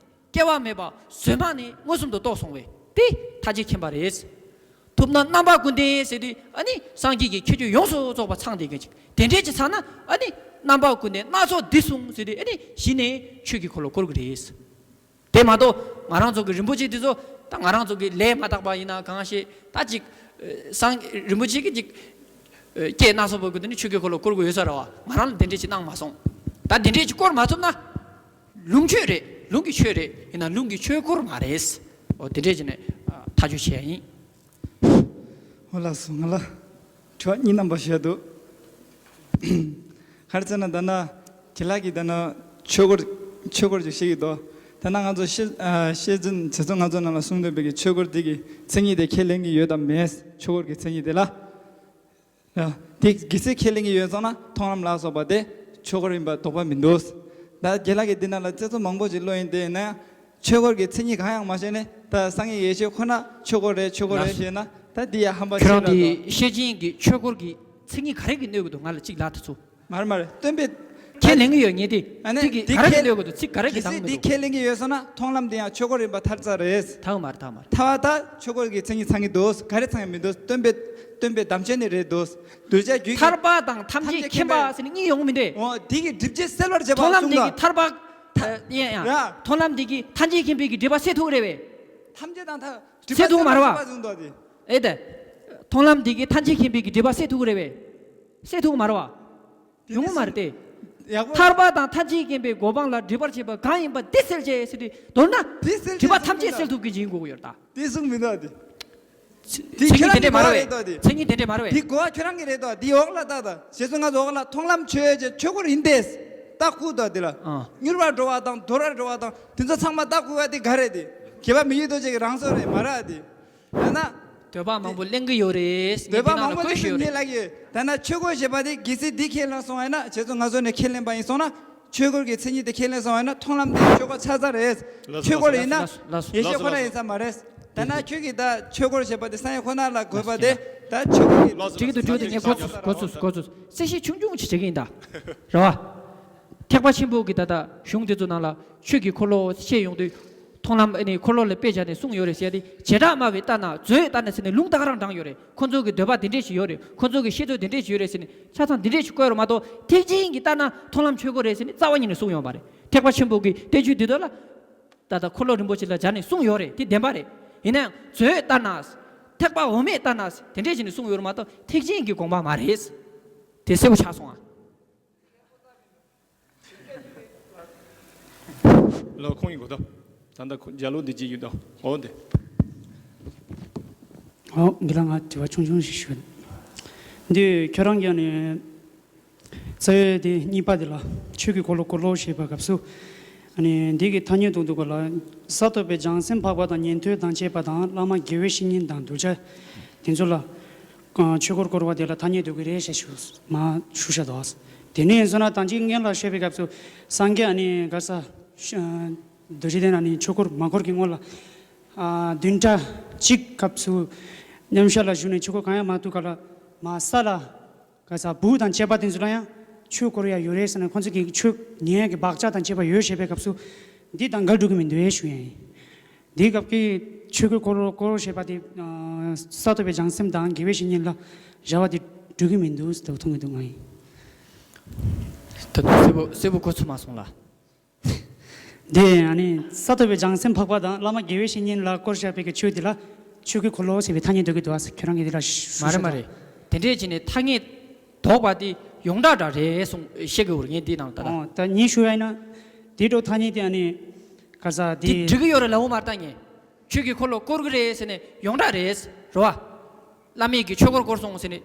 སྐྱེ་བ་མེད་པ་གཟོད་མ་ནས་མངོན་སུམ་དུ་རྟོགས་སོང་བས་དེ་ཐམས་ཅད་མཁྱེན་པ་རེད། ཐུབ་རྣམས་རྣམ་པ་ཀུན་ལྡན་ཟེར་དུས་ཨ་ནི་སངས་རྒྱས་ཀྱི་ཁྱད་ཆོས་ཡོངས་སུ་རྫོགས་པ་ཚང་བསྡད་མཁན་ཅིག་དེ་འདྲས་ཅིག་ཚང་ན་ཨ་ནི་རྣམ་པ་ཀུན་ལྡན་སྣ་ཚོགས་འདི་གསུང་ཟེར་དུས་ཨ་ནི་གཞི་ནས་ཆོས་ཀྱི་འཁོར་ལོ་བསྐོར་གི་རེད། དེ་མ་གཏོགས་ང་རང་ཚོ་གི་རིན་པོ་ཆེ་དེ་ཚོ་ད་ང་རང་ཚོ་གི་ལས་མ་དག་པ་ཡིན་ན་གང་ཤེས་ད་ཅིག་སངས་རིན་པོ་ཆེ་གི་ཅིག་སྐད་སྣ་ཚོགས་པོ་གི་དེ་ནི་ཆོས་ཀྱི་འཁོར་ལོ་བསྐོར་དགོས་ཡོད་ས་རེད་བ། ང་རང་ལ་དེ་འདྲས་ཅིག་གནང་མ་སོང་། ད་དེ་འདྲས་ཅིག་བསྐོར་མ་ཐུབ་ན། ལུང་ཆོས་རེད། ལུང་གི་ཆོས་རེད། ཡིན་ན་ལུང་གི་ཆོས་འཁོར་མ་རེད། འོ་དེ་འདྲས་ཅིག་ནས་ཐག་གཅོད་བྱས་ཡིན། འོ་ལགས་སོ། ང་ལ་དྲི་བ་གཉིས་རྣམ་པ་བཤད་འདུག་ག་རེ་ཟེར་ན་ད་ན་ཁྱེད་ལགས་ཀྱིས་ད་ན་ཆོས་འཁོར་ཆོས་འཁོར་ཅིག་བཤད་ཀྱི་འདུག་ད་ན་ང་ཚོ་ཤེས་ཨ་ཤེས་ཚུལ་བྱས་ཙང་ང་ཚོ་ནང་ལ་གསུངས་འདུག་པའི་གི་ཆོས་འཁོར་འདི་གི་མཚན་ཉིད་དེ་ཁས་ལེན་གྱི་ཡོད་དམ་མེད། ཆོས་འཁོར་གྱི་མཚན་ཉིད་དེ་ལ། ཡ། དེ་གལ་སྲིད་ཁས་ལེན་གྱི་ཡོད་ཙང་ན་མཐོང་ལམ་ལ་སོགས་པ་དེ་ཆོས་འཁོར་ཡིན་པ་དོགས་པ་མི་འདུག་ད་རྒན་ལགས་ཀྱིས་འདི་ནང་ལ་རྩད་གཅོད་མང་པོ་ཅིག་བློ་ཡིན་དེ་ཡིན་ན་ཡང་ཆོས་འཁོར་གྱི་མཚན་ཉིད་གང་ཡང་མ་བཤད་ནས་ད་སངས་རྒྱས་ཡེ་ཤེས་ཁོ་ན་ཆོས་འཁོར་རེད་ཆོས་འཁོར་རེད་ལགས། ཞེས་ན་ད་འདི་ཡ་ཧམ་པ་ཁྱོད་ཆེ་རང་དྲགས་འདུག་དེ་ཤེས་བཞིན་གྱི་ཆོས་འཁོར་གྱི་མཚན་ཉིད་ག་རེ་གིས་གནོད་ཀྱི་འདུག་ང་ལ་གཅིག་ལབ་ཐུབ་ཚུལ། མ་རེད་མ་རེད། སྟོན་པས། ཁས་ལེན་གྱི་ཡོད་ངེས་ཏེ། ཨ་ནི་དེ་གི་འདི་ག་རེ་ཁས་གནོད་དགོས་འདུག་ཚིག་ག་རེ་གི་གལ་སྲིད་གདམ་འདི་གི་ཁས་ལེན་གྱི་ཡོད་སོང་ན་མཐོང་ལམ་འདི་ཡང་ཆོས་འཁོར་ཡིན་པ་ཐལ་ཚར་རེད། ཐལ་མ་རེད་ཐལ་མ་རེད། ཐལ་བ་ད་ཆོས་འཁོར་གྱི་མཚན་ཉིད་ཚང་གི་འདུག་ག་རེ་ཚང་གི་མི་འདུག་སྟོན་པས་སྟོན་པའི་གདམས་ཆེན་ནི་རེད་འདུག་གདུལ་བྱ་རྒྱུད་ཀྱི་ཐར་པ་དང་ཐམས་ཅད་མཁྱེན་པ་ཟེར་ནི་གཉིས་ཡོང་གི་མི་འདུག་འོ་འདི་གི་སྒྲིབ་བྱེད་སེལ་བར་བྱེད་པ་མཐོང་ལམ་གསུངས་འདི་གི་ཐར་པ་ཡིན་ཡང་ར། མཐོང་ལམ་འདི་གི་ཐམས་ཅད་མཁྱེན་པའི་གི་སྒྲིབ་པ་སེལ་ཐུབ་རེད་བས། ཐམས་ཅད་དང་ཐ་སེལ་ཐུབ་མ་རེད་བ། སྒྲིབ་པ་སེལ་བར་བྱེད་པ་གསུངས་འདུག་འདི། ཨེ་ད། མཐོང་ལམ་འདི་གི་ཐམས་ཅད་མཁྱེན་པའི་གི་སྒྲིབ་པ་སེལ་ཐུབ་ཀྱི་རེད་པས། སེལ་ཐུབ་ཀྱི་མ་རེད་བ། ཡོང་གི་མ་རེད་དེ། ཡག་པོ། ཐར་པ་དང་ཐམས་ཅད་མཁྱེན་པའི་གོ་འཕང་ལ་སྒྲིབ་པར་བྱེད་པ་གང་ཡིན་པ་འདི་སེལ་བྱེད་ཟེར་དུས་མདོར་ན། འདི་སེལ་སྒྲིབ་པ་ཐམས་ཅད་སེལ་ཐུབ་མཁན་ཅིག་ཡིན་དགོས་ཀྱི་ཡོད་རེད་ད། འདི་གསུངས་མི་འདུག་འདི། འདི་མཚན་ཉིད་དེ་འདྲས་མ་རེད་པས། མཚན་ཉིད་དེ་འདྲས་མ་རེད་པས། འདི་གོ་བ་ཁྱོད་རང་གི་རེད་དོ། འདི་འོག་ལ་ལྟ་དང་། ཞེས་སོ་ང་ཚོ་འོག་ལ་མཐོང་ལམ་ཆོས་ཅན་ཆོས་འཁོར་ཡིན་ཏེ། ད་ཁུག་དོ་འདི་ལ། ཨ། མྱུར་བར་འགྲོ་བ་དང་དོར་བར་འགྲོ་བ་དང་དེ་ཚོ་ཚང་མ་ད་ཁུག་བ་འདི་ག་རེད་འདི། དགེ་བ་མི་ཡི་རྡོ་རྗེ་གི་རང་བཟོ་རེད་མ་རེད་འདི། ཡང་ན། འདོད་པ་མང་པོ་གླེང་གི་ཡོད་རེད། འདོད་པ་མང་པོ་གླེང་གི་ཡོད་རེད། ད་ན་ཆོས་འཁོར་ཞེས་པ་དེ་གལ་སྲིད་འདི་ཁས་ལེན་སོང་བ་ཡིན་ན་ཞེས་སོ་ང་ཚོ་ནས་ཁས་ལེན་པ་ཡིན་སོང་ན། ཆོས་འཁོར་གྱི་མཚན་ཉིད་དེ་ཁས་ལེན་སོང་བ་ཡིན་ན་མཐོང་ལམ་དེ་ཆོས་འཁོར་ཆགས་ཚར་རེད། ལགས་སོ། ཆོས་འཁོར་ཡིན་ན་ལགས་སོ། ལགས་སོ། ཡེ་ཤེས་ཁོ་ན་ཡིན་ས་མ་རེད། ད་ན་ཁྱོད་ཀྱིས་ད་ཆོས་འཁོར་ཞེས་པ་དེ་སངས་རྒྱས་ཁོ་ན་ལ་དགོས་པ་དེ་ད་ཆོས་འཁོར་གྱི། ལགས་སོ། འགྲིག་གི་འདུག་འགྲིག་གི་འདུག་ངས་གོ་ཚོད་གོ་ཚོད་གོ་ཚོད། གསལ་བཤད་ཆུང་ཆུང་ཅིག་བྱེད་ཀྱི་ཡིན་ད། རེད་བ། ཐེག་པ་ཆེན་པོ་གི་ད་ལྟ་གཞུང་དེ་ཚོ་ནང་ལ་ཆོས་ཀྱི་འཁོར་ལོ་བཤད་ཡོང་དུས། མཐོང་ལམ་ཨ་ནི་འཁོར་ལོ་ལ་དཔེ་བཞག་ནས་གསུངས་ཡོད་རེད་ཟེར་ཏེ། བྱེ་བྲག་སྨྲ་བའི་ལྟར་ན། མཛོད་ལྟར་ན་ཟེར་ནས་ལུང་ད་ག་རང་དྲངས་ཡོད་རེད། ཁོ་ཚོ་གི་འདོད་པ་འདི་འདྲས་ཞིག་ཡོད་རེད། ཁོ་ཚོ་གི་ཤེས་ཚོད་འདི་འདྲས་ཞིག་ཡོད་རེད་ཟེར་ནས་ཆ་ཚང་འདི་འདྲས་ཞིག་བཀོད་རོགས་མ་གཏོགས། ཐེག་ཆེན་གྱི་ལྟར་ན་མཐོང་ལམ་ཆོས་འཁོར་རེད་ཟེར་ནས་རྩ་བ་ཉིད་ནས་གསུངས་ཡོད་མ་རེད། ཐེག་པ་ཆེན་པོ་གི་བསྟན་བཅོས་འདི་དག་ལ་ད་ལྟ་འཁོར་ལོ་རིན་པོ་ཆེ་ལ་སྦྱར་ནས་གསུངས་ཡོད་རེད། དེ་བདེན་པ་རེད། ཡིན་ན་ཡང་མཛོད་ལྟར་ན། ཐེག་པ་འོག་མའི་ལྟར་ན་དེ་འདྲས་བྱས་ནས་གསུངས་ཡོད་རེད་མ་གཏོགས། ཐེག་ཆེན་གྱི་དགོངས་པ་མ་རེད། དེ་གསལ་པོ་ཆགས་སོང་ཨ། ལོ་ཁོང་ཡིན་གོ་ད། ད་ལྟ་ཁོ་རྒྱ་ལོ་འདི་གཅིག་ཡོད་དོ། འོ་དེ། ཨོ་འདི་ལ་ང་དྲི་བ་ཆུང་ཆུང་ཞིག་ཞུ། འདི་ཁྱོད་རང་གིས་ནི་རྩ་བའི་དེ་གཉིས་པ་དེ་ལ་ཆོས་ཀྱི་འཁོར་ལོ་བསྐོར་རོ་ཞེས་པའི་སྐབས་སུ། ཨ་ནི་འདི་གི་ཐ་སྙད་དུ་འདུག་ག་ལ། ས་ཐོབ་པའི་བྱང་སེམས་འཕགས་པ་དང་ཉན་ཐོས་དང་བཅས་པ་དང་བླ་མ་དགེ་བའི་བཤེས་གཉེན་དང་གདུལ་བྱ་དེ་ཚོ་ལ་ཆོས་འཁོར་བསྐོར་བ་དེ་ལ་ཐ་སྙད་འདུག་གི་རེད་ཞེས་ཞུ་མ་ཞུ་བཞག་འདུག་དེ་ནས་ཡིན་སོང་ན་ད་ཅི་སྔོན་ལ་བཤད་པའི་སྐབས་སུ་སངས་རྒྱས་ཨ་ནི་ག་ས་རྡོ་རྗེ་གདན་ཨ་ནི་ཆོས་འཁོར་མ་བསྐོར་གྱི་སྔོན་ལ་ཨ་བདུན་ཕྲག་གཅིག་སྐབས་སུ་མཉམ་བཞག་ལ་བཞུགས་ནས་ཆོས་འཁོར་གང་ཡང་མ་ཐུག་ག་ལ་མ་ས་ལ། ག་ས་བུ་དང་བཅས་པ་དེ་ཚོ་ལ་ཡང་ཆོས་འཁོར་ཡ་ཡོད་རེད་ཟེར་ནས་ཁོང་ཚོ་གིས་ཆོས་ཉན་ཡ་གི་བག་ཆགས་དང་བཅས་པ་ཡོད་ཞེས་པའི་སྐབས་སུ་འདི་དང་འགལ་འགྲོ་གི་མི་འདུག་ཞུ་ཡ་ཡིན། འདིའི་སྐབས་ཀྱི་ཆོས་འཁོར་བསྐོར་རོ་བསྐོར་རོ་ཞེས་པ་དེ་ས་ཐོབ་པའི་བྱང་སེམས་དང་དགེ་བའི་བཤེས་གཉེན་ལ་བྱ་བ་དེ་འགྲོ་གི་མི་འདུག་ཟེར་མཐོང་གི་འདུག་ང་ཡིན། ད་དུང་གསལ་པོ་གསལ་པོ་གོ་ཚོད་མ་སོང་ལ། དེ་ཨ་ནི་ས་ཐོབ་པའི་བྱང་སེམས་འཕགས་པ་དང་བླ་མ་དགེ་བའི་བཤེས་གཉེན་ལ་བསྐོར་བཞག་པའི་གི་ཆོས་འདི་ལ་ཆོས་ཀྱི་འཁོར་ལོ་ཟེར་བའི་ཐ་སྙད་འདོགས་ཀྱི་འདུག་ཨ། ཁྱོད་རང་གིས་འདི་ལ་ཞུ་མ་རེད་མ་རེད། དེ་འདྲས་བྱས་ནས་ཐ་སྙད་འདོགས་པ་དེ་ཡོངས་གྲགས་འདྲ་རེད་གསུངས་བཤད་གི་ཡོད་རེད། ངས་འདི་ནང་ལ་ད་ལྟ། ཨོ་ད་ངས་ཞུ་ཡ་ཡིན་ན་དེ་འདྲ་ཐ་སྙད་དེ་ཨ་ནི་ག་ས་དེ་དེ་འགྲིག་གི་ཡོད་རེད་ལབ་འོ་མ་ལྟ་ངས། ཆོས་ཀྱི་འཁོར་ལོ་བསྐོར་གི་རེད་ཟེར་ནས་ཡོངས་གྲགས་རེད་རེད་བ། བླ་མས་ཀྱི་ཆོས་འཁོར་བསྐོར་སོང་ཟེར་ནས།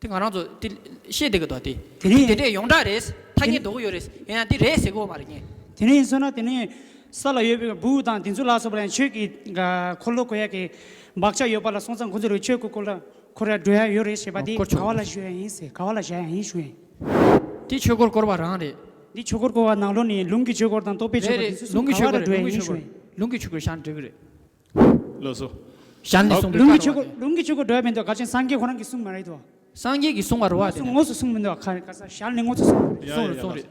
དེ་ང་རང་ཚོ་དེ་ཤེས་བསྡད་ཀྱི་འདུག་དེ། དེ་ནས་དེ་འདྲས་ཡོངས་གྲགས་རེད། ཐ་སྙད་འདོགས་ཀྱི་ཡོད་རེད། ཡིན་ཡང་དེ་རེད་ཟེར་གི་ཡོད་མ་རེད་ངས། དེ་ནས་ཡིན་སོང་ན་དེ་ནས་ས་ལ་ཡོད་པའི་བུ་དང་དེ་ཚོ་ལ་སོགས་པ་ལ་ཆོས་ཀྱི་འཁོར་ལོ་བསྐོར་ཡ་གི་བག་ཆགས་ཡོད་པ་ལ་སོང་ཙང་ཁོ་ཚོ་ལ་ཆོས་ཀྱི་འཁོར་ལོ་བསྐོར་ཡ་འགྲོ་ཡ་ཡོད་རེད་ཞེས་པ་དེ་བསྐོར་ཆོག་ག་བ་ལ་ཞུ་ཡ་ཡིན་ཟེར། ག་བ་ལ་བཞག་ཡ་ཡིན་ཞུ་ཡ་ཡིན། དེ་ཆོས་འཁོར་བསྐོར་བ་རང་རེད། འདི་ཆོས་འཁོར་བསྐོར་བ་ནང་ལོགས་ནས་ལུང་གི་ཆོས་འཁོར་དང་རྟོགས་པའི་ཆོས་རེད་འཁོར་དེ་རེད། ཚོ་ལུང་གི་ག་ཆོས་བ་ལ་འཁོར་འགྲོ་ཡ་ལུང་གི་ཡིན་ཆོས་ཞུ་འཁོར་ཡ་ཡིན། ལུང་གི་ཆོས་འཁོར་བཞག་འགྲིག་གི་རེད། ལགས་སོ། ཞལ་ནས་གསུངས་པའི་ལུང་གི་ཆོས་འཁོར་ལུང་གི་ཆོས་འཁོར་འགྲོ་ཡ་མི་འདུག་ག་ཅན་སངས་རྒྱས་ཁོ་རང་གིས་གསུངས་མ་རེད་དོ། སངས་རྒྱས་ཀྱིས་གསུངས་པ་རེད་བ། དངོས་དེ་སུ་ནི་དངོས་སུ་གསུངས་མི་འདུག་ག་ག་ས་ཞལ་ནས་དངོས་སུ་གསུངས་མ་རེད། ཡ་གསུངས་ཡ་རེད་ཡ་གསུངས་རེད།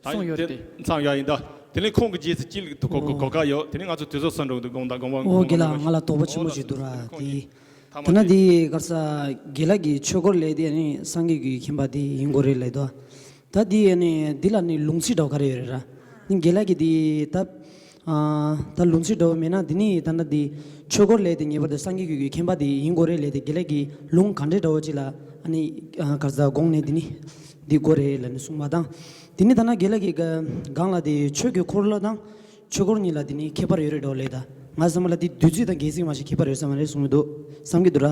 ད་གསུངས་ཡོད་དེ་རེད་དེ། མཚམས་ཡ་ཡིན་ད། དེ་ནས་ཁོང་གི་རྗེས་སུ་ཅི་ལ་གོ་གོ་གོ་ག་ཡོད། དེ་ནས་ང་ཚོ་དུས་ཚོད་སོན་འགྲོ་གི་འདུག་དགོངས་དག་དགོངས་པ་ཨོ་དགོངས་དག་དགེ་ལགས་ང་ལ་དོགས་པ་ཆེན་པོ་ཞིག་འདུག་ར་དེ། དེ་ན་དེ་ག་ས་དགེ་ལགས་ཀྱིས་ཆོས་འཁོར་ལས་དེ་ནི་སངས་རྒྱས་ཀྱི་མཁྱེན་པ་དེ་ཡིན་དགོས་རེད་ལབ་དོ། ད་འདི་ཨ་ནི་འདི་ལ་ནི་ལུང་ཚིག་འདྲ་བོ་ག་རེ་ཡོད་རེད་ར། ནི་དགེ་ལགས་ཀྱིས་འདི་ད་ཨ་ད་ལུང་ཚིག་འདྲ་བོ་མེད་ན་འདི་ནི་ད་ནི་འདི་ཆོས་འཁོར་ལས་དེ་ངེས་པར་དུ་སངས་རྒྱས་ཀྱི་མཁྱེན་པ་དེ་ཡིན་དགོས་རེད་ལབ་དེ་དགེ་ལགས་ཀྱིས་ལུང་ག་འདྲ་འདྲ་བོ་ཅིག་ལ་ཨ་ནི་ཨ་ག་རེ་ཟ་དགོངས་ནས་འདི་ནི་འདི་དགོས་རེད་ལབ་ནི་གསུངས་པ་དང་། འདི་ནི་ད་ནི་དགེ་ལགས་ཀྱིས་ག་གང་ལ་དེ་ཆོས་ཀྱི་འཁོར་ལོ་དང་ཆོས་འཁོར་གཉིས་ལ་དེ་ནི་ཁྱད་པར་ཡོད་རེད་འདྲ་བོ་ལབ་ད། ང་བསམ་པ་ལ་འདི་བདུད་རྩི་དང་སྒལ་ཚིགས་མ་ཞིག་ཁྱད་པར་ཡོད་ས་མ་རེད་གསུངས་ཀྱི་འདུག་བསམ་གྱི་འདུག་ར།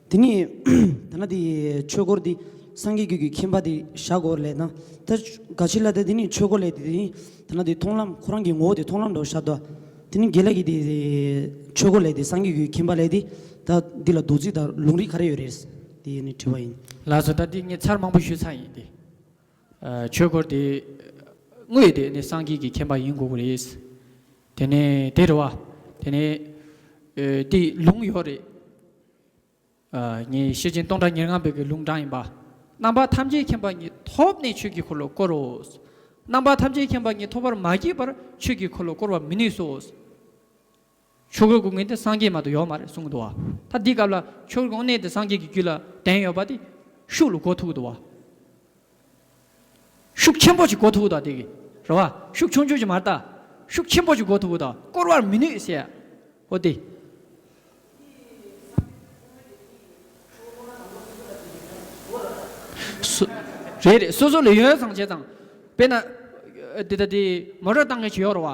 དེ་ནི་ད་ནི་དེ་ཆོས་འཁོར་འདི་སངས་རྒྱས་ཀྱི་མཁྱེན་པ་དེ་བཞག་དགོས་རེད་ལབ་ན། ད་ག་ཅི་ལ་ད་དེ་ནི་ཆོས་འཁོར་ལས་དེ་དེ་ནི་ད་ནི་དེ་མཐོང་ལམ་ཁོ་རང་གི་ངོ་བོ་དེ་མཐོང་ལམ་འདྲ་བོ་བཞག་འདུག་དེ་ནི་དགེ་ལགས་ཀྱིས་དེ་ཆོས་འཁོར་ལས་དེ་སངས་རྒྱས་ཀྱི་མཁྱེན་པ་ལས་དེ་ད་འདི་ལ་བདུད་རྩི་དང་ལུང་རིགས་ག་རེ་ཡོད་རེད། དེ་ནི་དྲི་བ་ཡིན། ལགས་སོ། ད་འདི་ངས་ཚར་མང་པོ་ཞུས་ཚར་ཡིན་ཏེ། ཨ་ཆོས་འཁོར་དེ་དངོས་དེ་ནི་སངས་རྒྱས་ཀྱི་མཁྱེན་པ་ཡིན་དགོས་ཀྱི་རེད། དེ་ནས་དེ་རེད་བ། དེ་ནས་ཨེ་དེ་ལུང་ཡོད་རེད། ཨ་ངས་ཤེར་ཕྱིན་སྟོང་ཕྲག་ཉེར་ལྔ་པའི་གི་ལུང་དྲངས་ཡིན་པ། རྣམ་པ་ཐམས་ཅད་མཁྱེན་པ་ཉིད་ཐོབ་ནས་ཆོས་ཀྱི་འཁོར་ལོ་བསྐོར་རོ། རྣམ་པ་ཐམས་ཅད་མཁྱེན་པ་ཉིད་ཐོབ་པར་མ་བགྱིས་པར་ཆོས་ཀྱི་འཁོར་ལོ་བསྐོར་བར་མི་ནུས་སོ། ཆོས་འཁོར་དགོས་མཁན་དེ་སངས་རྒྱས་མ་གཏོགས་ཡོད་མ་རེད་གསུངས་འདུག་བ། ད་འདི་སྐབས་ལ་ཆོས་འཁོར་དངོས་གནས་དེ་སངས་རྒྱས་ཀྱི་རྒྱུད་ལ་ལྡན་ཡོད་པ་དེ་ཤུགས་ལ་གོ་ཐུབ་ཀྱི་འདུག་བ། ཤུགས་ཆེན་པོ་ཞིག་གོ་ཐུབ་ཀྱི་འདུག་དེ་གི་རེད་བ། ཤུགས་ཆུང་ཆུང་ཞིག་མ་རེད་ད། ཤུགས་ཆེན་པོ་ཞིག་གོ་ཐུབ་ཀྱི་འདུག་བསྐོར་བར་མི་ནུས་ཟེར། འོ་དེ། སོ་རེད་རེད། སོ་སོ་ལ་ཡོད་ཙང་བྱས་ཙང་། དཔེར་ན། འདི་ལྟ་དེ་མོ་ཊ་བཏང་མཁན་ཞིག་ཡོད་རེད་བ།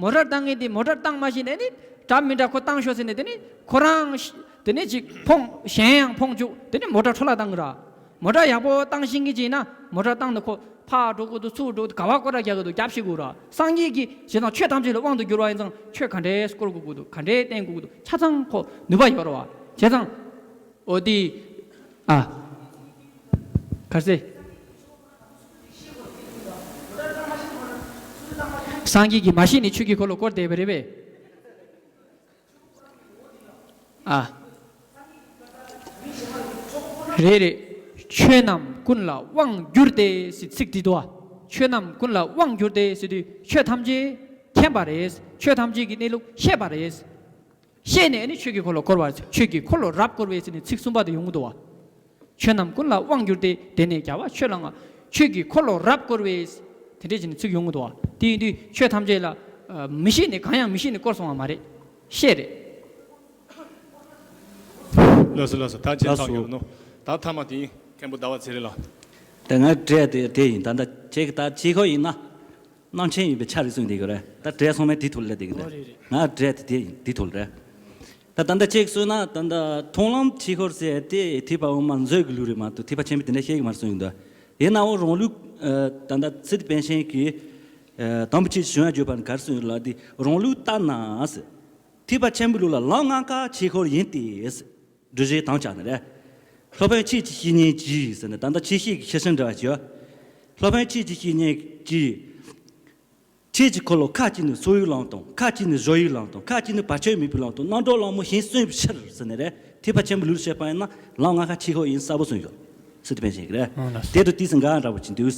མོ་ཊ་བཏང་མཁན་དེ་མོ་ཊ་བཏང་མ་ཤེས་ནས་ནི་འདྲ་མི་འདྲ་ཁོ་བཏང་ཤོག་ཟེར་ནས་དེ་ནི་ཁོ་རང་ཤ་དེ་ནི་ཅིག་ཕོངས་གཞན་ཡང་ཕོངས་བཅུག་དེ་ནི་མོ་ཊ་འཕྲོ་བརླག་བཏང་གི་ར། མོ་ཊ་ཡག་པོ་བཏང་ཤེས་མཁན་ཅིག་ཡིན་ན་མོ་ཊ་བཏང་ནས་ཁོ་ཕར་འགྲོ་དགོས་འདུག་ཚུར་འགྲོ་དགོས་འདུག་ག་བ་སྐོར་ར་རྒྱག་གི་འདུག་རྒྱབ་ཤེས་དགོས་ར། སངས་རྒྱས་ཀྱིས་བྱས་ཙང་ཆོས་ཐམས་ཅད་ལ་དབང་དུ་གྱུར་པ་ཡིན་ཙང་ཆོས་ག་འདྲས་བསྐོར་དགོས་ཀྱི་འདུག་ག་འདྲས་བསྟན་དགོས་ཀྱི་འདུག་ཆ་ཚང་ཁོ་ནུས་པ་ཡོད་རེད་བ། བྱས་ཙང་། འོ་དེ། ཨ། ག་རེ་ཟེར། སངས་རྒྱས་ཀྱིས་མ་ཤེས་ནས་ཆོས་ཀྱི་འཁོར་ལོ་བསྐོར་བསྡད་པ་རེད་པས། ཨ། རེད་རེད། ཆོས་རྣམས་ཀུན་ལ་དབང་བསྒྱུར་ཏེ་ཟེར་ཚིག་འདི་འདུག་བ། ཆོས་རྣམས་ཀུན་ལ་དབང་བསྒྱུར་ཏེ་ཟེར་དུས་ཆོས་ཐམས་ཅད་ མཁྱེན་པ་རེད། ཆོས་ཐམས་ཅད་ཀྱི་གནས་ལུགས་ཤེས་པ་རེད། ཤེས་ནས་ནི་ཆོས་ཀྱི་འཁོར་ལོ་བསྐོར་བ། ཆོས་ཀྱི་འཁོར་ལོ་རབ་བསྐོར་བའི་ཟེར་ནས་ཚིག་གསུམ་པ་དེ་ཡོང་གི་འདུག་བ། ཆོས་རྣམས་ཀུན་ལ་དབང་བསྒྱུར་ཏེ། དེ་ནས་རྒྱལ་བ་ཆོས་ལ་མངའ། ཆོས་ཀྱི་འཁོར་ལོ་རབ་བསྐོར་བའི། དེ་འདྲས་བྱས་ནས་ཚིག་ཡོང་གི་འདུག་བ། དེ་ཡིན་དུས་ཆོས་ཐམས་ཅད་ལ་ཨ་མི་ཤེས་ནས་གང་ཡང་མི་ཤེས་ནས་བསྐོར་སོང་བ་མ་རེད། ཤེས་རེད། ལགས་སོ་ལགས་སོ། ད་ཅི་ལགས་ཐག་སོ། ཉོ་ནོ། ད་ཐ་མ་དེ་ཡིན། མཁན་པོ་ཟླ་བ་ཚེ་རིང་ལགས། ད་ང་འདྲ་དེ་དེ་ཡིན། ད་ད་ཁྱེད་ཀྱི་ད་ཆེ་ཁོ་ཡིན་ན། རྣམ་མཁྱེན་ཡིན་པའི་ཆ་རེ་གསུངས་བསྡད་ཀྱི་རེད། ད་འདྲ་སོང་མེད་དེ་ཐུག་ལ་བསྡད་ཀྱི་འདུག་ཨོ་རེད་རེད། ང་འདྲ་དེ་དེ་ཡིན་དེ་ཐུག་ལ་རེད། ད་ད་ལྟ་ཅིག་གསུངས་ན། ད་ལྟ་མཐོང་ལམ་ཆོས་འཁོར་ཟེར་དེ་ཐེག་པ་དབུ་མ་མཛོད་ཀྱི་ལུགས་རེད་མ་གཏོགས་ཐེག་པ་ཆེན་པོས་དེ་འདྲ་བཤད་ཀྱི་མ་རེད་གསུངས་ཡོད་འདུག་ཡིན་ནའང་རང་ལུགས་ཨ་ད་ལྟ་ཚེ་འདས་པཎ་ཆེན་གྱིས་ཨ་དང་པོ་ཆོས་ཀྱི་བྱུང་བ་བརྗོད་པ་ནི་ག་རེ་གསུངས་ཡོད་ལབ་དུས། རང་ལུགས་ལྟར་ན་ཟེར། ཐེག་པ་ཆེན་པོའི་ལུགས་ལ་ལམ་ལྔ་ཀ་ཆོས་འཁོར་ཡིན་ཏེ་ཟེར། སྒྲུབ་བྱེད་དམ་བཅའ་ནི་རེད། སློབ་དཔོན་ཆོས་ཀྱི་བཤེས་གཉེན་གྱིས་ཟེར་ནས། ད་ལྟ་ཆོས་བཤེས་ཀྱི་ཤེར་ཕྱིན་འདྲ་བ་ཞིག་ཡོད། སློབ་དཔོན་ཆོས་ཀྱི་བཤེས་གཉེན་གྱིས། ཆོས་ཀྱི་འཁོར་ལོ་ཁ་ཅིག་ནི་སོ་ཡི་ལམ་དང་། ཁ་ཅིག་ནི་གཞོལ་བའི་ལམ་དང་། ཁ་ཅིག་ནི་བར་ཆད་མེད་པའི་ལམ་དང་། རྣམ་གྲོལ་ལམ་མོ་གཞན་གསུངས་པའི་ཕྱིར་ཟེར་ནས་རེད། ཐེག་པ་ཆེན་པོའི་ལུགས་བཤད་པ་ཡིན་ན་ལམ་ལྔ་ཁ་ཆོས་འཁོར་ཡིན་གསལ་པོ་གསུངས་ཡོད། ཚེ་འདས་པཎ་ཆེན་གྱིས་རེད། ཨོ་ལགས་སོ། དེ་དང་དེའི་ཚེ་འགལ་འདྲ་པོ་ཅིག་འདུག་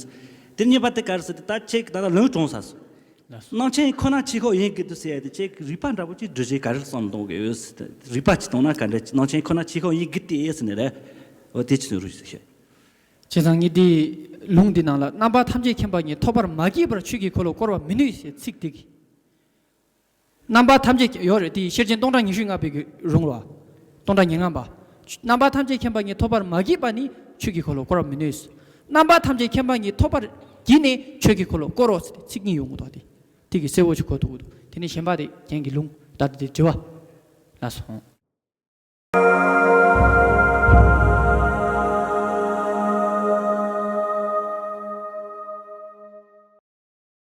དེ་གཉིས་པ་དེ་ག་རེ་ཟེར་དུས། ད་ཁྱེད་ཀྱིས་ད་ལྟ་ལུང་དྲངས་ཚར་སོང་། ལགས་སོ། རྣམ་མཁྱེན་ཁོ་ན་ཆོས་འཁོར་ཡིན་གྱི་འདུག་ཟེར་ཡ་དེ། ཁྱེད་ཀྱིས་རིགས་པ་འདྲ་པོ་ཅིག་སྒྲུབ་བྱེད་ག་རེ་བསམ་གཏོང་གི་ཡོད་ཟེར། རིགས་པ་ཅིག་བཏང་ན་ག་འདྲ། རྣམ་མཁྱེན་ཁོ་ན་ཆོས་འཁོར་ཡིན་གྱི་སྟེ་ཟེར་ནས་རེད། འོ་དེ་ཅི་ནས་རུ་ཞིག་བཤད། བྱས་ཙང་ངས་འདི་ལུང་འདི་ནང་ལ། རྣམ་པ་ཐམས་ཅད་མཁྱེན་པ་ཉིད། ཐོབ་པར་མ་བགྱིས་པར་ཆོས་ཀྱི་འཁོར་ལོ་བསྐོར་བར་མི་ནུས་ཟེར་ཚིག་འདི་གིས། རྣམ་པ་ཐམས་ཅད་ཡོད་རེད། དེ་ཤེར་ཕྱིན་སྟོང་ཕྲག་ཉི་ཤུ་ལྔ་པའི་གི་རུང་རོ། སྟོང་ཕྲག་ཉེར་ལྔ་པ། རྣམ་པ་ཐམས་ཅད་མཁྱེན་པ་ཉིད། ཐོབ་པར་མ་བགྱིས་པ་ནི་ཆོས་ཀྱི་འཁོར་ལོ་བསྐོར་བར་མི་ནུས། རྣམ་པ་ཐམས་ཅད་མཁྱེན་པ་ཉིད། ཐོབ་པར་བགྱིས་ནས་ཆོས་ཀྱི་འཁོར་ལོ་བསྐོར་རོ་ཟེར་ཚིག་གཉིས་ཡོང་གི་འདུག་དེ་དེ་གིས་གསལ་བོ་ཞིག་གོ་ཐུབ་ཀྱི་འདུག་དེ་ནས་གཞན་པ་དེ་རྒན་གྱི་ལུང་ད་ལྟ་དེ་དྲི་བ། ལགས་སོ།